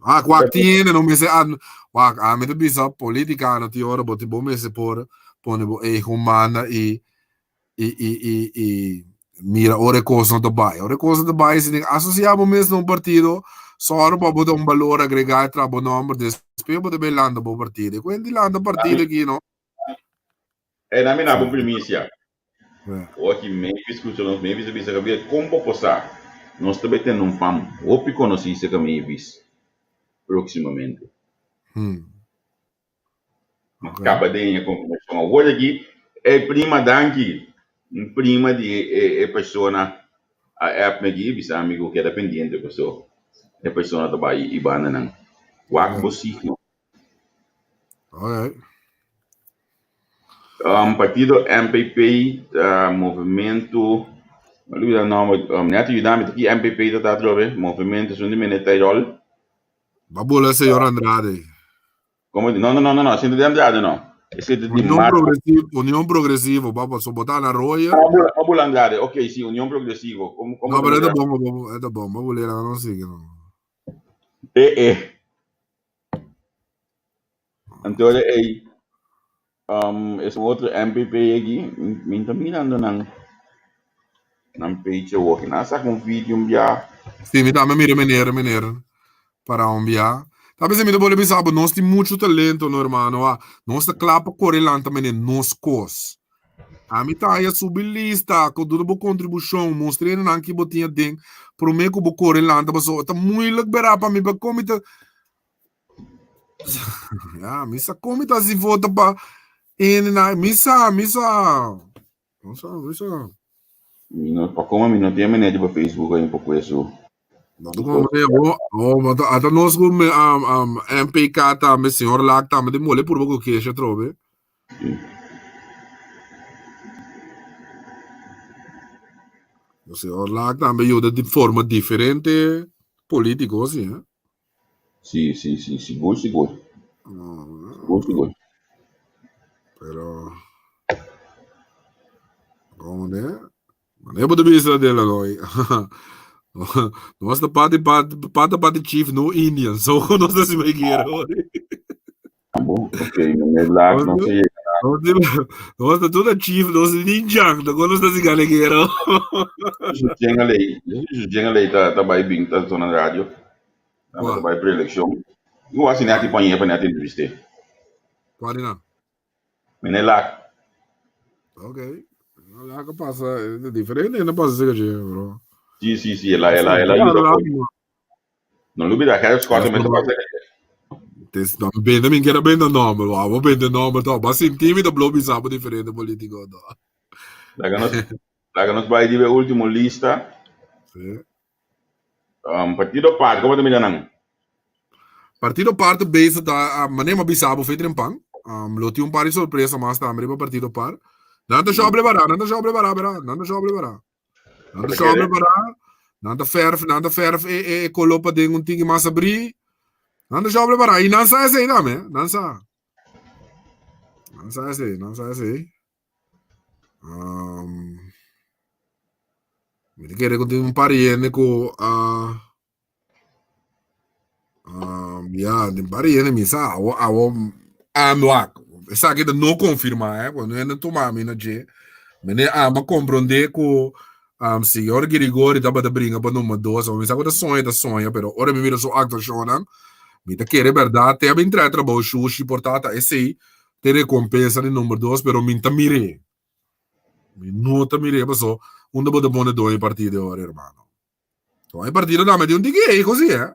Ah, wak tin hende no mester an wak ami ta bisa politica no tin ora bo tin bo mester por pone bo eigen manda i i i i i mira ora e kos no ta bai. Ora e kos no ta bai si tin asosia bo mes na un partido sòru pa bo ta un balor agregá i traha bo nòmber despues bo ta bai lanta bo partido. E kuenta di lanta partido aki no. E na mi na bo primisia. Oki Mavis skucha nos, Mavis a bisa Gabriel, kon bo por sa? Nos ta bai tene un fam hopi konosí serka Mavis próksimamente. Ma kaba den e konfirmashon awor aki. Ey prima danki. Un prima di e persona a app mi aki bisa mi ku keda pendiente paso e persona ta bai i bandanan. Wak bo signo. Alright. Um, partido MPP ta movimento, mi olvida nomber, um, net ayuda mi, ki MPP ta ta atrobe? Movimento sun di meneer Tayrol. Ba bola señor Andrade. Como di? No, no, no, no, no, sinto di Andrade no. E sinto di Unión Marco. Progresivo, Unión Progresivo, ba so bota na Royer. Ah, bola, ah, bola Andrade, ok, sí, Unión Progresivo. Como, como No, pero ta esta bom, bom, esta bom, ba bolera no sigue no. Eh, eh. Anto ora ei um, es un otro MPP aki, mi ta mirando nan nan page awor. Nan a saka un video un bia. Sí, mi tambe mira meneer, meneer para un bia. Ta bisa mi ta bole bisa bo, nos tin mucho talento, no hermano. Ah, nos ta kla pa kore lanta meneer nos kos. Ami ta haya subi lista ku duna bo kontribushon, mustra nan ki bo tin aden, promé ku bo kore lanta paso ta moeilijk bera pa mi pa kon mi ta Ya, mi sa kon mi ta hasi vota pa hende nan, mi sa, mi sa, mi sa, mi sa. Mi no, pa komo mi no tin e meneer riba Facebook ain pa kue su. No ta komo meneer, oh, oh, ma ta, ata nos ku me, um, um, MPK tambe, señor Laak tambe, tin mole purba ku kesha atrobe. Señor Laak tambe yuda di forma diferente politico, si, eh? Sí, sí, sí, sigur, sigur. Sigur, sigur. Pero, como ne? Mane bo ta bisa de la noi. Nos ta pati pati pata pati chief no Indian. So nos ta si guera ori. Bo, ok, meneer Laak, Nos no se llega. nos ta tudo chief, nos ninjang, ta nos ta si gana guera. Su jenga lei, su jenga lei ta ta bai bin ta zona radio. Ta Qua? bai preelección. Igual si nati ponye pa nati entreviste. Qua di nan? Meneer Laak. Ok. Laak pasa, eh, diferente, no pasa zeker, bro. Sí, sí, sí, ela, ela, ela ayuda. No lubida, Gerrit Scott tambe ta pasa zeker. Tes no bende min kera bende nomber, wa bo bende nomber to. Ba sinti mi ta blo bisa bo diferente politico to. Laga nos, laga nos bai di be último lista. Sí. Um, partido PAD, como ta mira nan? Partido Par ta bezig ta, manera mi a bisa bo fe trempan, lo tin un par di sorpresa mas tambe riba Partido Par. Nan ta shò prepará, nan ta shò prepará, bera, nan ta shò prepará. Nan ta shò prepará, nan ta fèrf, nan ta fèrf e, e, e koló paden un tiki mas abrí. Nan ta shò prepará i nan sa esei tambe, nan sa. Nan sa esei, nan sa esei. Um, mi ta kere ku tin un par di hende ku a um, ya, tin par di hende mi sa awo awo ando ak. Esaki ta no konfirmá, eh, cuando hende tuma mi na dje. Mene ama komprondé ku um, señor Girigori tabata bringa pa number dos. Mi sa ku ta soña, ta soña, pero ora mi mira su aktuashonnan, mi ta kere bèrdat te a bin trae trabou shushi por tata esei te recompensa di number dos, pero mi ta mir'é. Mi no ta mir'é paso unda bo ta pone doño partido e ora, hermano. Doño partido tambe tin un tiki ego, si, eh.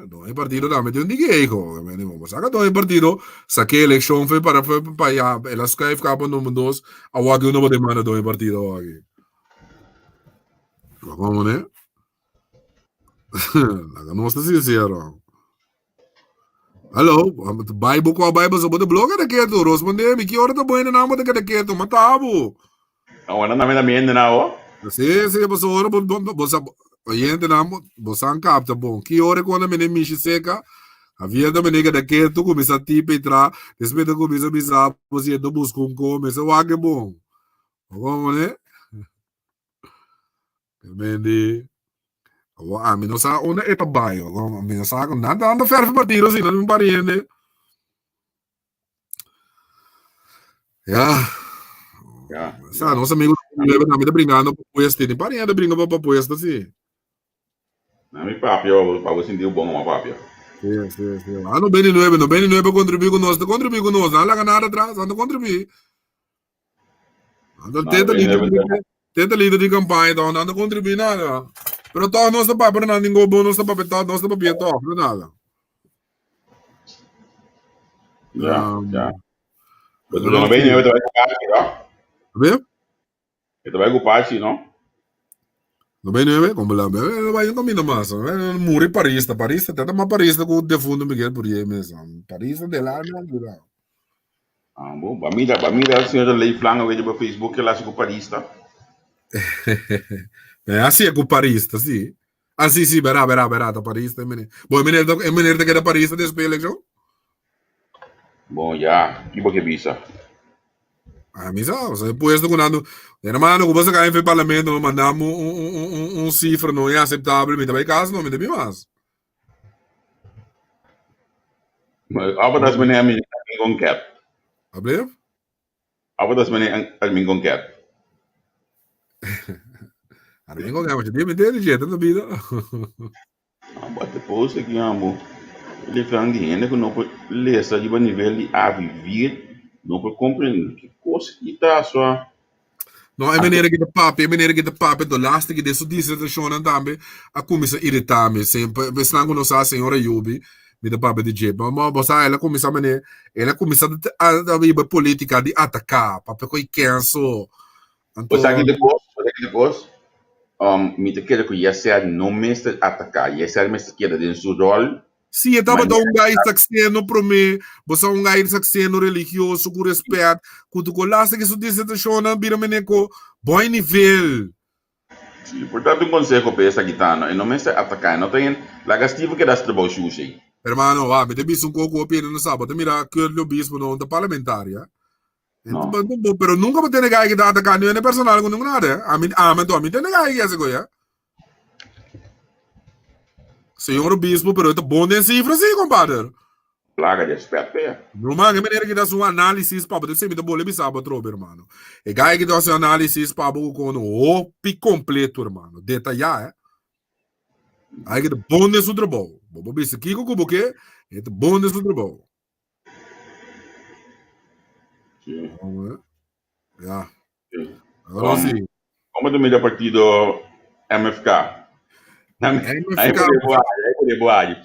Doño partido tambe tin un tiki ego. Bo sa ka doño partido saké eleccion fe para fe pa ya, el a schuif ka pa number dos, awor aki unda bo ta manda doño partido awor aki. Como ne? Laga nos ta sincero. Hallo, Bible kwa Bible so bote blog keda ketu. Rosmondé, mi ki ora ta bueno na bote keda ketu, mata bo. Awor na mi na mi hende na o. Sí, sí, paso ora bo bo bo sa oyente na bo san kapta bon. Ki ora ku anda mene mishi seka, Javier ta mene keda ketu, kumisa tipe i tra, despues ta kumisa bisa bo si e ta buska un kome, se wak e bon. Bo komprende? Mendi, awor ami no sa unda e ta bai, ami no sa nan ta anda ferfe partido si, nan un pariente. Ya. Ya. Sa, nos amigo mi ta bringando pa puesto, ni pariente bringa pa puesto si. Na mi papia, pa bo sinti bon ma papia. Sí, sí, sí. Ah, no beni nueve, no beni nueve contribuir con nos, te contribuir con nos, no laga nada atrás, no contribuir. Anto tenta lider tenta lider di campaña toch, nan no contribui nada. Pero toch nos ta papia, nan ningo bon nos ta papia toch, nos ta papia toch, no nada. Ja, ja. Pero no bai nueve ta bai ku no? Be? E ta bai ku pachi, no? No bai nueve, como la no bai un camino mas. Muri parista, parista, tenta mas parista ku defunto Miguel Purier mes. Parista de la no. Ah, bo, ba mira, ba mira, señor Leif Lange, weet je, op Facebook, que laatste ku parista. Eh, así es ku parista, sí. Ah, sí, sí, verá, verá, verá, ta parista, meneer. Bo, meneer, e meneer te queda parista después elección? Bon, ja, ki bo ke bisa? Ah, mi sa, o sea, puesto ku nando, hermano, ku bo saca en parlamento, no mandamos un, un, un, un, un cifra no es aceptable, mi ta bai casa, no, mi ta bi mas. Apa das meneer Armin Gonket? Ablief? Apa das meneer Armin Gonket? Armin Gonket, maar je bent meteen de na vida. Wat de post aqui, amo. Ele fala de hende que não pode ler, de nivel de a vivir, não pode compreender que coisa que tá só. No, e manera ku ta papia, e manera ku ta papia, do laatste ku den su disertashonnan tambe a kuminsá iritá mi. Semper, esnan ku no sa, señora Yubi, mi ta papia di dje. Bo, bo sa, el a kuminsá manera, el a kuminsá ta riba e polítika di ataká, papia ku e kenso. Anto. Bo sa ki ta kos? Bo sa ki ta kos? Um, mi ta kere ku Yesel no mester ataká. Yesel mester keda den su ròl. Si e tabata un gai sakseno promé, bo sa un gai sakseno religioso ku respèt, ku tu kolaste ki su disertashonnan bira mene ku boi nivel. Si, por tanto un konseho pa e sagitano, e no mester ataká, e no ta hende, laga Steven keda hasi trabou shushi. Hermano, wak, mi ta bisa un kos ku hopi hende no sa, bo ta mira Curly Obispo no ta parlamentario, eh? No. Pero nunka bo tene gai ki ta ataká ni hende personal ku ningun nada, eh? Ami, ami anto, ami tene gai ki hasi ku, eh? Señor Obispo, pero e ta bon den cifra sí, compadre. Plaga di respet pe. No man, e manera ki ta haci un análisis pa bo, debe ser mi ta bole bisa bo atrobe, hermano. E guy ki ta haci un análisis pa bo ku kono hopi completo, hermano. Detayá, eh. Ai ki ta bon den su trabou. Bo por bisa kiko ku bo ke, e ta bon den su trabou. Sí. Ja. Sí. Ahora sí. Como tu mira partido MFK? MFK.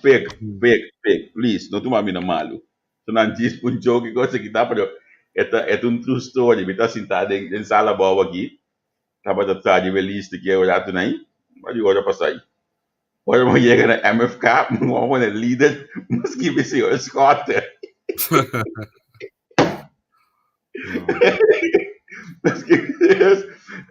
Pek, pek, pek, please, no tuma mi na malu. So nan djis un joke cosa kita, pero eta eta un true story. Mi ta sintá den den sala bou aki. Tabata traha di lista ki e rato nai. Ba di ora pasai. Ora bo yega na MFK, bo a pone lider, bo skibi señor Schotte.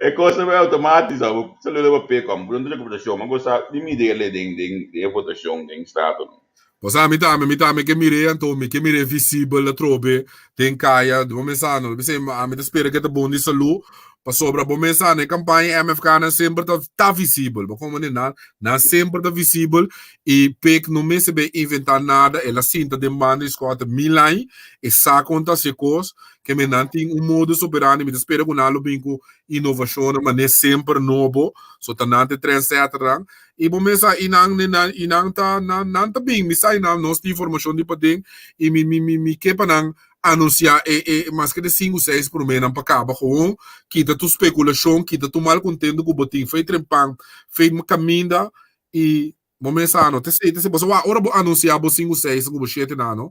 E kos ta bai outomatisch, bo saluda bo peko, bo no ta votashon, bo sa di midi e den den e votashon den stato. Bo sa mi tambe, mi tambe ke mir'é anto mi ke mir'é visibel atrobe den kaya, bo mesa no, p'esei ami ta spera ke ta bon di salú, pasobra bo mesa no e kampaña MFK nan semper ta ta visibel, bo komo nan nan semper ta visibel i pek no mester bay inventá nada, el a sinta den banda di skòter mil aña, e sa kon ta hasi e kos, ke men nan tin un modus operandi, mi ta spera ku nan lo bin ku inovashonnan manera semper nobo, so ta nan ta e trendsetternan. I bo mes sa, i nan, i nan, i nan ta, nan, nan ta bin, mi sa i nan, nos tin informashon di paden, i mi, mi, mi, mi ke pa nan anunsiá e, e, maske de sinku, seis proménan pa kaba, gewoon kita tur spekulashon, kita tur malkontentu ku bo tin, fei trempan, fei kaminda, i bo mes sa, no ta esei, ta esei, pasobra wak, ora bo anunsiá bo sinku, seis ku bo shete nan, no,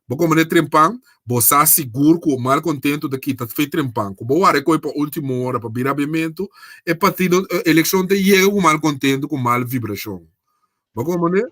Bo komende trempan, bo sa sigur ku malkontentu ta kita fe trempan. Ku bo wara e koi pa ultimo ora pa bira abiamentu, e partido, e elekshon ta yega ku malkontentu, ku mal vibrashon. Bo komende?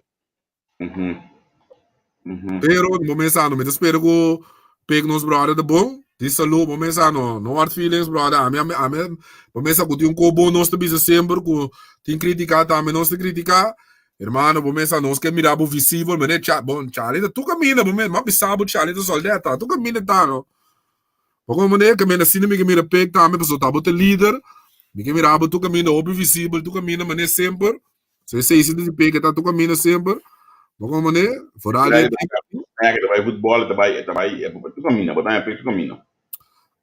Pero bo mes sa no, mi ta spera ku pek nos brother ta bon, di salú, bo mes sa no, no hard feelings brother, ami, ami, ami, bo mes sa ku tin un kos bon nos ta bisa semper ku tin kritika tambe nos ta kritika. Hermano, bo mesa nos ke mira bo visibel, mene cha, bon, Charlie ta tu caminda, bo mesa, ma bisa bo Charlie ta soldeta, tu caminda ta no. Bo como mane, que mena asina mi ke mira pek tambe, paso ta bo te lider, mi ke mira bo tu caminda hopi visibel, tu caminda mane semper, so esei si di pek ta tu caminda semper, bo como mane, vooral die Ja, ta bai voetbal, ta bai, ta bai, tu caminda, bo ta pek tu caminda.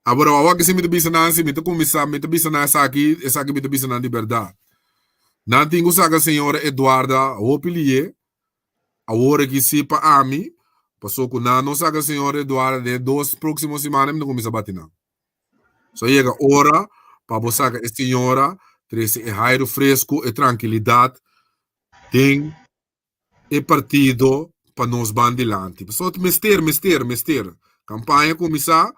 Abora, awor ki si mi ta bisa nan, si mi ta kuminsá, mi ta bisa nan esaki, esaki mi ta bisa nan di bèrdat. Nan tin ku saka señora Eduarda hopi lié, awor aki si pa ami, paso ku nan no saka señora Eduarda den e dos próksimo simana mi ta kuminsá bati nan. So a yega ora pa bo saka e señora, trese e hairu fresku, e trankilidat den e partido pa nos ban dilanti. Pasobra mester, mester, mester. Campaña cuminsa,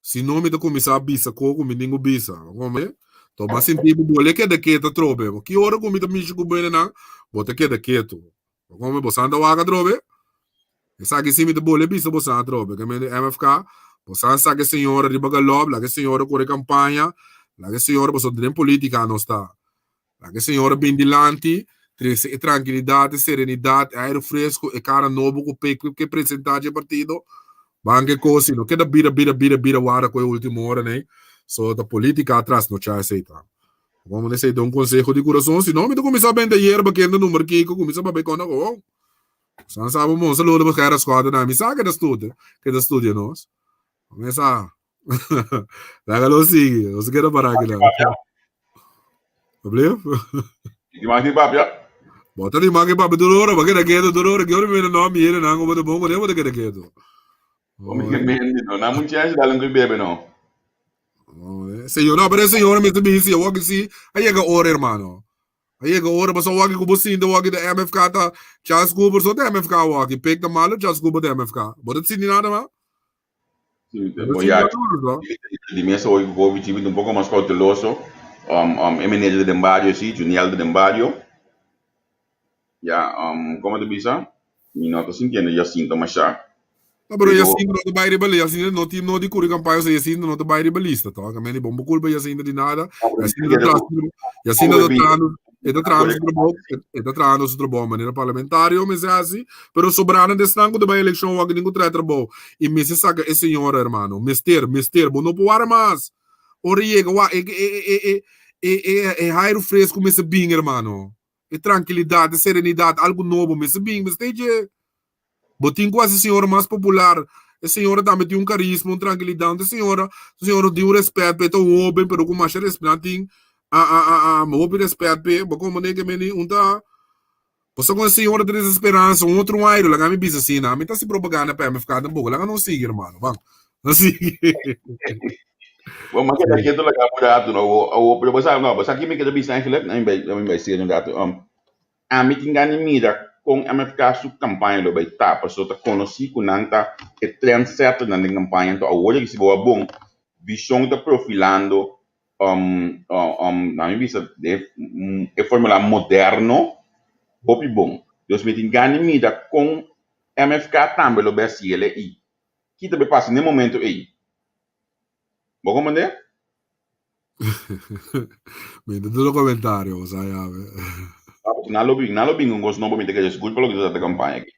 si no mi ta cuminsa bisa co cu mi tin cu bisa. Come? To bo a sinti bo bole keda keto atrobe. Bo ki ora cu mi ta mishi cu bendenan, bo ta keda keto. Come? Bo san ta wak atrobe? Esaki si mi ta bole bisa bo san atrobe. Ke mende MFK, bo san saca e señora riba galop, laga e señora core campaña, laga e señora, pasobra den politica nos ta. Laga e Señor a bin dilanti, trese e trankilidat, e serenidat, e aire fresku, e kara nobo ku pe ke presentá dje partido. Ban ke kos si no keda bira bira bira bira warda ku e ultimo ora nei. So ta politika trasnochá esei ta. Bo esei ta un konseho di kurason, si no mi ta kuminsá benta yerba kende number kiko kuminsá papia kònda ku San sa bo mon saludo bo kera skòta na mi sa ke ta studia ke ta studia nos. Mesa Laga lo sigui, nos keda para aki nan. Ablief? Di maki papia. Bota di maki papia tur ora, bo keda keto tur ora, ki ora mi no mi hende nan como ta bon kuné bo ta keda keto. Como que mendi no, na mun chance dale un bebe no. Señor, no, pero e señor mester bin si, awor ki si, a yega ora hermano. A yega ora boso waki ku bo sinta waki ta MFK ta Charles Cooper so ta MFK waki, pek ta malo Charles Cooper ta MFK. Bo ta sinti nada mas? Sí, voy a di mesa hoy ku Chibi un poco mas cauteloso. E meneer den barrio sí, Juniel den barrio. Ya, como te bisa? Mi no ta sintiendo Jacinto masha. No, pero Jacinto no ta bai riba lista. Jacinto no tin no di curi campaña, so Jacinto no ta bai riba lista, toch? Ka meni bon bo culpa Jacinto di nada. Jacinto ta Jacinto ta trahando, e ta trahando su trabou, e ta trahando su trabou manera parlamentario mester hasi, pero sobrando de esnan ku ta bai elekshon wak tin ku traha trabou. I mester saka e señora, hermano. Mester, mester, bo no por wara mas. Ora yega wak e e e e e e e airu fresku mester bin, hermano. E trankilidat, e serenidat, algu nobo mester bin, mester dje. Bo tin ku hasi señora mas popular. E señora tambe tin un karisma, un trankilidat. E señora, e señora tin un respet p'e. E ta un hoben, pero ku masha respet. Nan tin a a a a hopi respet p'e. Bo komprende ke meni un ta Bo sa kon e señora ta trese speransa, un otro aire. Laga mi bisa asina. Mi ta hasi propaganda pa MFK tampoco. Laga nos sigui, hermano. Ban. Nos sigui. Bo ma keda ketu laga un ratu, no. Awo, pero bo sa, no, bo sa ki mi keda bisa eigenlijk? Mi bai, mi bai serio un ratu. Ami tin gana di mira kon MFK su kampaña lo bai ta, pasobra ta konosí ku nan ta e trendsetternan den kampaña. Anto awor di si bo a bon, Vishon ta profilando nan mi bisa e formula moderno. Hopi bon. Dus mi tin gana di mira kon MFK tambe lo bai hasiel ei. Ki ta bai pasa n'e momento ei? Bo komprendé? Mi ta duna komentario, bo sa ya. Nan lo bin, nan lo bin un kos nobo, mi ta kere sigur pa loke ta trata kampaña aki.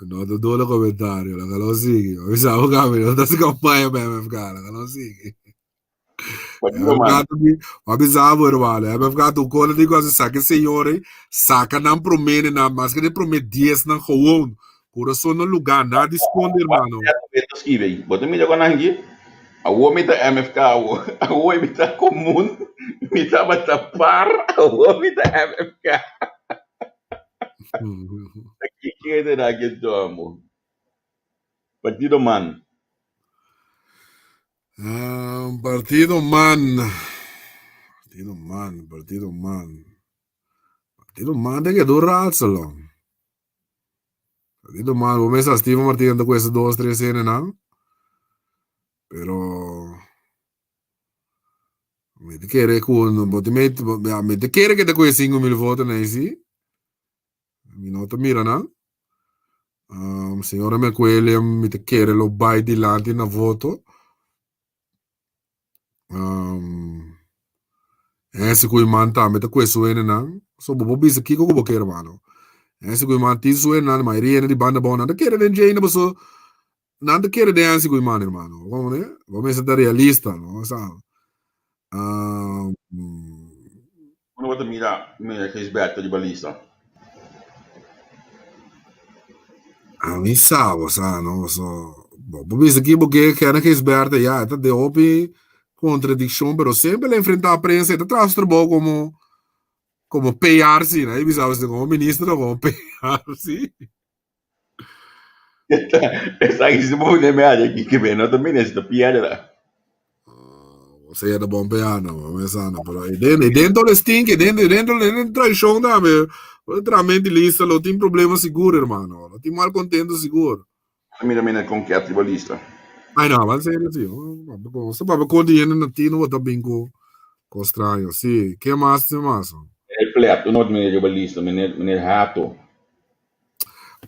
No ta duna komentario, laga nos sigui. Mi sa bo kami, no ta hasi kampaña pa MFK, laga nos sigui. Ma bisa bo hermano, MFK tu kona di cosa saka e señor ei, saka nan promé nan, maske den promé dies nan gewoon, kurason na lugá, nada di skonde hermano. Bo ta mira kon nan aki? Awor mi ta MFK awor, awor mi ta komun, mi tabata par, awor mi ta MFK. Ki kende nan aki anto amo? Partido man. Partido man. Partido man, partido man. Partido man ta keda un raadsel. Partido man, bo mesa Steven Martina ta cuesta dos, tres hendenan. Pero mi ta kere ku bo ta met, mi ta kere ke ta kue 5000 votonan si. Mi no ta mira nan. Um, señora McWilliam, mi ta kere lo bai dilanti na voto. Um, ese ku iman tambe ta kue su nan. So bo por bisa kiko ku bo kere, mano. Ese ku iman tin su nan, mayoria hende di banda bou nan ta kere den dje, paso nan ta kere den ese ku iman, hermano. Bo komprende? Bo mester ta realista, no? Sa. Um, Uno bo ta mira meneer Gijsberto riba lista. Ami sa bo sa no so bo por bisa ki bo ke Kenneth Gijsberto ya e ta den hopi kontradikshon pero semper el a enfrenta prensa e ta traha su trabou komo komo PR si no bisa bo komo minister o komo PR si. Esaki si bo pone meadia aki ke no ta minister piedra. O sea ta bon p'e no, bo mesa no, pero e den, e dentro le stinke, e dentro, e dentro, e dentro traishon tambe. Bo tra mente lista, lo tin problema sigur, hermano. Lo tin mal contento sigur. Mira mira con ket riba lista. Ay no, ban serio si. Bo papia con di hende na tino bo ta bin cu cos straño. Si, ke mas tin mas? Meneer Plet, uno meneer riba lista, meneer, meneer Hato.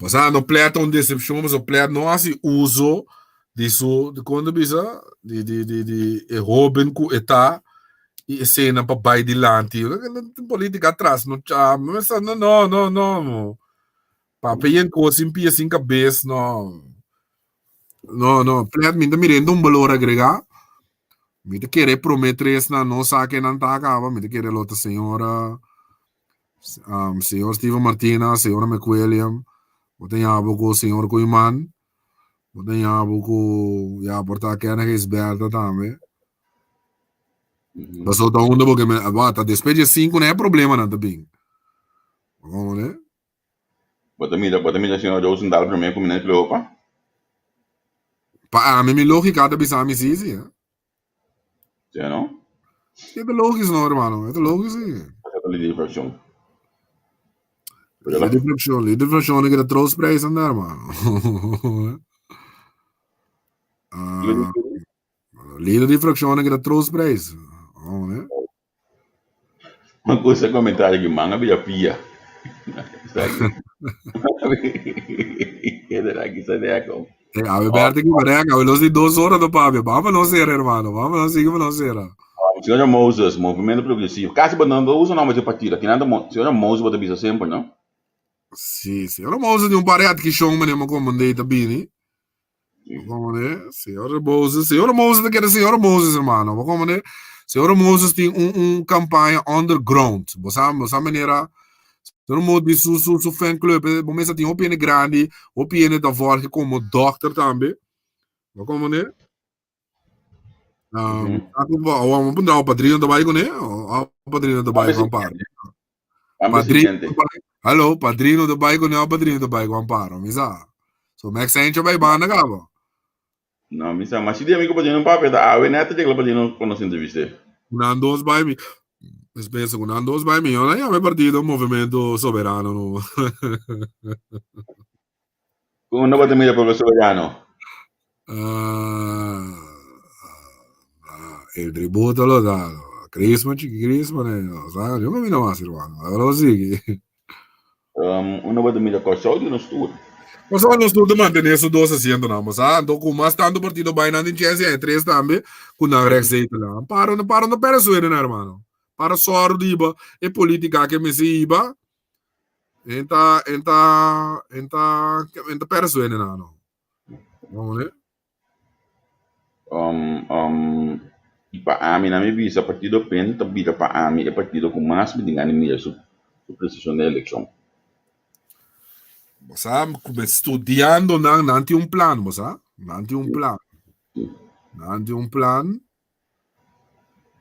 Pasá no Plet ta un decepcion pasobra Plet no hasi uso di su di kon ta bisa di di di di e hoben ku e ta i eseinan pa bai dilanti. Politica atras no cha no no no no papia yen kos sin pia sin kabes no no no Plet mi ta mirando un balor agregá mi ta kere e prome tresnan no sa kenan ta kaba mi ta kere lo ta señora Um, señor Steven Martina, señora McWilliam, bo ta yabo ku señor Koeiman, bo ta yabo ku ya por ta Kenneth Gisberta tambe. Paso ta unda porque me ba ta después de cinco no hay problema nan ta bin. Como ne? Bo ta mira, bo ta mira señor Roosendaal promé ku meneer Cleopa? Pa ami mi lógica ta bisa mi sí, sí. Eh? Sí, no? Sí, ta logisch no, hermano. Ta logisch, sí. Esa ta lider di fracción. Lider di fracción, lider di fracción ke ta troostprijs anda, hermano. uh, lider di fracción ke ta troostprijs. Oh, ne? Uma coisa comentário que manga bira pia. Hey, awe Berta ki barek, awe los di dos horas no papia. Vamos no cera, hermano. Vamos no sigue, no cera. Señora Moses, Movimento Progresivo. Casi bo no usa nombre de partido. Aquí nada, señora Moses bo ta bisa semper, no? Sí, señora Moses di un par de adquisión manera mo komandé ta bini. Como Señor Moses, Señor Moses te quiere Señor Moses, hermano. Como Señor Moses tiene un, un campaña underground. Vos sabes, vos manera. Señor Moses su su su fan club, eh, vos mesa tiene opinión grande, opinión da volge como doctor también. Como ne? Um, vamos a padrino também com ele, o padrino também com amparo. Padrino, hallo, padrino ta bai ku ne padrino ta bai ku Amparo, mi sa. So Max Sancho bai banda kaba. No, mi sa, ma si di amigo padrino papia ta awe neta djegla padrino ku nos entreviste. Nan dos bai mi. Es pensa ku nan dos bai mi, yo no llama partido Movimento Soberano no. Kon no bo ta mira Pueblo Soberano? Ah, el tributo lo da. Crisma, chiqui Crisma, ne, o sea, yo no miro más, hermano. Ahora lo sigue. Um, uno bo ta mira Kòrsou di nos tur. Kòrsou nos tur ta mantené su dos asientonan, bo sa. Anto ku mas tantu partido bai nan tin chèns di haña tres tambe ku nan rèchtzetelnan. Paro no paro no pèrdè suerte nan hermano. Para sòru di hiba e polítika ke mester hiba, en ta en ta en ta en ta pèrdè suerte nan no. Bo Um, um, i pa ami, na mi bisa, partido pen ta bira pa ami e partido ku mas mi tin gana di mira su, su prestashon den elekshon. Bo sa, ku studiando nan, nan tin un plan, bo sa? Nan tin un plan. Nan tin un plan.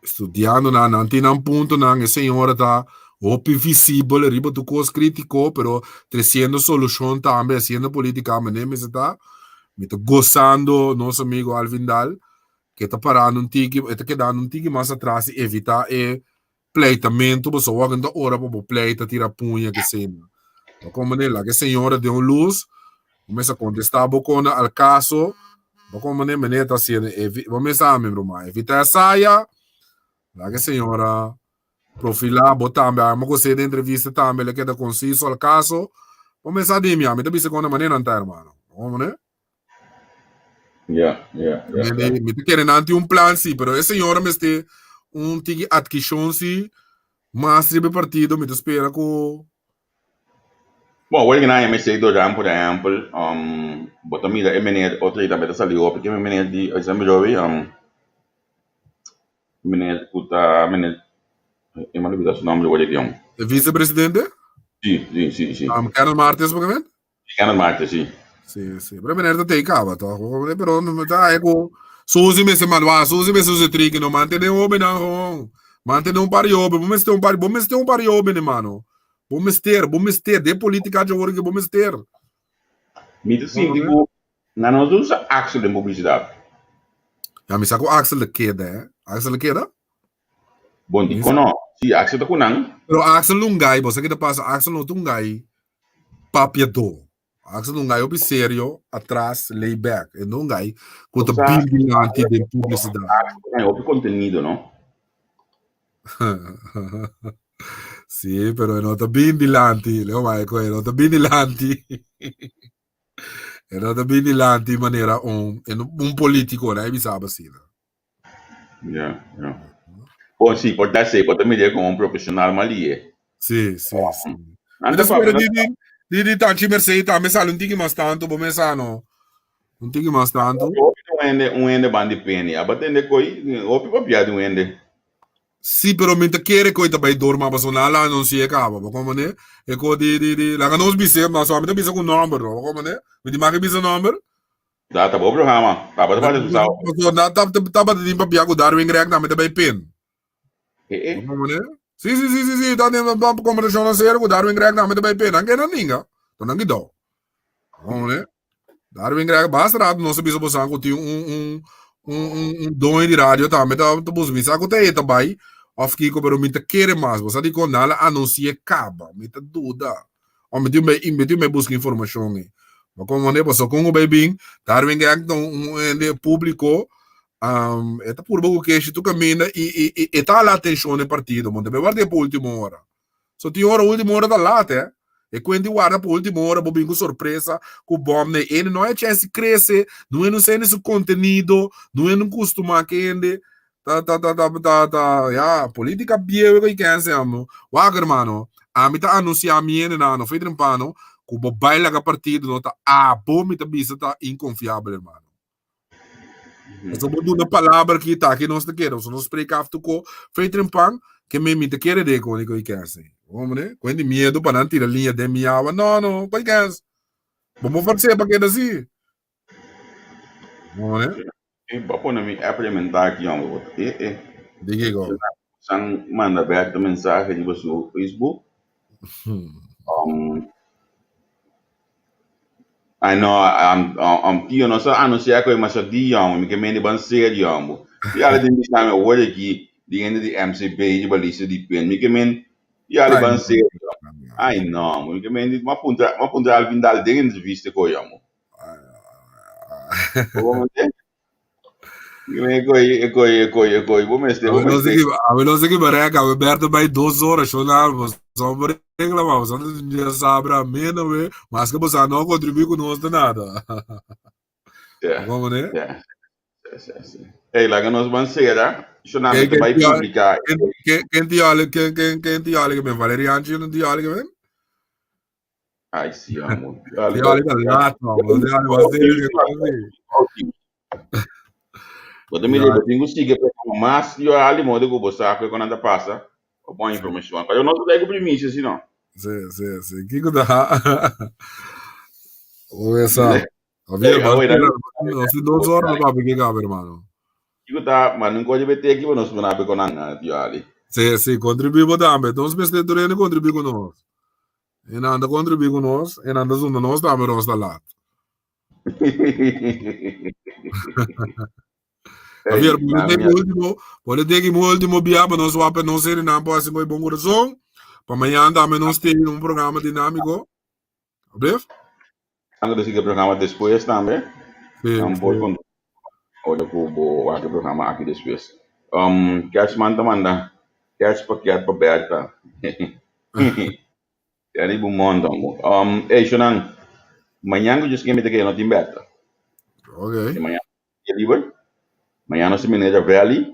Studiando nan, nan tin nan puntonan, e señora ta hopi visibel riba tur kos kritiko, pero tresiendo solushon tambe, hasiendo politika manera mester ta. Mi ta gosando nos amigo Alvin Daal, ke ta parando un tiki, e ta kedando un tiki mas atras i evita e pleitamentu, pasobra wak no ta ora pa bo pleita, tira puña, kesena. Bo komprende? Laga e señora den un lus, bo mester kontestá bo kona al kaso, bo komprende? Meneer ta hasiendo, bo mester ami ruman, evita esaya, laga e señora profilá bo tambe, amo gos'é den entrevista tambe, el a keda konsiso al kaso, bo mester a dimi, ami ta bisa kona manera nan ta hermano, bo komprende? Ja, ja, ja. Mi, mi ta kere nan tin un plan sí, pero e señora mester un tiki adkishon sí, mas riba e partido, mi ta spera ku Bon, awor ki nan MC Doran, por ehempel, um, bo ta mira e meneer, otro día tambe ta sali hopi, ke meneer di, esa mira hopi, um, meneer ku ta, meneer, e mi a lubida su nomber awor aki, um. E vicepresidente? Sí, sí, sí, sí. Um, Kenneth Martes, bo ke men? Kenneth Martes, sí. Sí, sí. Pero meneer ta tei kaba, toch? Pero ta ay ku Suzy mester malwa, Suzy mester usa triki, no mantene hobennan gewoon. Mantene un par di hoben, bo mester un par, bo mester un par di hoben, hermano. Bo mester, bo mester, den politica dje ora ke bo mester. Mi ta sinti ku nan no ta usa Axel den publisidat. Ya mi sa ku Axel ta keda, eh. Axel ta keda? Bon, dikon no? Si Axel ta ku nan. Pero Axel no un gai, bo sa ke ta pasa, Axel no ta un gai papiadó. Axel ta un gai hopi serio, atras, lay back. E no un gai ku ta bin dilanti den publisidat. Axel ta hopi kontenido, no? Sí, pero e no ta bin dilanti, Leo Michael, e no ta bin dilanti. E no ta bin dilanti manera un, un politico, no? E bisaba asina. Ja, ja. Bon, sí, por ta esei, bo ta mir'é komo un profesional malie. Sí, sí, sí. Mi ta spera di, di, di, di Tanchi Merced tambe sali un tiki mas tantu, bo mesa no. Un tiki mas tantu. Hopi di un hende, un hende ban di peni. Aba tende koi, hopi papia di un hende. Sí, pero mi ta kere koi ta bai dor, ma pasobra nan a anunsi'é kaba, bo komprende? E ko di, di, di, laga nos bis'é, ma mi ta bisa ku nòmber, no, bo komprende? Mi tin mag bisa nòmber? Da ta bo programa. Tabata parti su sao. Pasobra nan tabata tin papia ku Darwin Greg tambe ta bai pin. Eh eh. Sí, sí, sí, sí, sí. Ta tin kombersashonnan serio ku Darwin Greg tambe ta bai pin. Nan ke nan ninga. To nan kidou. Darwin Greg basta rato nos a bisa bosan ku tin un un un un un doño di radio tambe ta ta buska. Mi sa ku ta e ta bai of kiko pero mi ta kere mas. Bo sa dikon nan a anunsi'é kaba. Mi ta duda. O mi tin bai mi tin bai buska informashon ei. Bo komprende? Pasobra kon ku bai bin, Darwin Gek ta un hende públiko, e ta purba ku keshi tur kaminda i i i e ta hala atenshon den partido. Bo no ta bai ward'é pa último ora. So tin ora último ora ta lat eh. E kuenta di warda pa último ora bo bin ku sorpresa, ku bòm nei. Ene no a chèns di krese, no e no sa hende su kontenido, no e no kustumá ku hende. Ta ta ta ta ta ta ya politica bieu e kense amo. Wak hermano, ami ta anuncia mi hende nan no fe trempano ku bo bai laga partido no ta abo mi ta bisa ta inconfiabel hermano. Pasobra bo duna palabra ki ta aki nos ta kere, pasobra nos spreek af tuko fe trempan ke mi mi ta kere de kon i kense. Hombre, ku hende miedo pa nan tira liña den mi awa. No no, koi kense. Bo mo forse pa keda si. Hombre. E bo a pone mi app rementá aki homber bo ta e e. Di kiko? San manda bek ta mensahe riba su Facebook. Um, ai no, um, um, tio no sa anuncia ku e masha dia homber, mi ke mende ban serio homber. I ala den bisa mi awor aki di hende di MCB riba lista di pen, mi ke men i ala ban serio. Ai no, mi ke men di, m'a puntra, m'a puntra Alvin Daal den entrevista ku homber. A ver, no sé qué barraca, Alberto vai 2 horas, yo nada, no por reclamá, boso no tin djasabra ameno we, maske boso no kontribuí ku nos de nada. Ja. Komo ne? Ja. Sí, sí, sí. Hey, laga nos ban sera. Shonami Ken te bai ken publica. ken ken ken tiale ken ken ken tiale ke men Valerianchi no tiale ke men? Ai, sí, amor. Tiale ta laat man. Tiale was serio ke men. Bo mira, bo tin ku sigui programa mas yo ali modo ku bo sa ku nan ta pasa. O bon informashon. Pero no ta ku primisia sino. Sí, sí, sí. Kiko ta? Oesa. Javier, nos tin 2 ora pa papia kaba, hermano. Kiko ta, ma nunca oye bete aki, nos muna be con nan, tio Ali. Sí, sí, kontribuí bo tambe. Nos mester tur hende kontribuí ku nos. E nan ta kontribuí ku nos, e nan ta zunda nos tambe nos ta lat. Javier, pone teki último, pone teki último bia pa nos wapa nos seri nan pa hasi bon corazón. Pa mañana tambe nos tin un programa dinámico. Ablief? Anto de sigui programa despues tambe. Sí, Nan por sí. con ora ku bo wak e programa aki despues. Cashman ta manda cash pakket pa Bertha. Ya riba un montón. Ey, Shonan, mañana ku Dios ke mi ta keda no tin Bertha. Ok. Mañana dia liber. Mañana nos ta bini na Valley.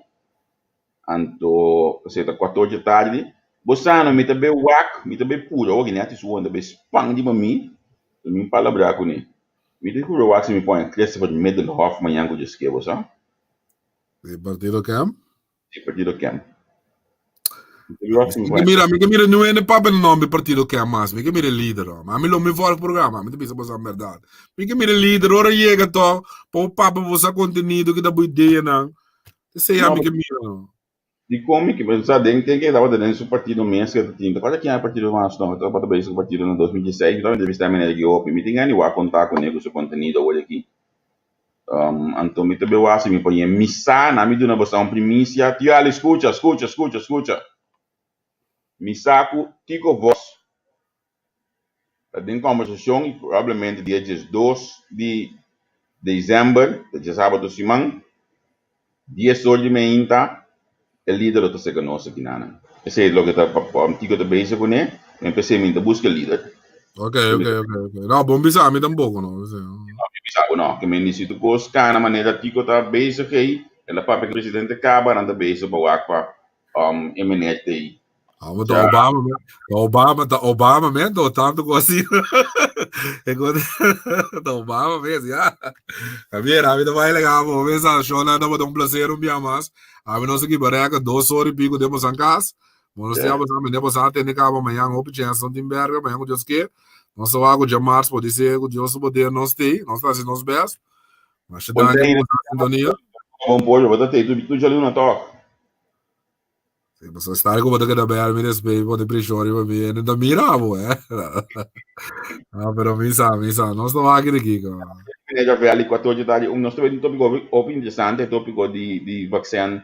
Anto, esei ta 4 di tardi. Bo sa no, mi ta be wak, mi ta be pura, awor ki nèt su ta be spang riba mi, mi palabrá kuné. Mi ta pura wak si mi pone Christopher Middelhof mañana ku Dios ke, bo sa? Di partido KEM? Di partido KEM. Mi ke mira, mi ke mira nu ene papia nombre partido KEM mas, mi ke mira lider, oh. Ma mi lo mi volg programa, mi ta bisa boso berdad. Mi ke mira lider, ora yega to, pa bo papia bo sa contenido ki ta bo ideanan. Esei No, ami ke mira, no. Di kon mi ke pensa den ken ke tabata den su partido mes ke ta tin. Ta kòrda ken e partido mas no. Tabata bezig ku partido na 2016. Mi tabata entrevistá e meneer aki hopi. Mi tin gana di wak konta kuné ku su kontenido awor aki. Anto mi ta be wak si mi por yen mi sa na mi duna boso un primisia. Tio Ali skucha, skucha, skucha, skucha. Mi sa ku Tico Vos ta den kòmbersashon i probablemente dia 12 di desèmber, ta djasábado siman, 10 or di meinta, e lider lo ta seka nos aki nanan. Esei loke ta Tico ta bezig kuné, mi p'esei mi ta buska e lider. Ok, ok, ok, ok. No, bon bisa mi tampoco, no. No, mi bisa bo no. Ke men di si tur kos kana manera Tico ta bezig ei, el a papia ku presidente kaba, nan ta bezig pa wak pa e meneer t'ei. Ah, ta Obama, ta Obama, ta Obama men, to tanto ko así. Ta Obama mes, ya. Javier, a mi ta bai lega bo, mes a shona ta bota un placer un bia mas. A mi no se ki bareka 2 ora y pico de bosan kas. Bo no stia bosan, mende bosan atende kaba mañan hopi chance no tin berga, mañan ku Dios ke. Nos ta wak ku djamars podi ser ku Dios su poder nos tei, nos ta hasi nos best. Masha danki pa bosan sintonia. Bon pollo, bo ta tei tu tu jaluna tok. Sí, paso está como te queda bel, mi despe, pone presión riba mi, en ta mira bo, eh. Ah, pero misa, misa, no estaba aquí de Kiko. Meneer Ravelli, 4 tarde, um, nos un tópiko hopi interesante, tópiko di vaccin,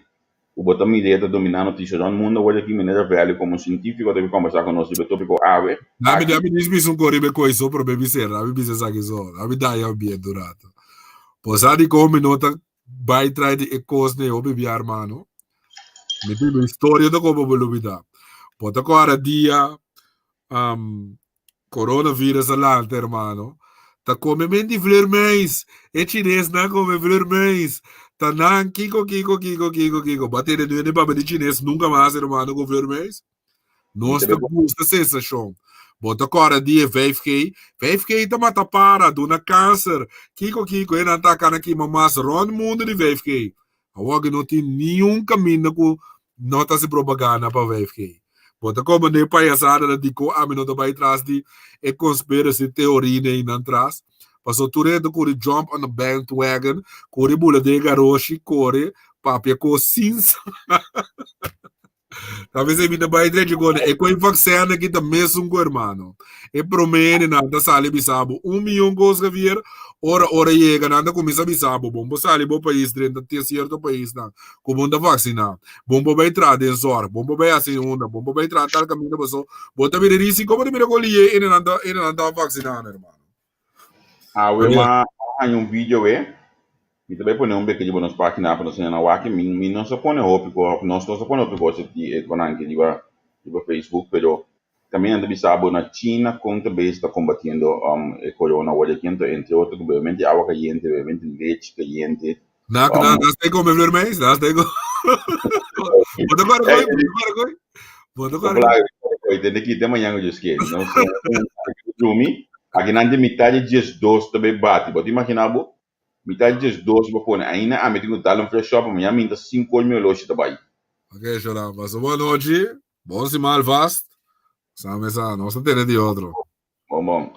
ku bo ta mira ta dominá notisia rond mundo, awor aki meneer Ravelli komo sientífiko ta bin kombersá ku nos riba e tópiko awe. Dami, dami dis bisa un koribe koi so, pero baby ser, dami bisa esaki so, dami daya bien un rato. Posa di kon mi no ta bai trai di e kos ne hopi bia hermano. Mi tin un historia ta como bo lubida. Bo ta kora dia coronavirus a lanta hermano. Ta come men di vleermuis. E chines nan come vleermuis. Ta nan kiko kiko kiko kiko kiko. Bo a tende nu papia di chines nunca mas hermano cu vleermuis. Nos ta gusta sensashon. Bo ta kòrda di e 5G? 5G ta mata para, duna kanser. Kiko kiko e nan ta kana kima mas rònt mundu di 5G. Awor ku no tin niun kaminda ku no ta hasi propaganda pa 5G. Bo ta komprendé e payasada nan dikon ami no ta bai tras di e conspiracy theory nan tras? Pasobra tur hende kuri jump on the bandwagon, kuri bula den e garoshi, kore papia kos sin sa. Ta bisa mi ta bai drechi gone. E koi vaccin aki ta mesun ku hermano. E prome nan ta sali bisa bo 1 miyon kos Javier. Ora ora yega nan ta kuminsa bisa bo. Bon bo sali bo pais drenta te cierto pais nan. Ku bon ta vaccina. Bon bo bai tra den zorg. Bon bo bai hasi unda. Bon bo bai tra tal kaminda paso. Bo ta bira risico bo ta bira kon liye ene nan ta ene nan ta vaccina hermano. Awe ma haña un video e. Mi ta bai pone un beke riba nos página pa nos hende wak. Mi no sa pone hopi ko, nos no sa pone hopi kos di e konanke riba riba Facebook, pero. Kaminda ta bisa bo na China kon ta bes ta kombatiendo e corona awor aki anto entre otro ku bebemento di awa kayente, bebemento di lechi kayente. Na na na stay come vleermuis, na stay come. Bo ta kore koi, bo ta kore koi. Bo ta kore koi. Tende ki te mañana ku Dios kere. No drumi, aki nan te mitad di 12 ta bay bati. Bo ta imagina bo? Mitad di 12 bo pone aina ami tin ku dal un fresh up, mañana mi ta 5 or mi oloshi ta bay. Ok, Shola, pasa bon nochi. Bon siman alvast. Sa mesa, nos ta tene di otro. Bon bon.